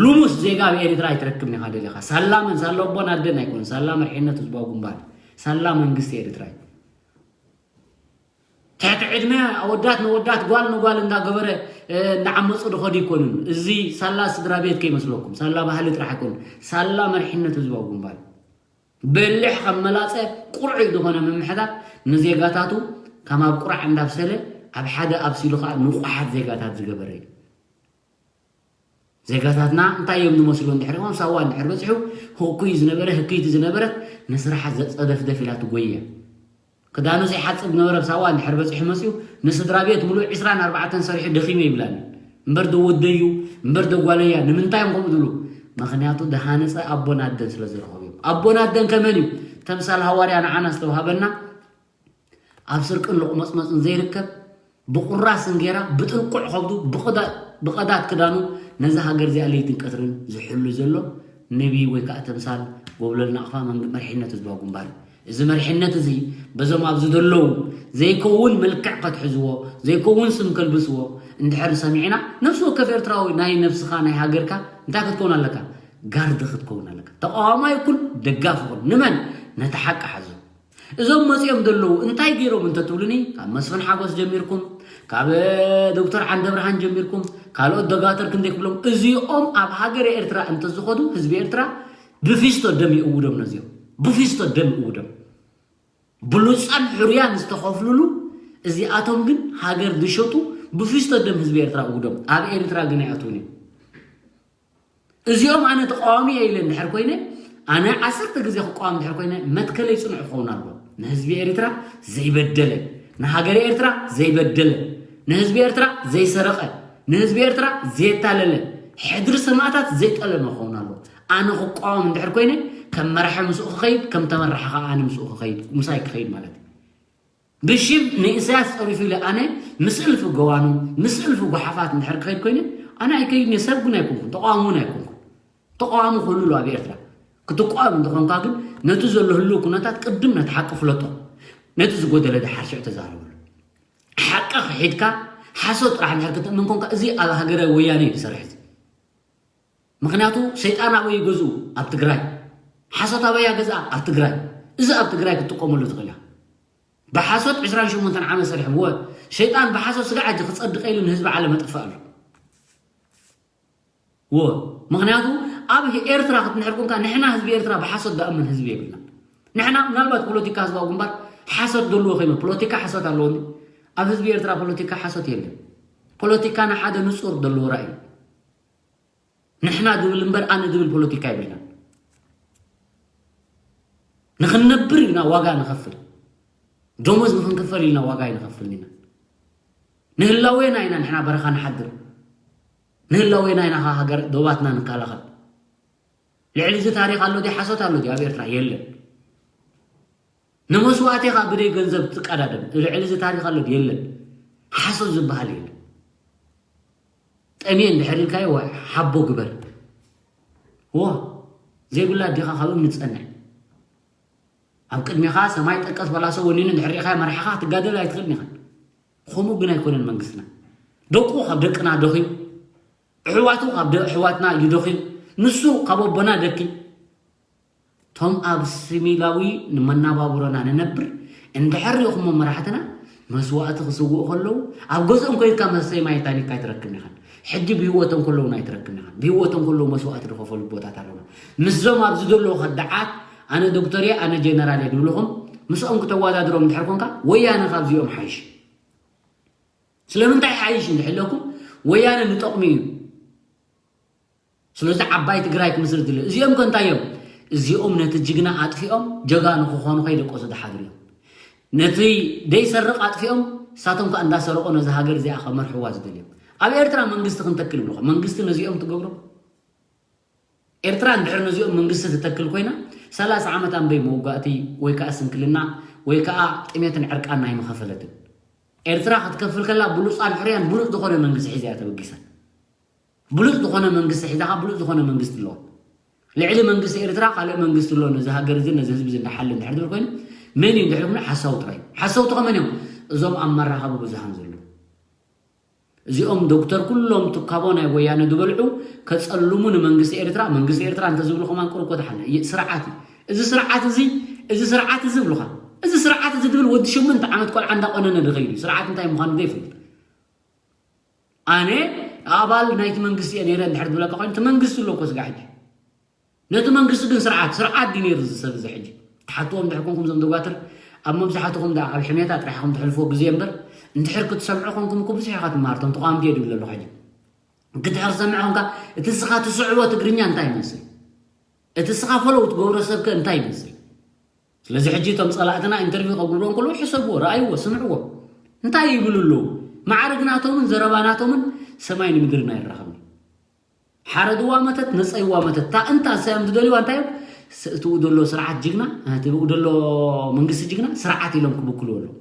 ልሙስ ዜጋ ኣብ ኤሪትራ ኣይትረክብን ኢኻ ደሊኻ ሳላ መን ሳላ ኣቦን ኣደን ኣይኮን ሳላ መርሒነት ህዝባዊ ግንባር ሳላ መንግስቲ ኤሪትራ እዩ ትሕቲ ዕድመ ኣወዳት ነወዳት ጓል ነጓል እንዳገበረ እንዳዓመፁ ድኸዱ ይኮኑን እዚ ሳላ ስድራ ቤት ከይመስለኩም ሳላ ባህሊ ጥራሕ ኣይኮኑን ሳላ መርሒነት ህዝባዊ ግንባር በሊሕ ካብ መላፀ ቁርዑይ ዝኾነ ምምሕዳር ንዜጋታቱ ከም ኣብ ቁራዕ እንዳብሰለ ኣብ ሓደ ኣብሲሉ ከዓ ንቑሓት ዜጋታት ዝገበረ እዩ ዜጋታትና እንታይ እዮም ዝመስሉ እንድሕር እዮም ሳዋ እንድሕር በፂሑ ህኩይ ዝነበረ ህክይቲ ዝነበረት ንስራሓት ዘፀደፍደፍ ኢላ ትጎየ ክዳኑ ዘይሓፅብ ዝነበረ ኣብ ሳዋ እንድሕር በፂሑ መፅኡ ንስድራ ቤት ሙሉእ ዕስራን ኣርባዕተን ሰሪሑ ደኺመ ይብላኒ እምበር ደወደዩ እምበር ደጓለያ ንምንታይ እዮም ከምኡ ዝብሉ ምክንያቱ ደሃነፀ ኣቦን ኣደን ስለ ዝረኸቡ እዮም ኣቦና ኣደን ከመን እዩ ተምሳል ሃዋርያ ንዓና ዝተዋሃበና? ኣብ ስርቅን ሎቕመጽመጽን ዘይርከብ፣ ብቑራስ እንጌራ፣ ብጥንቁዕ ከብዱ፣ ብቕዳ- ብቐዳት ክዳኑ ነዛ ሃገር እዚኣ ለይትን ቀትርን ዝሕሉ ዘሎ ነቢ ወይ ከዓ ተምሳል ጎብለል ናቕፋ መንግ- መሪሕነት ህዝባዊ ግንባር እዩ። እዚ መሪሕነት እዚ በዞም ኣብዚ ዘለዉ ዘይከውን መልክዕ ከትሕዝዎ፣ ዘይከውን ስም ከልብስዎ እንድሕር ሰሚዕና፣ ነፍሲ ወከፍ ኤርትራዊ ናይ ነብስኻ ናይ ሃገርካ እንታይ ክትከውን ኣለካ? ጋርድ ክትከውን ኣለካ። ተቃዋማይ ይኩን ደጋፍ ይኩን ንመን? ነቲ ሓቂ ሓዙ። እዞም መጺኦም ዘለዉ እንታይ ገይሮም እንተትብሉኒ፣ ካብ መስፍን ሓጎስ ጀሚርኩም፣ ካብ ዶክተር ዓንደብርሃን ጀሚርኩም፣ ካልኦት ደጋተር ክንደይ ክብሎም፣ እዚኦም ኣብ ሃገረ ኤርትራ እንተዝኸዱ ህዝቢ ኤርትራ ብፊስቶ ደም ይእውዶም። ነዚኦም ብፊስቶ ደም ይእውዶም። ብሉጻን ሕሩያን ዝተኸፍሉሉ፣ እዚኣቶም ግን ሃገር ዝሸጡ ብፊስቶ ደም ህዝቢ ኤርትራ እውዶም። ኣብ ኤርትራ ግን ኣይኣትውን እዮም። እዚኦም ኣነ ተቃዋሚ እየ ኢለ እንድሕር ኮይነ፣ ኣነ ዓሰርተ ግዜ ክቃወም እንድሕር ኮይነ፣ መትከለይ ጽኑዕ ክኸውን ኣለዎ። ንህዝቢ ኤርትራ ዘይበደለ፣ ንሃገረ ኤርትራ ዘይበደለ፣ ንህዝቢ ኤርትራ ዘይሰረቐ፣ ንህዝቢ ኤርትራ ዘየታለለ፣ ሕድሪ ሰማእታት ዘይጠለመ ክኸውን ኣለዎ። ኣነ ክቃወም እንድሕር ኮይነ፣ ከም መራሒ ምስኡ ክኸይድ፣ ከም ተመራሒ ከዓ ኣነ ምስኡ ክኸይድ፣ ምሳይ ክኸይድ ማለት እዩ። ብሽም ንኢሳያስ ጸሪፉ ኢለ ኣነ ምስ እልፊ ገዋኑ፣ ምስ እልፊ ጓሓፋት እንድሕር ክኸይድ ኮይነ፣ ኣነ ኣይከይድን እየ። ሰብ ግን ኣይኮንኩን፣ ተቃዋሚ እውን ኣይኮንኩን። ተቃዋሚ ክህሉ ኣሎ ኣብ ኤርትራ። ክትቃወም እንተኾንካ ግን ነቲ ዘሎ ህልው ኩነታት ቅድም ነቲ ሓቂ ፍለጦ። ነቲ ዝጎደለ ደሓር ሽዑ ተዛረበሉ። ሓቂ ክሒድካ ሓሶት ጥራሕ እንድሕር ክትእምን ኮንካ፣ እዚ ኣብ ሃገረ ወያነ እዩ ዝሰርሕ እዚ። ምኽንያቱ ሰይጣን ኣበይ ይገዝኡ? ኣብ ትግራይ። ሓሶት ኣበይ ኣገዝኣ? ኣብ ትግራይ። እዚ ኣብ ትግራይ ክትጥቀመሉ ትኽእል ኢኻ። ብሓሶት ዕስራን ሸሞንተን ዓመት ሰሪሑ። ወ- ሸይጣን ብሓሶት ስጋዕ ሕጂ ክጸድቀ ኢሉ ንህዝቢ ዓለም ኣጥፍእ ኣሎ። ወ- ምኽንያቱ ኣብ ኤርትራ ክትንሕር ኮንካ፣ ንሕና ህዝቢ ኤርትራ ብሓሶት ዝኣምን ህዝቢ የብልና። ንሕና ምናልባት ፖለቲካ ህዝባዊ ግንባር ሓሶት ዘለዎ ከይኑ፣ ፖለቲካ ሓሶት ኣለዎ እንዲ? ኣብ ህዝቢ ኤርትራ ፖለቲካ ሓሶት የለን። ፖለቲካ ንሓደ ንጹር ዘለዎ ራእይ። ንሕና ዝብል እምበር ኣነ ዝብል ፖለቲካ የብልናን። ንኽንነብር ኢና ዋጋ ንኸፍል። ደሞዝ ንኽንክፈል ኢልና ዋጋ ኣይንኸፍልን ኢና። ንህላዌና ኢና ንሕና በረኻ ንሓድር። ንህላዌና ኢና ከዓ ሃገር ዶባትና ንከላኸል። ልዕሊ እዚ ታሪኽ ኣሎ ድዩ? ሓሶት ኣሎ ድዩ ኣብ ኤርትራ? የለን። ንመስዋእቲ ኢኻ ብደይ ገንዘብ ትቀዳደም። ልዕሊ እዚ ታሪኽ ኣሎ ድዩ? የለን። ሓሶት ዝበሃል የለን። ጠምየ እንድሕር ኢልካዮ፣ ወ- ሓቦ ግበር። ወ- ዘይብላ ኣዴኻ ካብ እምኒ ትጸንዕ። ኣብ ቅድሜኻ ሰማይ ጠቀስ በላሶ ወኒኑ እንድሕር ርኢኻዮ፣ መራሒኻ ክትጋደል ኣይትኽእልን ኢኻ። ከምኡ ግን ኣይኮነን መንግስትና። ደቁ ካብ ደቅና ደኺዩ፣ ኣሕዋቱ ካብ ደ- ኣሕዋትና እዩ ደኺዩ፣ ንሱ ካብ ኣቦና ደኪ። እቶም ኣብ ሲቪላዊ ንመናባብሮና ንነብር እንድሕር ርኢኹሞ መራሕትና መስዋእቲ ክስውኡ ከለዉ፣ ኣብ ገዝኦም ኮይንካ መስተይ ማይ ታኒካ ኣይትረክብን ኢኻን። ሕጂ ብህይወቶም ከለዉ ናይ ትረክብን ኢኻን። ብህይወቶም ከለዉ መስዋእቲ ዝኸፈሉ ቦታት ኣለዉና። ምስዞም ኣብዚ ዘለዉ ከዳዓት፣ ኣነ ዶክተር እየ፣ ኣነ ጀነራል እየ ዝብልኹም፣ ምስኦም ክተወዳድሮም እንድሕር ኮንካ፣ ወያነ ካብዚኦም ሓይሽ። ስለምንታይ ሓይሽ እንድሕለኩም? ወያነ ንጠቕሚ እዩ። ስለዚ ዓባይ ትግራይ ክምስርት ድለ። እዚኦም ከ እንታይ እዮም? እዚኦም ነቲ ጅግና ኣጥፊኦም ጀጋኑ ክኾኑ ከይደቀሱ ዝሓድሩ እዮም። ነቲ ደይሰርቕ ኣጥፊኦም፣ ንሳቶም ከኣ እንዳሰረቑ ነዚ ሃገር እዚኣ ከመርሕዋ ዝደልዮም። ኣብ ኤርትራ መንግስቲ ክንተክል ይብሉኻ። መንግስቲ ነዚኦም ትገብሮ? ኤርትራ እንድሕር ነዚኦም መንግስቲ ትተክል ኮይና፣ ሰላሳ ዓመት ኣንበይ መውጋእቲ ወይ ከኣ ስንክልና ወይ ከኣ ጥሜትን ዕርቃን ናይ ምኸፈለትን። ኤርትራ ክትከፍል ከላ ብሉጻን ሕርያን ብሉጽ ዝኾነ መንግስቲ ሒዛ እያ ተበጊሳ። ብሉጽ ዝኾነ መንግስቲ ሒዛ፣ ብሉጽ ዝኾነ መንግስቲ ኣለዋ። ልዕሊ መንግስቲ ኤርትራ ካልእ መንግስቲ ኣሎ፣ ነዚ ሃገር እዚ፣ ነዚ ህዝቢ እዚ እንዳሓለ እንድሕር ዝብል ኮይኑ፣ መን እዩ እንድሕር ኮይኑ ሓሳዊ ጥራይ እዩ። ሓሰውቲ ከመን እዮም? እዞም ኣብ መራኸቢ ብዙሃን ዘለዉ። እዚኦም ዶክተር ኩሎም ትካቦ ናይ ወያነ ዝበልዑ ከጸልሙ ንመንግስቲ ኤርትራ፣ መንግስቲ ኤርትራ እንተዝብሉ ከማን ቁርቆ ተሓለ። ይ-፣ ስርዓት እዩ። እዚ ስርዓት እዚ፣ እዚ ስርዓት እዚ ይብሉኻ። እዚ ስርዓት እዚ ዝብል ወዲ ሸሞንተ ዓመት ቆልዓ እንዳቆነነ ዝኸይድ እዩ። ስርዓት እንታይ ምዃኑ ዘይፈልጥ። ኣነ ኣባል ናይቲ መንግስቲ እየ ነይረ እንድሕር ዝብለካ ኮይኑ፣ እቲ መንግስቲ ኣሎ እኮ ስጋ ሕጂ። ነቲ መንግስቲ ግን ስርዓት፣ ስርዓት ድዩ ነይሩ እዚ ሰብ እዚ ሕጂ? ትሓትዎም እንድሕር ኮንኩም እዞም ደጓትር፣ ኣብ መብዛሕትኹም ደኣ ኣብ ሕሜታ ጥራሕ ኢኹም ትሕልፍዎ ግዜ እምበር፣ እንድሕር ክትሰምዑ ኮንኩም እኮ ብዙሕ ኢኻ ትመሃር። እቶም ተቃወምቲ እየ ዝብል ዘለኹ ሕጂ። ክትሕር ሰምዕ ኮንካ፣ እቲ እስኻ ትስዕቦ ትግርኛ እንታይ ይመስል? እቲ እስኻ ፈለው ትገብሮ ሰብከ እንታይ ይመስል? ስለዚ ሕጂ እቶም ጸላእትና ኢንተርቪው ከግብርዎ እንከለዉ ሕሰብዎ፣ ረኣይዎ፣ ስምዕዎ። እንታይ ይብሉ ኣለዉ? ማዕርግ ናቶምን ዘረባ ናቶምን ሰማይ ንምድርን ኣይራኸብን። ሓረድዋ መተት፣ ነጸይዋ መተት። እታ እንታ እሳዮም ዝደልይዋ እንታይ እዮም? ስ- እትኡ ዘሎ ስርዓት ጅግና፣ እትኡ ዘሎ መንግስቲ ጅግና ስርዓት ኢሎም ክብክሉ ኣለዎ።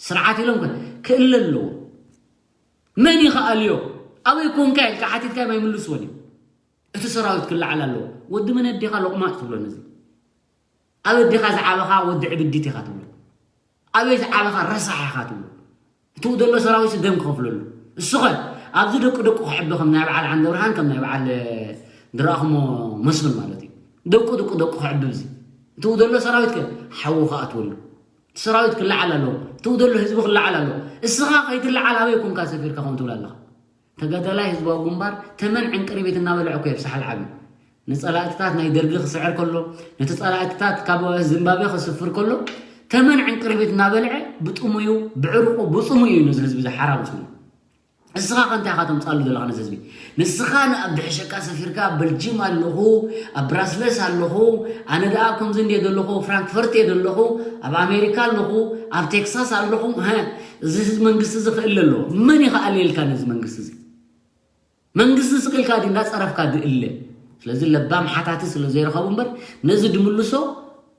ስርዓት ኢሎም ከ- ክእለ ኣለዎ። መን ይኸኣልዮ? ኣበይ ኮንካ ኢልካ ሓቲትካ ማይምልስዎን እዩ። እቲ ሰራዊት ክለዓል ኣለዎ። ወዲ መን ኣዴኻ ሎቕማጥ ትብሎ ነዚ? ኣብ ኣዴኻ ዝዓበኻ ወዲ ዕብዲት ኢኻ ትብሎ። ኣበይ ዝዓበኻ ረሳሕ ኢኻ ትብሎ። እትኡ ዘሎ ሰራዊት ደም ክኸፍለሉ። እሱኸ ኣብዚ ደቁ ደቁ ክዕቢ ከም ናይ በዓል ዓንደ ብርሃን ከም ናይ በዓል ድራኹሞ መስፍን ማለት እዩ። ደቁ ደቁ ደቁ ክዕቢ እዚ እትኡ ዘሎ ሰራዊት ከ ሓዉ ክኣትወሉ። እቲ ሰራዊት ክለዓል ኣለዎ። እትኡ ዘሎ ህዝቢ ክለዓል ኣለዎ። እስኻ ከይትለዓል ኣበይ ኮንካ ሰፊርካ ከምኡ ትብል ኣለኻ? ተጋዳላይ ህዝባዊ ግንባር ተመን ዕንቅርቢት እናበልዐ እኮ የብስሓል ዓብዩ። ንጸላእትታት ናይ ደርጊ ክስዕር ከሎ፣ ነቲ ጸላእትታት ካብ ዝምባብዌ ከስፍር ከሎ፣ ተመን ዕንቅርቢት እናበልዐ ብጥሙዩ፣ ብዕርቁ፣ ብጽሙዩ እዩ ነዚ ህዝቢ እዚ ሓራ ኣምጺኡ። ንስኻ ከ እንታይ ኢኻ ተምጻሉ ዘለኻ ነዚ ህዝቢ? ንስኻ ንኣብ ድሕሸካ ሰፊርካ ኣብ በልጂም ኣለኹ፣ ኣብ ብራስለስ ኣለኹ፣ ኣነ ደኣ ከምዚ እንድየ ዘለኹ፣ ፍራንክፈርት እየ ዘለኹ፣ ኣብ ኣሜሪካ ኣለኹ፣ ኣብ ቴክሳስ ኣለኹ። ሀ፣ እዚ ህዝቢ መንግስቲ እዚ ክእል ኣለዎ። መን ይኽኣል የልካ ነዚ መንግስቲ እዚ? መንግስቲ ስቕ ኢልካ ድዩ እንዳጸረፍካ ድእለ? ስለዚ ለባም ሓታቲ ስለ ዘይረኸቡ እምበር ነዚ ድምልሶ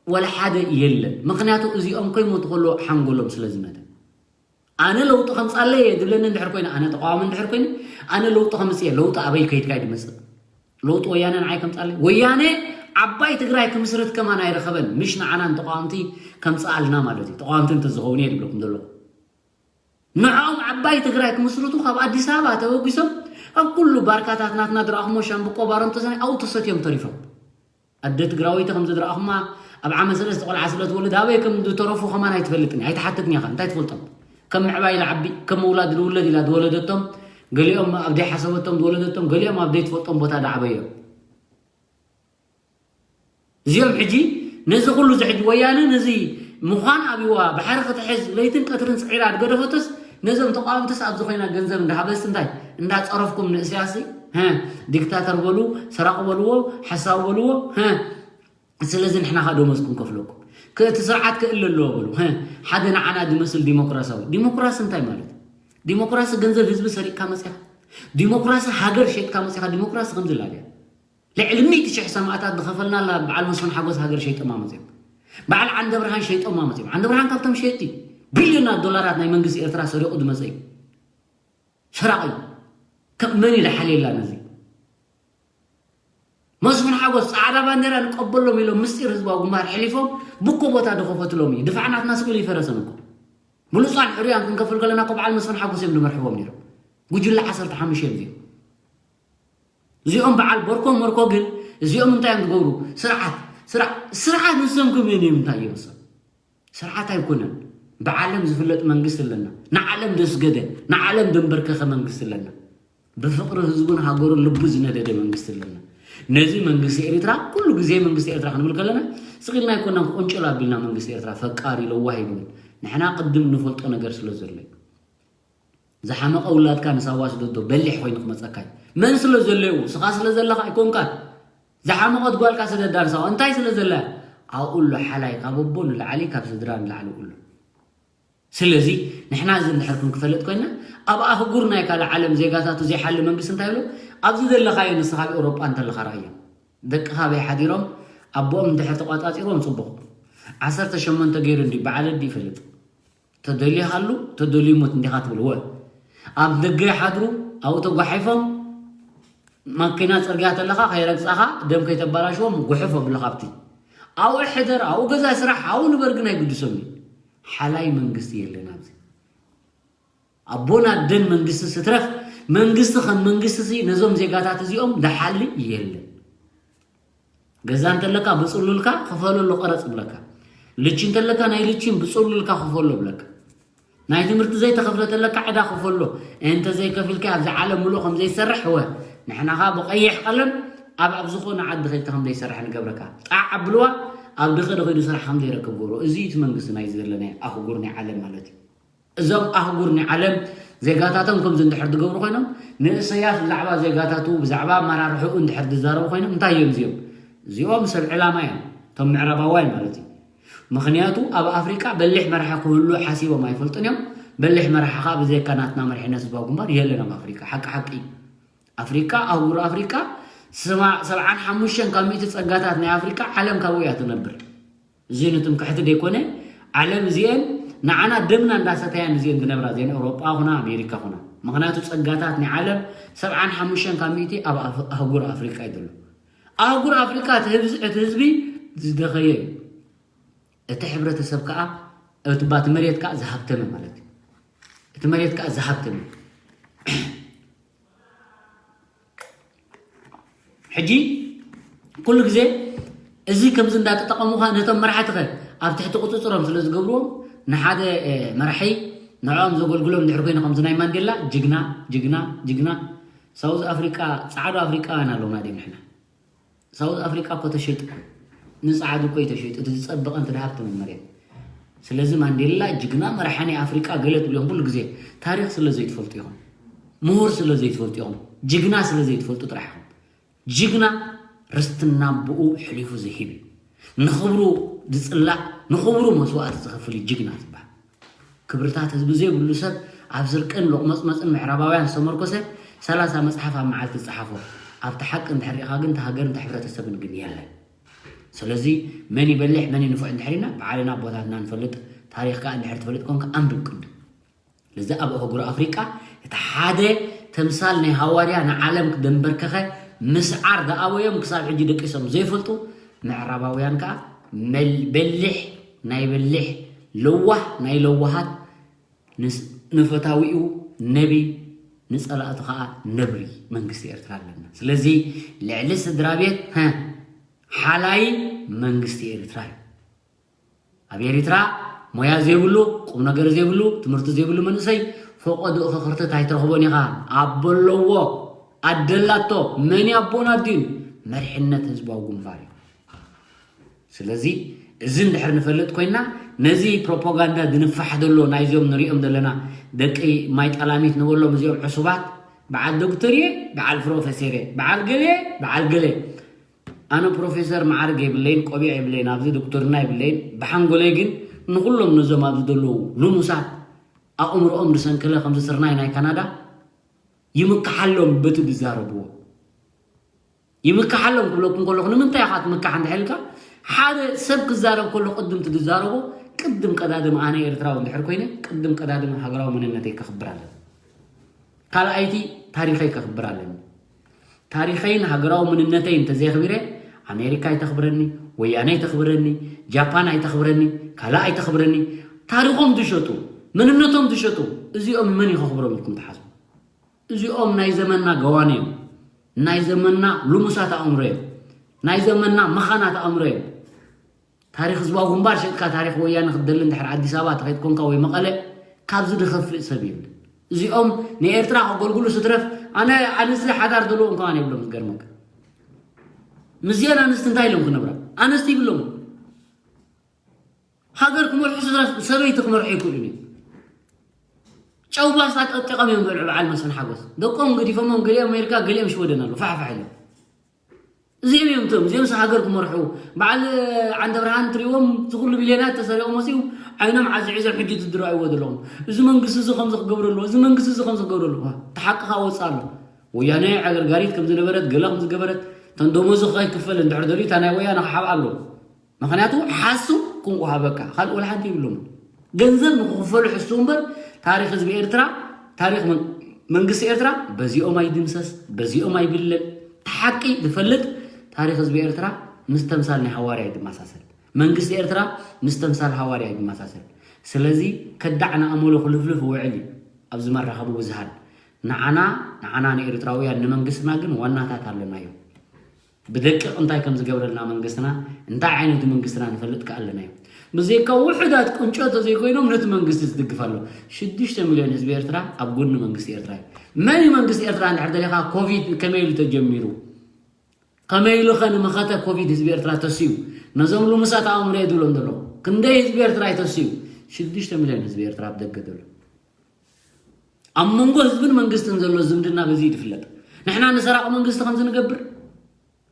ወላ ሓደ የለን። ምኽንያቱ እዚኦም ከይሞቱ ከሎ ሓንጎሎም ስለ ዝመተ። ኣነ ለውጢ ከምጻለይ እየ ድብለኒ እንድሕር ኮይነ፣ ኣነ ተቃዋሚ እንድሕር ኮይነ፣ ኣነ ለውጢ ከምጽእ እየ። ለውጢ ኣበይ ከይድካ እዩ ድመጽእ? ለውጢ ወያነ ንዓይ ከምጻለይ? ወያነ ዓባይ ትግራይ ክምስርት ከማን ኣይረኸበን። ምሽ ንዓና ንተቃወምቲ ከምጽኣልና ማለት እዩ። ተቃወምቲ እንተዝኸውን እየ ድብለኩም ዘለኹ። ንዕኦም ዓባይ ትግራይ ክምስርቱ ካብ ኣዲስ ኣበባ ተበጊሶም ኣብ ኩሉ ባርካታት ናትና ድረኣኹሞ ሻምብቆ ባረንቶ ሰናይ ኣብኡ ተሰትዮም ተሪፎም። ኣደ ትግራወይቲ ከም ዝድረኣኹማ ኣብ ዓመት ሰለስተ ቆልዓ ስለ ትወልድ ኣበይ ከም ዝተረፉ ከማን ኣይትፈልጥን እያ፣ ኣይትሓትትን እያ፣ እንታይ ትፈልጦም? ከም ምዕባይ ኢላ ዓቢ፣ ከም ምውላድ ንውለድ ኢላ ዝወለደቶም፣ ገሊኦም ኣብ ዘይሓሰበቶም ዝወለደቶም፣ ገሊኦም ኣብ ዘይትፈልጦም ቦታ ዝዓበዮም። እዚኦም ሕጂ ነዚ ኩሉ እዚ ሕጂ ወያነ ነዚ ምዃን ኣብይዋ ባሕሪ ክትሕዝ ለይትን ቀትርን ጽዒራ ዝገደፈቶስ ነዞም ተቃወምትስ ኣብዚ ኮይና ገንዘብ እንዳሃበስ እንታይ እንዳጸረፍኩም ንእስያሲ ሀ ዲክታተር በሉ ሰራቂ በልዎ ሓሳዊ በልዎ ሀ ስለዚ ንሕና ካ ደሞዝ ክንከፍለኩም ከእቲ ስርዓት ክእለ ኣለዎ በሉ ሀ ሓደ ንዓና ዝመስል ዲሞክራሲያዊ ዲሞክራሲ እንታይ ማለት ዲሞክራሲ ገንዘብ ህዝቢ ሰሪቅካ መጽኻ ዲሞክራሲ ሃገር ሸጥካ መጽኻ ዲሞክራሲ ከምዚ ላድያ ልዕሊ ሚእቲ ሽሕ ሰማእታት ዝኸፈልናላ በዓል መስፍን ሓጎስ ሃገር ሸይጦማ መፅዮም። በዓል ዓንደ ብርሃን ሸይጦማ መፅዮም። ዓንደ ብርሃን ካብቶም ሸየጥቲ ቢልዮናት ዶላራት ናይ መንግስቲ ኤርትራ ሰሪቑ ዝመፀ እዩ። ሰራቒ እዩ። ከም መን ኢለ ሓልየላ ነዚ? መስፍን ሓጎስ ፃዕዳ ባንዴራ ንቀበሎም ኢሎም ምስጢር ህዝባዊ ግንባር ሕሊፎም ብኮ ቦታ ዝኸፈትሎም እዩ። ድፋዕ ናትና ስቕ ኢሉ ይፈረሰን እኮ። ብሉፃን ሕሩያን ክንከፍል ከለና እኮ በዓል መስፍን ሓጎስ እዮም ዝመርሕዎም ነይሮም። ጉጅለ ዓሰርተ ሓሙሽተ እዮም እዚኦም። እዚኦም በዓል ቦርኮ ሞርኮ ግን እዚኦም እንታይ እዮም ዝገብሩ? ስርዓት ስርዓት ስርዓት ንሶም ከመይ እዮም እንታይ እዮም ንሶም? ስርዓት ኣይኮነን። ብዓለም ዝፍለጥ መንግስቲ ኣለና። ንዓለም ዘስገደ ንዓለም ዘንበርከኸ መንግስቲ ኣለና። ብፍቕሪ ህዝቡን ሃገሩን ልቡ ዝነደደ መንግስቲ ኣለና። ነዚ መንግስቲ ኤሪትራ ኩሉ ግዜ መንግስቲ ኤርትራ ክንብል ከለና ስቕ ኢልና ኣይኮናን ቁንጭል ኣቢልና መንግስቲ ኤርትራ ፈቃሪ ለዋህ ይንብል። ንሕና ቅድም ንፈልጦ ነገር ስለ ዘሎ እዩ። ዝሓመቐ ውላድካ ንሳዋ ስደዶ በሊሕ ኮይኑ ክመፀካ እዩ። መን ስለ ዘለዩ ስኻ ስለ ዘለኻ ኣይኮንካን። ዝሓመቐት ጓልካ ስደዳ ንሳዋ እንታይ ስለ ዘላ ኣብኡ ኣሎ ሓላይ ካብ ኣቦ ንላዕሊ ካብ ስድራ ንላዕሊ ኣሎ። ስለዚ ንሕና እዚ እንድሕር ክንክፈልጥ ኮይና ኣብ ኣህጉር ናይ ካልእ ዓለም ዜጋታቱ ዘይሓሊ መንግስቲ እንታይ ብሎ ኣብዚ ዘለኻዮ ንስኻ ኣብ ኤውሮጳ እንተለኻ ርኣዮ ደቅኻ ኣበይ ሓዲሮም ኣቦኦም እንድሕር ተቋጻጺርዎም ጽቡቕ ዓሰርተ ሸሞንተ ገይሩ እንዲ በዓል ኣዲ ይፈልጥ ተደልዩ ሃሉ ተደልዩ ሙት እንዲኻ ትብል ወ ኣብ ደገ ይሓድሩ ኣብኡ ተጓሒፎም ማኪና ፅርግያ ተለኻ ከይረግፃኻ ደም ከይተባላሽዎም ጉሕፍ ኣብሎ ካብቲ ኣብኡ ሕደር ኣብኡ ገዛ ስራሕ ኣብኡ ንበር ግን ኣይግድሶም እዩ ሓላይ መንግስቲ የለን ኣብዚ ኣቦን ኣደን መንግስቲ ስትረፍ መንግስቲ ከም መንግስቲ ነዞም ዜጋታት እዚኦም ደሓሊ የለን ገዛ እንተለካ ብፅሉልካ ክፈለሉ ቀረፅ ብለካ ልቺ እንተለካ ናይ ልቺን ብፅሉልካ ክፈሎ ብለካ ናይ ትምህርቲ ዘይተኸፍለ ተለካ ዕዳ ክፈሎ እንተ ዘይከፊልካ ኣብዚ ዓለም ምሉእ ከም ዘይሰርሕ ወ ንሕናኻ ብቀይሕ ቀለም ኣብ ኣብ ዝኾነ ዓዲ ከይተ ከም ዘይሰርሕ ንገብረካ ጣዕ ኣብልዋ ኣብ ድኸ ድኸዱ ስራሕ ከም ዘይረክብ ገብሮ እዚ እቲ መንግስቲ ናይ ዘለና ኣህጉር ናይ ዓለም ማለት እዩ እዞም ኣህጉር ናይ ዓለም ዜጋታቶም ከምዚ እንድሕር ዝገብሩ ኮይኖም ንእሰያስ ብዛዕባ ዜጋታቱ ብዛዕባ ኣመራርሕኡ እንድሕር ዝዛረቡ ኮይኖም እንታይ እዮም እዚኦም እዚኦም ሰብ ዕላማ እዮም እቶም ምዕራባውያን ማለት እዩ ምኽንያቱ ኣብ ኣፍሪቃ በሊሕ መራሒ ክህሉ ሓሲቦም ኣይፈልጡን እዮም በሊሕ መራሒ ከዓ ብዘይካ ናትና መሪሕነት ህዝባዊ ግንባር የለን ኣብ ኣፍሪቃ ሓቂ ሓቂ ኣፍሪቃ ኣህጉር ኣፍሪቃ ስማ ሰብዓን ሓሙሽተን ካብ ሚእቲ ጸጋታት ናይ ኣፍሪቃ ዓለም ካብኡ እያ ትነብር። እዚ ንትምክሕቲ ደይኮነ፣ ዓለም እዚኤን ንዓና ደምና እንዳሰተያን እዚኤን ዝነብራ እዚኤን ኤውሮጳ ኹና ኣሜሪካ ኹና። ምኽንያቱ ጸጋታት ናይ ዓለም ሰብዓን ሓሙሽተን ካብ ሚእቲ ኣብ ኣፍ- ኣህጉር ኣፍሪቃ እዩ ዘሎ። ኣህጉር ኣፍሪቃ እቲ ህብዝ- እቲ ህዝቢ ዝደኸየ እዩ። እቲ ሕብረተሰብ ከዓ እቲ ባቲ መሬት ከዓ ዝሃብተመ ማለት እዩ። እቲ መሬት ከዓ ዝሃብተመ። ሕጂ ኩሉ ግዜ እዚ ከምዚ እንዳተጠቐሙኻ ነቶም መራሕትኸ ኣብ ትሕቲ ቁፅፅሮም ስለ ዝገብርዎም ንሓደ መራሒ ንዕኦም ዘገልግሎም እንድሕር ኮይኑ ከምዚ ናይ ማንዴላ ጅግና ጅግና ጅግና። ሳውዝ ኣፍሪቃ ፃዕዶ ኣፍሪቃውያን ኣለውና ድም ንሕና? ሳውዝ ኣፍሪቃ እኮ ተሸይጡ እኮ ንፃዕዱ እኮ እዩ ተሸይጡ። እቲ ዝፀበቐ እንተ ደሃብቲ መመርያ። ስለዚ ማንዴላ ጅግና መራሓ ናይ ኣፍሪቃ ገለ ትብልዮም ኩሉ ግዜ ታሪክ ስለ ዘይትፈልጡ ኢኹም፣ ምሁር ስለ ዘይትፈልጡ ኢኹም፣ ጅግና ስለ ዘይትፈልጡ ጥራሕ ኢኹም። ጅግና ርስትና ብኡ ሕሊፉ ዝሂብ እዩ። ንኽብሩ ዝፅላእ ንኽብሩ መስዋእቲ ዝኸፍል እዩ ጅግና ዝበሃል። ክብርታት ህዝቢ ዘይብሉ ሰብ ኣብ ስርቅን ሎቕመፅመፅን ምዕራባውያን ዝተመርኮሰ ሰላሳ መፅሓፍ ኣብ መዓልቲ ዝፀሓፎ ኣብቲ ሓቂ እንድሕር ሪኢኻ ግን እታ ሃገርን እታ ሕብረተሰብን ግን የለን። ስለዚ መን ይበልሕ መን ይንፉዕ እንድሕር ኢልና ባዕልና ኣቦታትና ንፈልጥ። ታሪኽ ከዓ እንድሕር ትፈልጥ ኮንካ ኣንብብ ቅድም። ስለዚ ኣብ ኣህጉር ኣፍሪቃ እቲ ሓደ ተምሳል ናይ ሃዋርያ ንዓለም ክደንበርከኸ ምስዓር ዝኣበዮም ክሳብ ሕጂ ደቂሶም ዘይፈልጡ ምዕራባውያን ከዓ መል- በሊሕ ናይ በሊሕ ለዋህ ናይ ለዋሃት ንስ- ንፈታዊኡ ነቢ ንጸላእቱ ከዓ ነብሪ መንግስቲ ኤርትራ ኣለና። ስለዚ ልዕሊ ስድራ ቤት ሀ፣ ሓላይ መንግስቲ ኤርትራ እዩ። ኣብ ኤሪትራ ሞያ ዘይብሉ ቁም ነገር ዘይብሉ ትምህርቲ ዘይብሉ መንእሰይ ፈቀድኡ ከክርትት ኣይትረኽቦን ኢኻ። ኣቦ ኣለዎ ኣደላቶ መን ኣቦን ኣዲን መሪሕነት ህዝባዊ ግንባር እዩ። ስለዚ እዚ እንድሕር ንፈልጥ ኮይና ነዚ ፕሮፓጋንዳ ዝንፋሕ ዘሎ ናይዚኦም ንሪኦም ዘለና ደቂ ማይ ጠላሚት ንበሎም እዚኦም ዕሱባት በዓል ዶክተር እየ በዓል ፕሮፌሰር እየ በዓል ገለ እየ በዓል ገለ ኣነ ፕሮፌሰር መዓርግ የብለይን ቆቢዕ የብለይን ኣብዚ ዶክተርና የብለይን ብሓንጎለይ ግን ንኩሎም ነዞም ኣብዚ ዘለዉ ልሙሳት ኣእምሮኦም ዝሰንከለ ከምዚ ስርናይ ናይ ካናዳ ይምክሓሎም በቲ ዝዛረብዎ ይምክሓሎም ክብለኩም ከለኹ ንምንታይ ኢኻ ትምካሕ እንድሕር ኢልካ ሓደ ሰብ ክዛረብ ከሎ ቅድም ትዛረቦ ቅድም ቀዳድም ኣነ ኤርትራዊ እንድሕር ኮይነ ቅድም ቀዳድም ሃገራዊ መንነተይ ከኽብር ኣለኒ ካልኣይቲ ታሪኸይ ከኽብር ኣለኒ ታሪኸይን ሃገራዊ መንነተይ እንተዘየኽቢረ ኣሜሪካ ኣይተኽብረኒ ወያነ ኣይተኽብረኒ ጃፓን ኣይተኽብረኒ ካልእ ኣይተኽብረኒ ታሪኾም ዝሸጡ መንነቶም ዝሸጡ እዚኦም መን ይኸኽብሮም ኢልኩም ትሓስቡ እዚኦም ናይ ዘመንና ገዋን እዮም ናይ ዘመንና ልሙሳት ኣእምሮ እዮም ናይ ዘመንና መኻናት ኣእምሮ እዮም ታሪክ ህዝባዊ ግንባር ሸጥካ ታሪክ ወያነ ክትደሊ እንድሕር ኣዲስ ኣበባ ተኸይድ ኮንካ ወይ መቐለ ካብዚ ድኸፍእ ሰብ የብልን እዚኦም ንኤርትራ ከገልግሉ ስትረፍ ኣነ ኣንስቲ ሓዳር ዘለዎም ከማን የብሎም ዝገርመካ ምስዚአን ኣንስቲ እንታይ ኢሎም ክነብራ ኣንስቲ ይብሎም ሃገር ክመርሑ ስትረፍ ሰበይቲ ክመርሑ ይክእሉን እዮም ጨው ባስታ ጠጢቖም እዮም ዝበልዑ በዓል መስፍን ሓጎስ ደቆም ገዲፎሞም ገሊኦም ኣሜሪካ ገሊኦም ሽወደን ኣሎ ፋሕፋሕ ኢሎም እዚኦም እዮም እቶም እዚኦም ሃገር ክመርሑ በዓል ዓንደ ብርሃን ትሪእዎም ዝኩሉ ሚልዮናት ተሰሪቑ መፅኡ ዓይኖም ዓዚዒዞም ሕጂ ትድረእዎ ዘለኹም እዚ መንግስቲ እዚ ከምዚ ክገብረሉ እዚ መንግስቲ እዚ ከምዚ ክገብረሉ ተሓቅኻ ወፅእ ኣሎ ወያነ ዓገርጋሪት ከም ዝነበረት ገለ ከም ዝገበረት ተንደሞዚ ከይክፈል እንድሕር ደልዩ እታ ናይ ወያነ ክሓብኣ ኣለዎ ምኽንያቱ ሓሱ ክንቁሃበካ ካልእ ወላ ሓንቲ ይብሎም ገንዘብ ንክኽፈሉ ሕሱ እምበር ታሪክ ህዝቢ ኤርትራ ታሪክ መንግስቲ ኤርትራ በዚኦም ኣይድምሰስ በዚኦም ኣይብለል ሓቂ ዝፈልጥ ታሪክ ህዝቢ ኤርትራ ምስ ተምሳል ናይ ሃዋርያ ይድመሳሰል መንግስቲ ኤርትራ ምስ ተምሳል ሃዋርያ ይድመሳሰል ስለዚ ከዳዕ ንኣመሉ ክልፍልፍ ውዕል እዩ ኣብዚ መራኸቢ ብዙሃን ንዓና ንዓና ንኤርትራውያን ንመንግስትና ግን ዋናታት ኣለናዮ ብደቂቕ እንታይ ከም ዝገብረልና መንግስትና እንታይ ዓይነቱ መንግስትና ንፈልጥ ከኣለና እዩ ብዘይካ ውሕዳት ቁንጮ ተዘይኮይኖም ነቲ መንግስቲ ዝድግፍ ኣሎ ሽዱሽተ ሚልዮን ህዝቢ ኤርትራ ኣብ ጎኒ መንግስቲ ኤርትራ እዩ መን እዩ መንግስቲ ኤርትራ እንድሕር ደሊኻ ኮቪድ ከመይ ኢሉ ተጀሚሩ ከመይ ኢሉ ኸ ንመኸተ ኮቪድ ህዝቢ ኤርትራ ተስዩ ነዞም ልሙሳት ኣእምሮ እየ ዝብሎም ዘለኹ ክንደይ ህዝቢ ኤርትራ እዩ ተስዩ ሽዱሽተ ሚልዮን ህዝቢ ኤርትራ ኣብ ደገ ዘሎ ኣብ መንጎ ህዝብን መንግስትን ዘሎ ዝምድና በዚ እዩ ዝፍለጥ ንሕና ንሰራቂ መንግስቲ ከምዚ ንገብር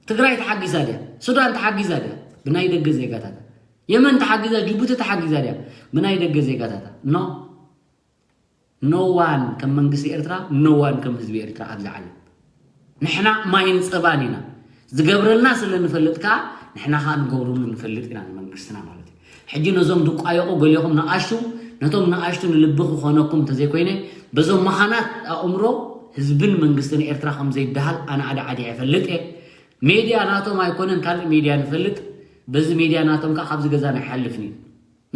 ትግራይ ተሓጊዛ ድያ ሱዳን ተሓጊዛ ድያ ብናይ ደገ ዜጋታት የመን ተሓጊዛ ጅቡቲ ተሓጊዛ ድያ ብናይ ደገ ዜጋታት no no one ከም መንግስቲ ኤርትራ no one ከም ህዝቢ ኤርትራ ኣብዚ ዓለም ንሕና ማይን ፀባን ኢና ዝገብረልና ስለ ንፈልጥ ከዓ ንሕና ከዓ ንገብረሉ ንፈልጥ ኢና ንመንግስትና ማለት እዩ። ሕጂ ነዞም ድቋየቑ ገሊኹም ንኣሽቱ ነቶም ንኣሽቱ ንልቢ ክኾነኩም እንተዘይኮይነ በዞም መኻናት ኣእምሮ ህዝብን መንግስትን ኤርትራ ከም ዘይደሃል ኣነ ኣደ ዓዲ ይፈልጥ እየ። ሜድያ ናቶም ኣይኮነን ካልእ ሜድያ ንፈልጥ። በዚ ሜድያ ናቶም ከዓ ካብዚ ገዛ ንሓልፍን እዩ።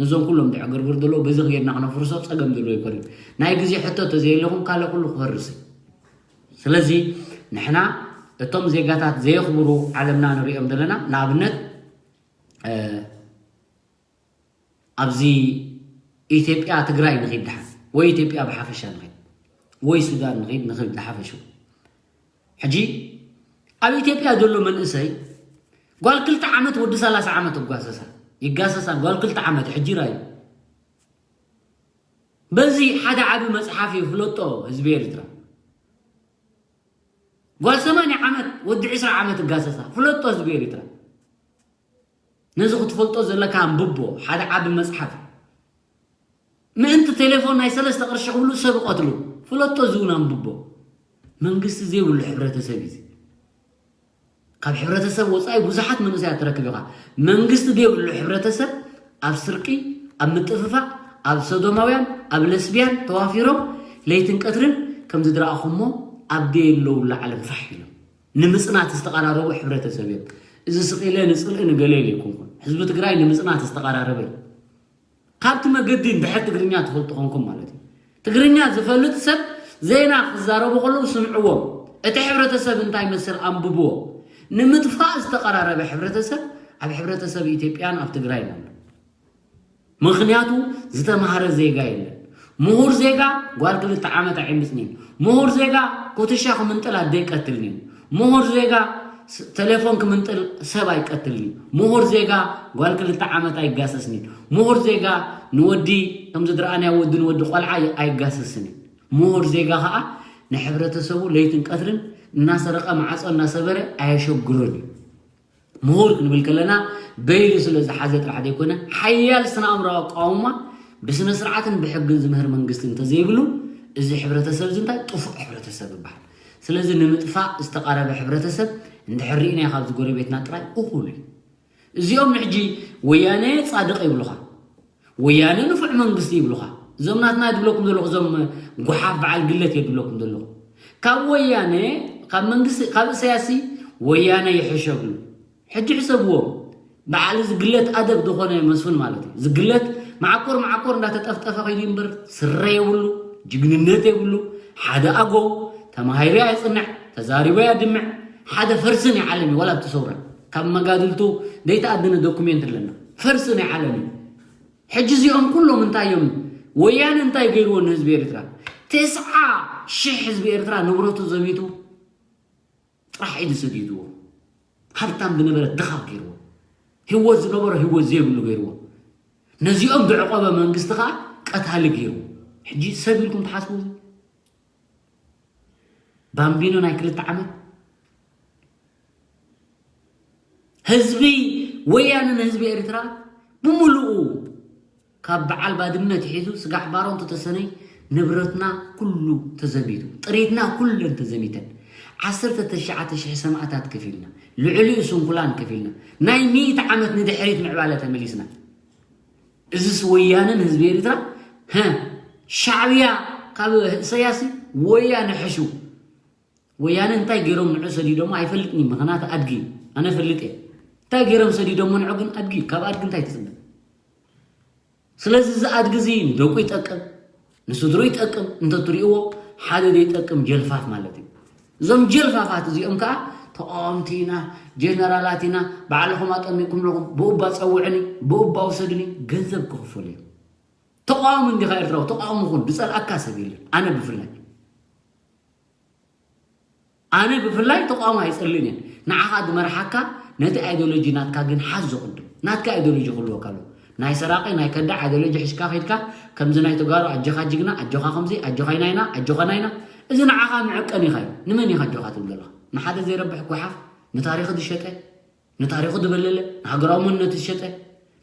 ነዞም ኩሎም ድዕግርግር ዘለዎ በዚ ከይድና ክነፍርሶ ፀገም ዘለዎ ኣይኮነን። ናይ ግዜ ሕቶ ተዘየለኹም ካልእ ኩሉ ክፈርስ እዩ። ስለዚ ንሕና እቶም ዜጋታት ዘየኽብሩ ዓለምና ንሪኦም ዘለና ንኣብነት ኣብዚ ኢትዮጵያ ትግራይ ንኺድ ድሓን ወይ ኢትዮጵያ ብሓፈሻ ንኺድ ወይ ሱዳን ንኺድ ንኺድ ዝሓፈሹ ሕጂ ኣብ ኢትዮጵያ ዘሎ መንእሰይ ጓል ክልተ ዓመት ወዲ ሰላሳ ዓመት እጓሰሳ ይጋሰሳ ጓል ክልተ ዓመት ሕጂ ራዩ በዚ ሓደ ዓቢ መጽሓፍ እዩ ፍለጦ ህዝቢ ኤርትራ ጓል ሰማንያ ዓመት ወዲ ዕስራ ዓመት እጋሰሳ ፍለጦ ህዝቢ ኤርትራ ነዚ ክትፈልጦ ዘለካ ኣንብቦ ሓደ ዓቢ መጽሓፍ ምእንቲ ቴሌፎን ናይ ሰለስተ ቅርሺ ክብሉ ሰብ ይቐትሉ ፍለጦ እዚ እውን ኣንብቦ መንግስቲ ዘይብሉ ሕብረተሰብ እዩ ካብ ሕብረተሰብ ወፃኢ ብዙሓት መንእሰያት ትረክብ ኢኻ መንግስቲ ዘይብሉ ሕብረተሰብ ኣብ ስርቂ ኣብ ምጥፍፋእ ኣብ ሰዶማውያን ኣብ ለስቢያን ተዋፊሮም ለይትን ቀትርን ከምዚ ዝረኣኹሞ ኣብ ደየለውላ ዓለም ፋሕ ኢሎም ንምፅናት ዝተቐራረቡ ሕብረተሰብ እዮም እዚ ስቕ ኢለ ንፅልኢ ንገለ ኢለ ኣይኮንኩን ህዝቢ ትግራይ ንምፅናት ዝተቐራረበ እዩ ካብቲ መገዲ እንድሕር ትግርኛ ትፈልጡ ኾንኩም ማለት እዩ ትግርኛ ዝፈልጥ ሰብ ዜና ክዛረቡ ከለዉ ስምዕዎም እቲ ሕብረተሰብ እንታይ መስል ኣንብብዎ ንምጥፋእ ዝተቐራረበ ሕብረተሰብ ኣብ ሕብረተሰብ ኢትዮጵያን ኣብ ትግራይን ኣሎ ምኽንያቱ ዝተምሃረ ዜጋ የለን ምሁር ዜጋ ጓል ክልተ ዓመት ኣይምፅኒን ምሁር ዜጋ ኮትሻ ክምንጥል ኣደ ይቀትልኒን ምሁር ዜጋ ቴሌፎን ክምንጥል ሰብ ኣይቀትልኒ ምሁር ዜጋ ጓል ክልተ ዓመት ኣይጋሰስኒ ምሁር ዜጋ ንወዲ ከምዚ ድረኣናዮ ወዲ ንወዲ ቆልዓ ኣይጋሰስኒ ምሁር ዜጋ ከዓ ንሕብረተሰቡ ለይትን ቀትርን እናሰረቐ ማዓፆ እናሰበረ ኣየሸግሮን እዩ ምሁር ክንብል ከለና በይኑ ስለ ዝሓዘ ጥራሕ ዘይኮነ ሓያል ስነ ኣእምራዊ ኣቃውማ ብስነ ስርዓትን ብሕግን ዝምህር መንግስቲ እንተዘይብሉ እዚ ሕብረተሰብ እዚ እንታይ ጥፉእ ሕብረተሰብ ይበሃል ስለዚ ንምጥፋእ ዝተቓረበ ሕብረተሰብ እንድሕር ርኢናዮ ካብዚ ጎረቤትና ጥራይ እኹል እዩ እዚኦም ንሕጂ ወያነ ፃድቕ ይብሉኻ ወያነ ንፉዕ መንግስቲ ይብሉኻ እዞም ናትና ድብለኩም ዘለኹ እዞም ጉሓፍ በዓል ግለት እየ ድብለኩም ዘለኹ ካብ ወያነ ካብ መንግስቲ ካብ እሰያሲ ወያነ ይሕሸ ብሉ ሕጂ ሕሰብዎ በዓል ዝግለት ኣደብ ዝኾነ መስፍን ማለት እዩ ዝግለት ማዓኮር ማዓኮር እንዳተጠፍጠፈ ከይዱ እምበር ስረ የብሉ ጅግንነት የብሉ ሓደ ኣጎው ተማሂሩ ኣየፅንዕ ተዛሪቡ ኣየድምዕ ሓደ ፈርስን ይዓለም እዩ ዋላ ብትሰውራ ካብ መጋድልቱ ዘይተኣደነ ዶኩሜንት ኣለና ፈርስን ይዓለም እዩ ሕጂ እዚኦም ኩሎም እንታይ እዮም ወያነ እንታይ ገይርዎ ንህዝቢ ኤርትራ ተስዓ ሽሕ ህዝቢ ኤርትራ ንብረቱ ዘሚቱ ጥራሕ ኢዱ ሰዲድዎ ሃብታም ዝነበረ ድኻ ገይርዎ ህይወት ዝነበሮ ህይወት ዘይብሉ ገይርዎ ነዚኦም ዝዕቆበ መንግስቲ ከዓ ቀታሊ ገይርዎ ሕጂ ሰብ ኢልኩም ትሓስቡ ባምቢኖ ናይ ክልተ ዓመት ህዝቢ ወያነ ንህዝቢ ኤርትራ ብምሉኡ ካብ በዓል ባድመ ትሒዙ ስጋዕ ባሮ እንተተሰነይ ንብረትና ኩሉ ተዘሚቱ ጥሪትና ኩለን ተዘሚተን ዓሰርተ ትሽዓተ ሽሕ ሰማእታት ከፊልና ልዕሊኡ ስንኩላን ከፊልና ናይ ሚእቲ ዓመት ንድሕሪት ምዕባለ ተመሊስና እዝስ ወያነን ህዝቢ ኤርትራ ሻዕብያ ካብ እሰያስ ወያነ ሕሹ ወያነ እንታይ ገይሮም ንዑ ሰዲዶሞ ኣይፈልጥን እዩ ምኽንያቱ ኣድጊ ኣነ ፈልጥ እየ እንታይ ገይሮም ሰዲዶሞ ንዑ ግን ኣድጊ ካብ ኣድጊ እንታይ ትፅበ ስለዚ እዚ ኣድጊ እዚ ንደቁ ይጠቅም ንስድሩ ይጠቅም እንተትሪእዎ ሓደ ዘይጠቅም ጀልፋፍ ማለት እዩ እዞም ጀልፋፋት እዚኦም ከዓ ተቃወምቲ ኢና ጀነራላት ኢና ባዕልኹም ኣጠሚቅኩም ኣለኹም ብኡባ ፀውዕኒ ብኡባ ውሰድኒ ገንዘብ ክኽፈሉ እዮም ተቃዋሚ እንዲኻ ኤርትራዊ ተቃዋሚ ኩን ዝፀልኣካ ሰብ የለን ኣነ ብፍላይ ኣነ ብፍላይ ተቃውሞ ኣይጸልእን እየ ንዓኻ ዝመርሓካ ነቲ ኣይዶሎጂ ናትካ ግን ሓዞ ቅድም ናትካ ኣይዶሎጂ ክህልወካ ኣለዎ ናይ ሰራቂ ናይ ከዳዕ ኣይዶሎጂ ሒዝካ ከይድካ ከምዚ ናይ ተጋሩ ኣጆኻ ጅግና ኣጆኻ ከምዚ ኣጆኻ ኢናይና ኣጆኻ ናይና እዚ ንዓኻ መዐቀኒኻ እዩ ንመን ኢኻ ኣጆኻ ትብል ዘለኻ ንሓደ ዘይረብሕ ጓሓፍ ንታሪኽ ዝሸጠ ንታሪኹ ዝበለለ ንሃገራዊ መንነቱ ዝሸጠ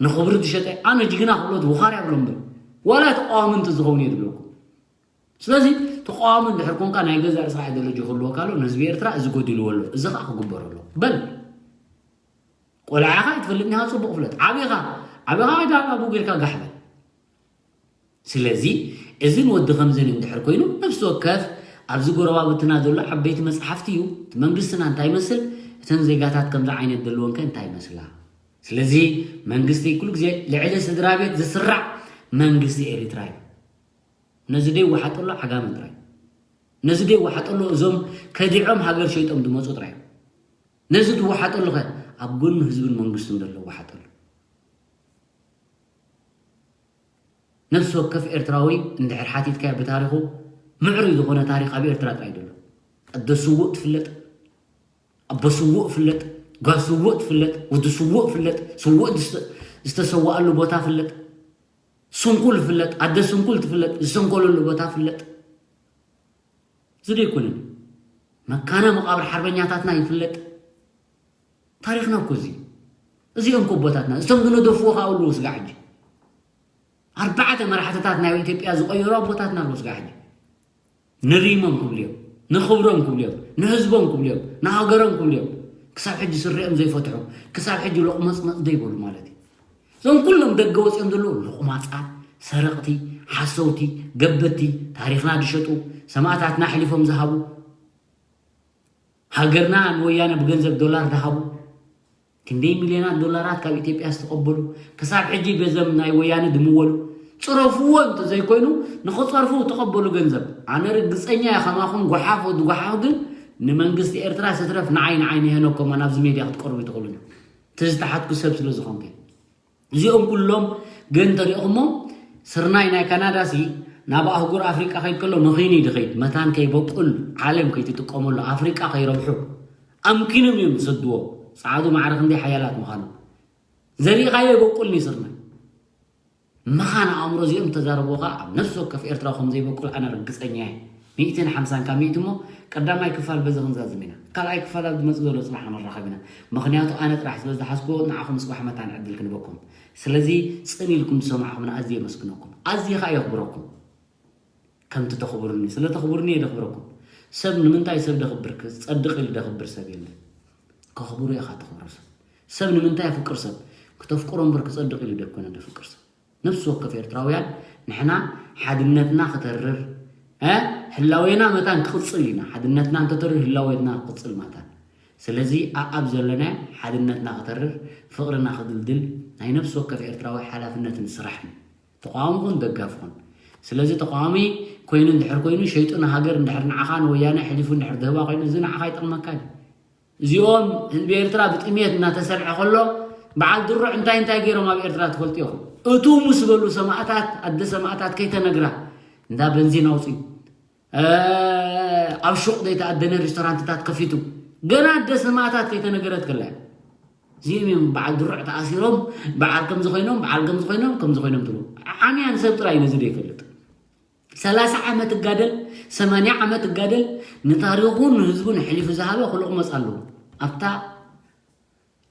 ንኽብሪ ዝሸጠ ኣነ ጅግና ክብሎ ዝውኻር ያብሎ እምበር ዋላ ተቃዋሚ እንተ ዝኸውን እየ ዝብለኩም ስለዚ ተቃዋሚ እንድሕር ኮንካ ናይ ገዛእ ርእስኻ ኣይደሎጂ ክህልወካ ኣሎ ንህዝቢ ኤርትራ እዚ ጎዲልዎ ኣሎ እዚ ከዓ ክግበሮ ኣሎ በል ቆልዓኻ ኣይትፈልጥን ኢኻ፣ ጽቡቕ ፍለጥ። ዓቢኻ ዓቢኻ ከይዳ ኣብኡ ጌርካ ጋሕ በል። ስለዚ እዝን ወዲ ከምዝን እንድሕር ኮይኑ፣ ነፍሲ ወከፍ ኣብዚ ጎረባብትና ዘሎ ዓበይቲ መጽሓፍቲ እዩ። እቲ መንግስትና እንታይ ይመስል፣ እተን ዜጋታት ከምዚ ዓይነት ዘለወን ከ እንታይ ይመስላ? ስለዚ መንግስቲ ኩሉ ግዜ ልዕሊ ስድራ ቤት ዝስራዕ መንግስቲ ኤሪትራ እዩ። ነዚ ደይ ወሓጠሎ ዓጋመ ጥራይ፣ ነዚ ደይ ወሓጠሎ እዞም ከዲዖም ሃገር ሸይጦም ዝመፁ ጥራይ። ነዚ ትወሓጠሉ ኸ ኣብ ጎኒ ህዝብን መንግስትን ዘሎ ወሓጠሉ። ነፍሲ ወከፍ ኤርትራዊ እንድሕር ሓቲትካዮ ብታሪኹ ምዕሩይ ዝኾነ ታሪኽ ኣብ ኤርትራ ጥራይ ዘሎ። ኣደ ስውእ ትፍለጥ፣ ኣቦ ስውእ ፍለጥ፣ ጓል ስውእ ትፍለጥ፣ ወዲ ስውእ ፍለጥ፣ ስውእ ዝተ- ዝተሰዋኣሉ ቦታ ፍለጥ፣ ስንኩል ፍለጥ፣ ኣደ ስንኩል ትፍለጥ፣ ዝሰንኮለሉ ቦታ ፍለጥ። እዚ ዶ ኣይኮነን መካነ መቃብር ሓርበኛታትና ይፍለጥ? ታሪኽና እኮ እዚ። እዚኦም እኮ ኣቦታትና፣ እቶም ዝነደፍዎ ከዓ ኣለዉ ስጋዕ ሕጂ። ኣርባዕተ መራሕትታት ናይ ኢትዮጵያ ዝቐየሩ ኣቦታትና ኣለዉ ስጋዕ ሕጂ። ንሪሞም ክብሉ እዮም፣ ንኽብሮም ክብሉ እዮም፣ ንህዝቦም ክብሉ እዮም፣ ንሃገሮም ክብሉ እዮም። ክሳብ ሕጂ ስሪኦም ዘይፈትሑ፣ ክሳብ ሕጂ ሎቕመጽመጽ ዘይበሉ ማለት እዩ። እዞም ኩሎም ደገ ወፂኦም ዘለዉ ሎቕማጻት፣ ሰረቕቲ፣ ሓሰውቲ፣ ገበቲ፣ ታሪኽና ዝሸጡ፣ ሰማእታትና ኣሕሊፎም ዝሃቡ፣ ሃገርና ንወያነ ብገንዘብ ዶላር ዝሃቡ፣ ክንደይ ሚልዮናት ዶላራት ካብ ኢትዮጵያ ዝተቐበሉ፣ ክሳብ ሕጂ በዘም ናይ ወያነ ድምወሉ። ጽረፍዎ እንተዘይኮይኑ ንኽጸርፉ ተቐበሉ ገንዘብ። ኣነ ርግጸኛ እየ፣ ከማኹም ጓሓፍ ወዲ ጓሓፍ ግን ንመንግስቲ ኤርትራ ስትረፍ ንዓይ ንዓይ ንሄኖኮማ ናብዚ ሜድያ ክትቀርቡ ይትኽእሉን እዮም። እቲ ዝተሓትኩ ሰብ ስለ ዝኾንኩ እየ። እዚኦም ኩሎም ግን ተሪእኹሞ ስርናይ ናይ ካናዳ ሲ ናብ ኣህጉር ኣፍሪቃ ከይድ ከሎ መኺኑ እዩ ድኸይድ፣ መታን ከይበቁል ዓለም ከይትጥቀመሉ ኣፍሪቃ ከይረብሑ ኣምኪኖም እዮም ዝሰድዎ። ጸዓዱ ማዕረ ክንደይ ሓያላት ምዃኖም ዘሪእኻዮ ይበቁልኒ ስርናይ። መኻን ኣእምሮ እዚኦም ተዛረብዎ ከዓ ኣብ ነፍሲ ወከፍ ኤርትራ ከም ዘይበቁል ኣነ ርግጸኛ እየ። ሚእትን ሓምሳን ካብ ሚእቲ እሞ ቀዳማይ ክፋል በዚ ክንዛዝም ኢና። ካልኣይ ክፋል ኣብ ዝመጽእ ዘሎ ጽባሕ ክንራኸብ ኢና። ምኽንያቱ ኣነ ጥራሕ ስለ ዝሓዝክዎ ንዓኹም ጽባሕ መታን ዕድል ክንበኩም። ስለዚ ጽን ኢልኩም ዝሰማዕኹምና ኣዝየ የመስግነኩም። ኣዝየ ከዓ የኽብረኩም። ከምቲ ተኽብሩኒ፣ ስለ ተኽብሩኒ እየ ደኽብረኩም። ሰብ ንምንታይ ሰብ ደኽብር? ክጸድቕ ኢሉ ደኽብር ሰብ የለን። ከኽብሩ ኢኻ ተኽብሮ ሰብ። ሰብ ንምንታይ ኣፍቅር ሰብ? ክተፍቅሮ እምበር ክጸድቕ ኢሉ ደኮነ ደፍቅር ሰብ። ነፍሲ ወከፍ ኤርትራውያን ንሕና ሓድነትና ክተርር፣ እ፣ ህላዌና መታን ክቕጽል ኢና። ሓድነትና እንተተርር ህላዌትና ክቕጽል ማታን። ስለዚ ኣኣብ ዘለና ሓድነትና ክተርር፣ ፍቕርና ክድልድል ናይ ነፍሲ ወከፍ ኤርትራዊ ሓላፍነትን ስራሕን። ተቃዋሚ ኩን ደጋፊ ኩን። ስለዚ ተቃዋሚ ኮይኑ እንድሕር ኮይኑ ሸይጡ ንሃገር እንድሕር ንዓኻ ንወያነ ሕሊፉ እንድሕር ዝህባ ኮይኑ እዚ ንዓኻ ይጠቕመካ ድዩ? እዚኦም ህዝቢ ኤርትራ ብጥሜት እናተሰብዐ ከሎ በዓል ድሩዕ እንታይ እንታይ ገይሮም ኣብ ኤርትራ ትፈልጡ ኢኹም። እቱ ምስ በሉ ሰማእታት ኣደ ሰማእታት ከይተነግራ እንዳ በንዚን ኣውፅዩ ኣብ ሹቕ ዘይተኣደነ ሬስቶራንትታት ከፊቱ ገና ኣደ ሰማእታት ከይተነገረት ከላ እዚኦም እዮም በዓል ድሩዕ ተኣሲሮም በዓል ከምዚ ኮይኖም በዓል ከምዚ ኮይኖም ከምዚ ኮይኖም ትብሉ። ዓምያን ሰብ ጥራይ ነዚ ዘይፈልጥ። ሰላሳ ዓመት እጋደል፣ ሰማንያ ዓመት እጋደል፣ ንታሪኹን ንህዝቡን ኣሕሊፉ ዝሃበ ክልቕመጽ ኣለዎ። ኣብታ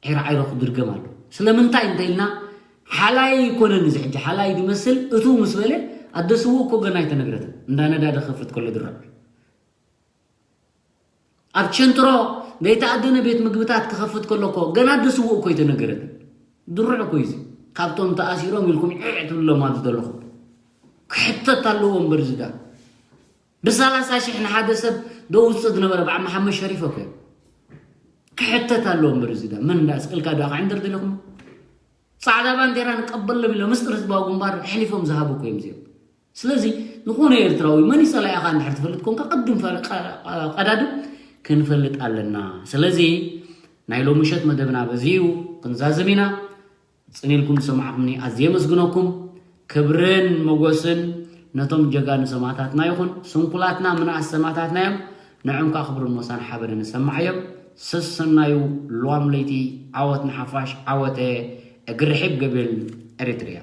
ዒራዒሮ ክድርገም ኣሎ። ስለምንታይ እንተ ኢልና ሓላይ ኣይኮነን እዚ ሕጂ ሓላይ ዝመስል እቱ ምስ በለ ኣደ ስውእ እኮ ገና ኣይተነግረትን። እንዳ ነዳዲ ክኸፍት ከሎ ድረብ ኣብ ቸንትሮ ዘይተኣደነ ቤት ምግብታት ክኸፍት ከሎ እኮ ገና ኣደ ስውእ እኮ ኣይተነገረትን። ድሩዕ እኮ እዩ እዚ። ካብቶም ተኣሲሮም ኢልኩም ዒዕ ትብሎም ኣብዚ ዘለኹም ክሕተት ኣለዎ እምበር እዚ ዳ ብሰላሳ ሽሕ ንሓደ ሰብ ደውፅእ ዝነበረ በዓል መሓመድ ሸሪፍ እኮ እዮም። ክሕተት ኣለዎ እምበር እዚ ዳ መን እንዳ ስቅልካ ዶ ኣኽዕንድር ደለኹም ፃዕዳ ባንዴራ ንቀበሎም ኢሎም ምስጢር ህዝባዊ ግንባር ኣሕሊፎም ዝሃቡ እኮ እዮም እዚኦም። ስለዚ ዝኾነ ኤርትራዊ መን ይጸላኢኻ እንድሕር ትፈልጥ ኮንካ ቅድም ፈ- ቀ- ቀ- ቀዳድም ክንፈልጥ ኣለና። ስለዚ ናይ ሎሚ ምሸት መደብና በዚ እዩ ክንዛዝም ኢና። ጽን ኢልኩም ዝሰማዕኩምኒ ኣዝየ የመስግነኩም። ክብርን መጎስን ነቶም ጀጋኑ ሰማእታትና ይኹን። ስንኩላትና ምንኣስ ሰማእታትና እዮም። ንዕም ከዓ ክብርን ሞሳን ሓበንን ንሰማዕ እዮም። ሰሰናዩ ለዋም ለይቲ ዓወት ንሓፋሽ ዓወተ እግሪ ሒብ ገብል ኤሪትሪያ።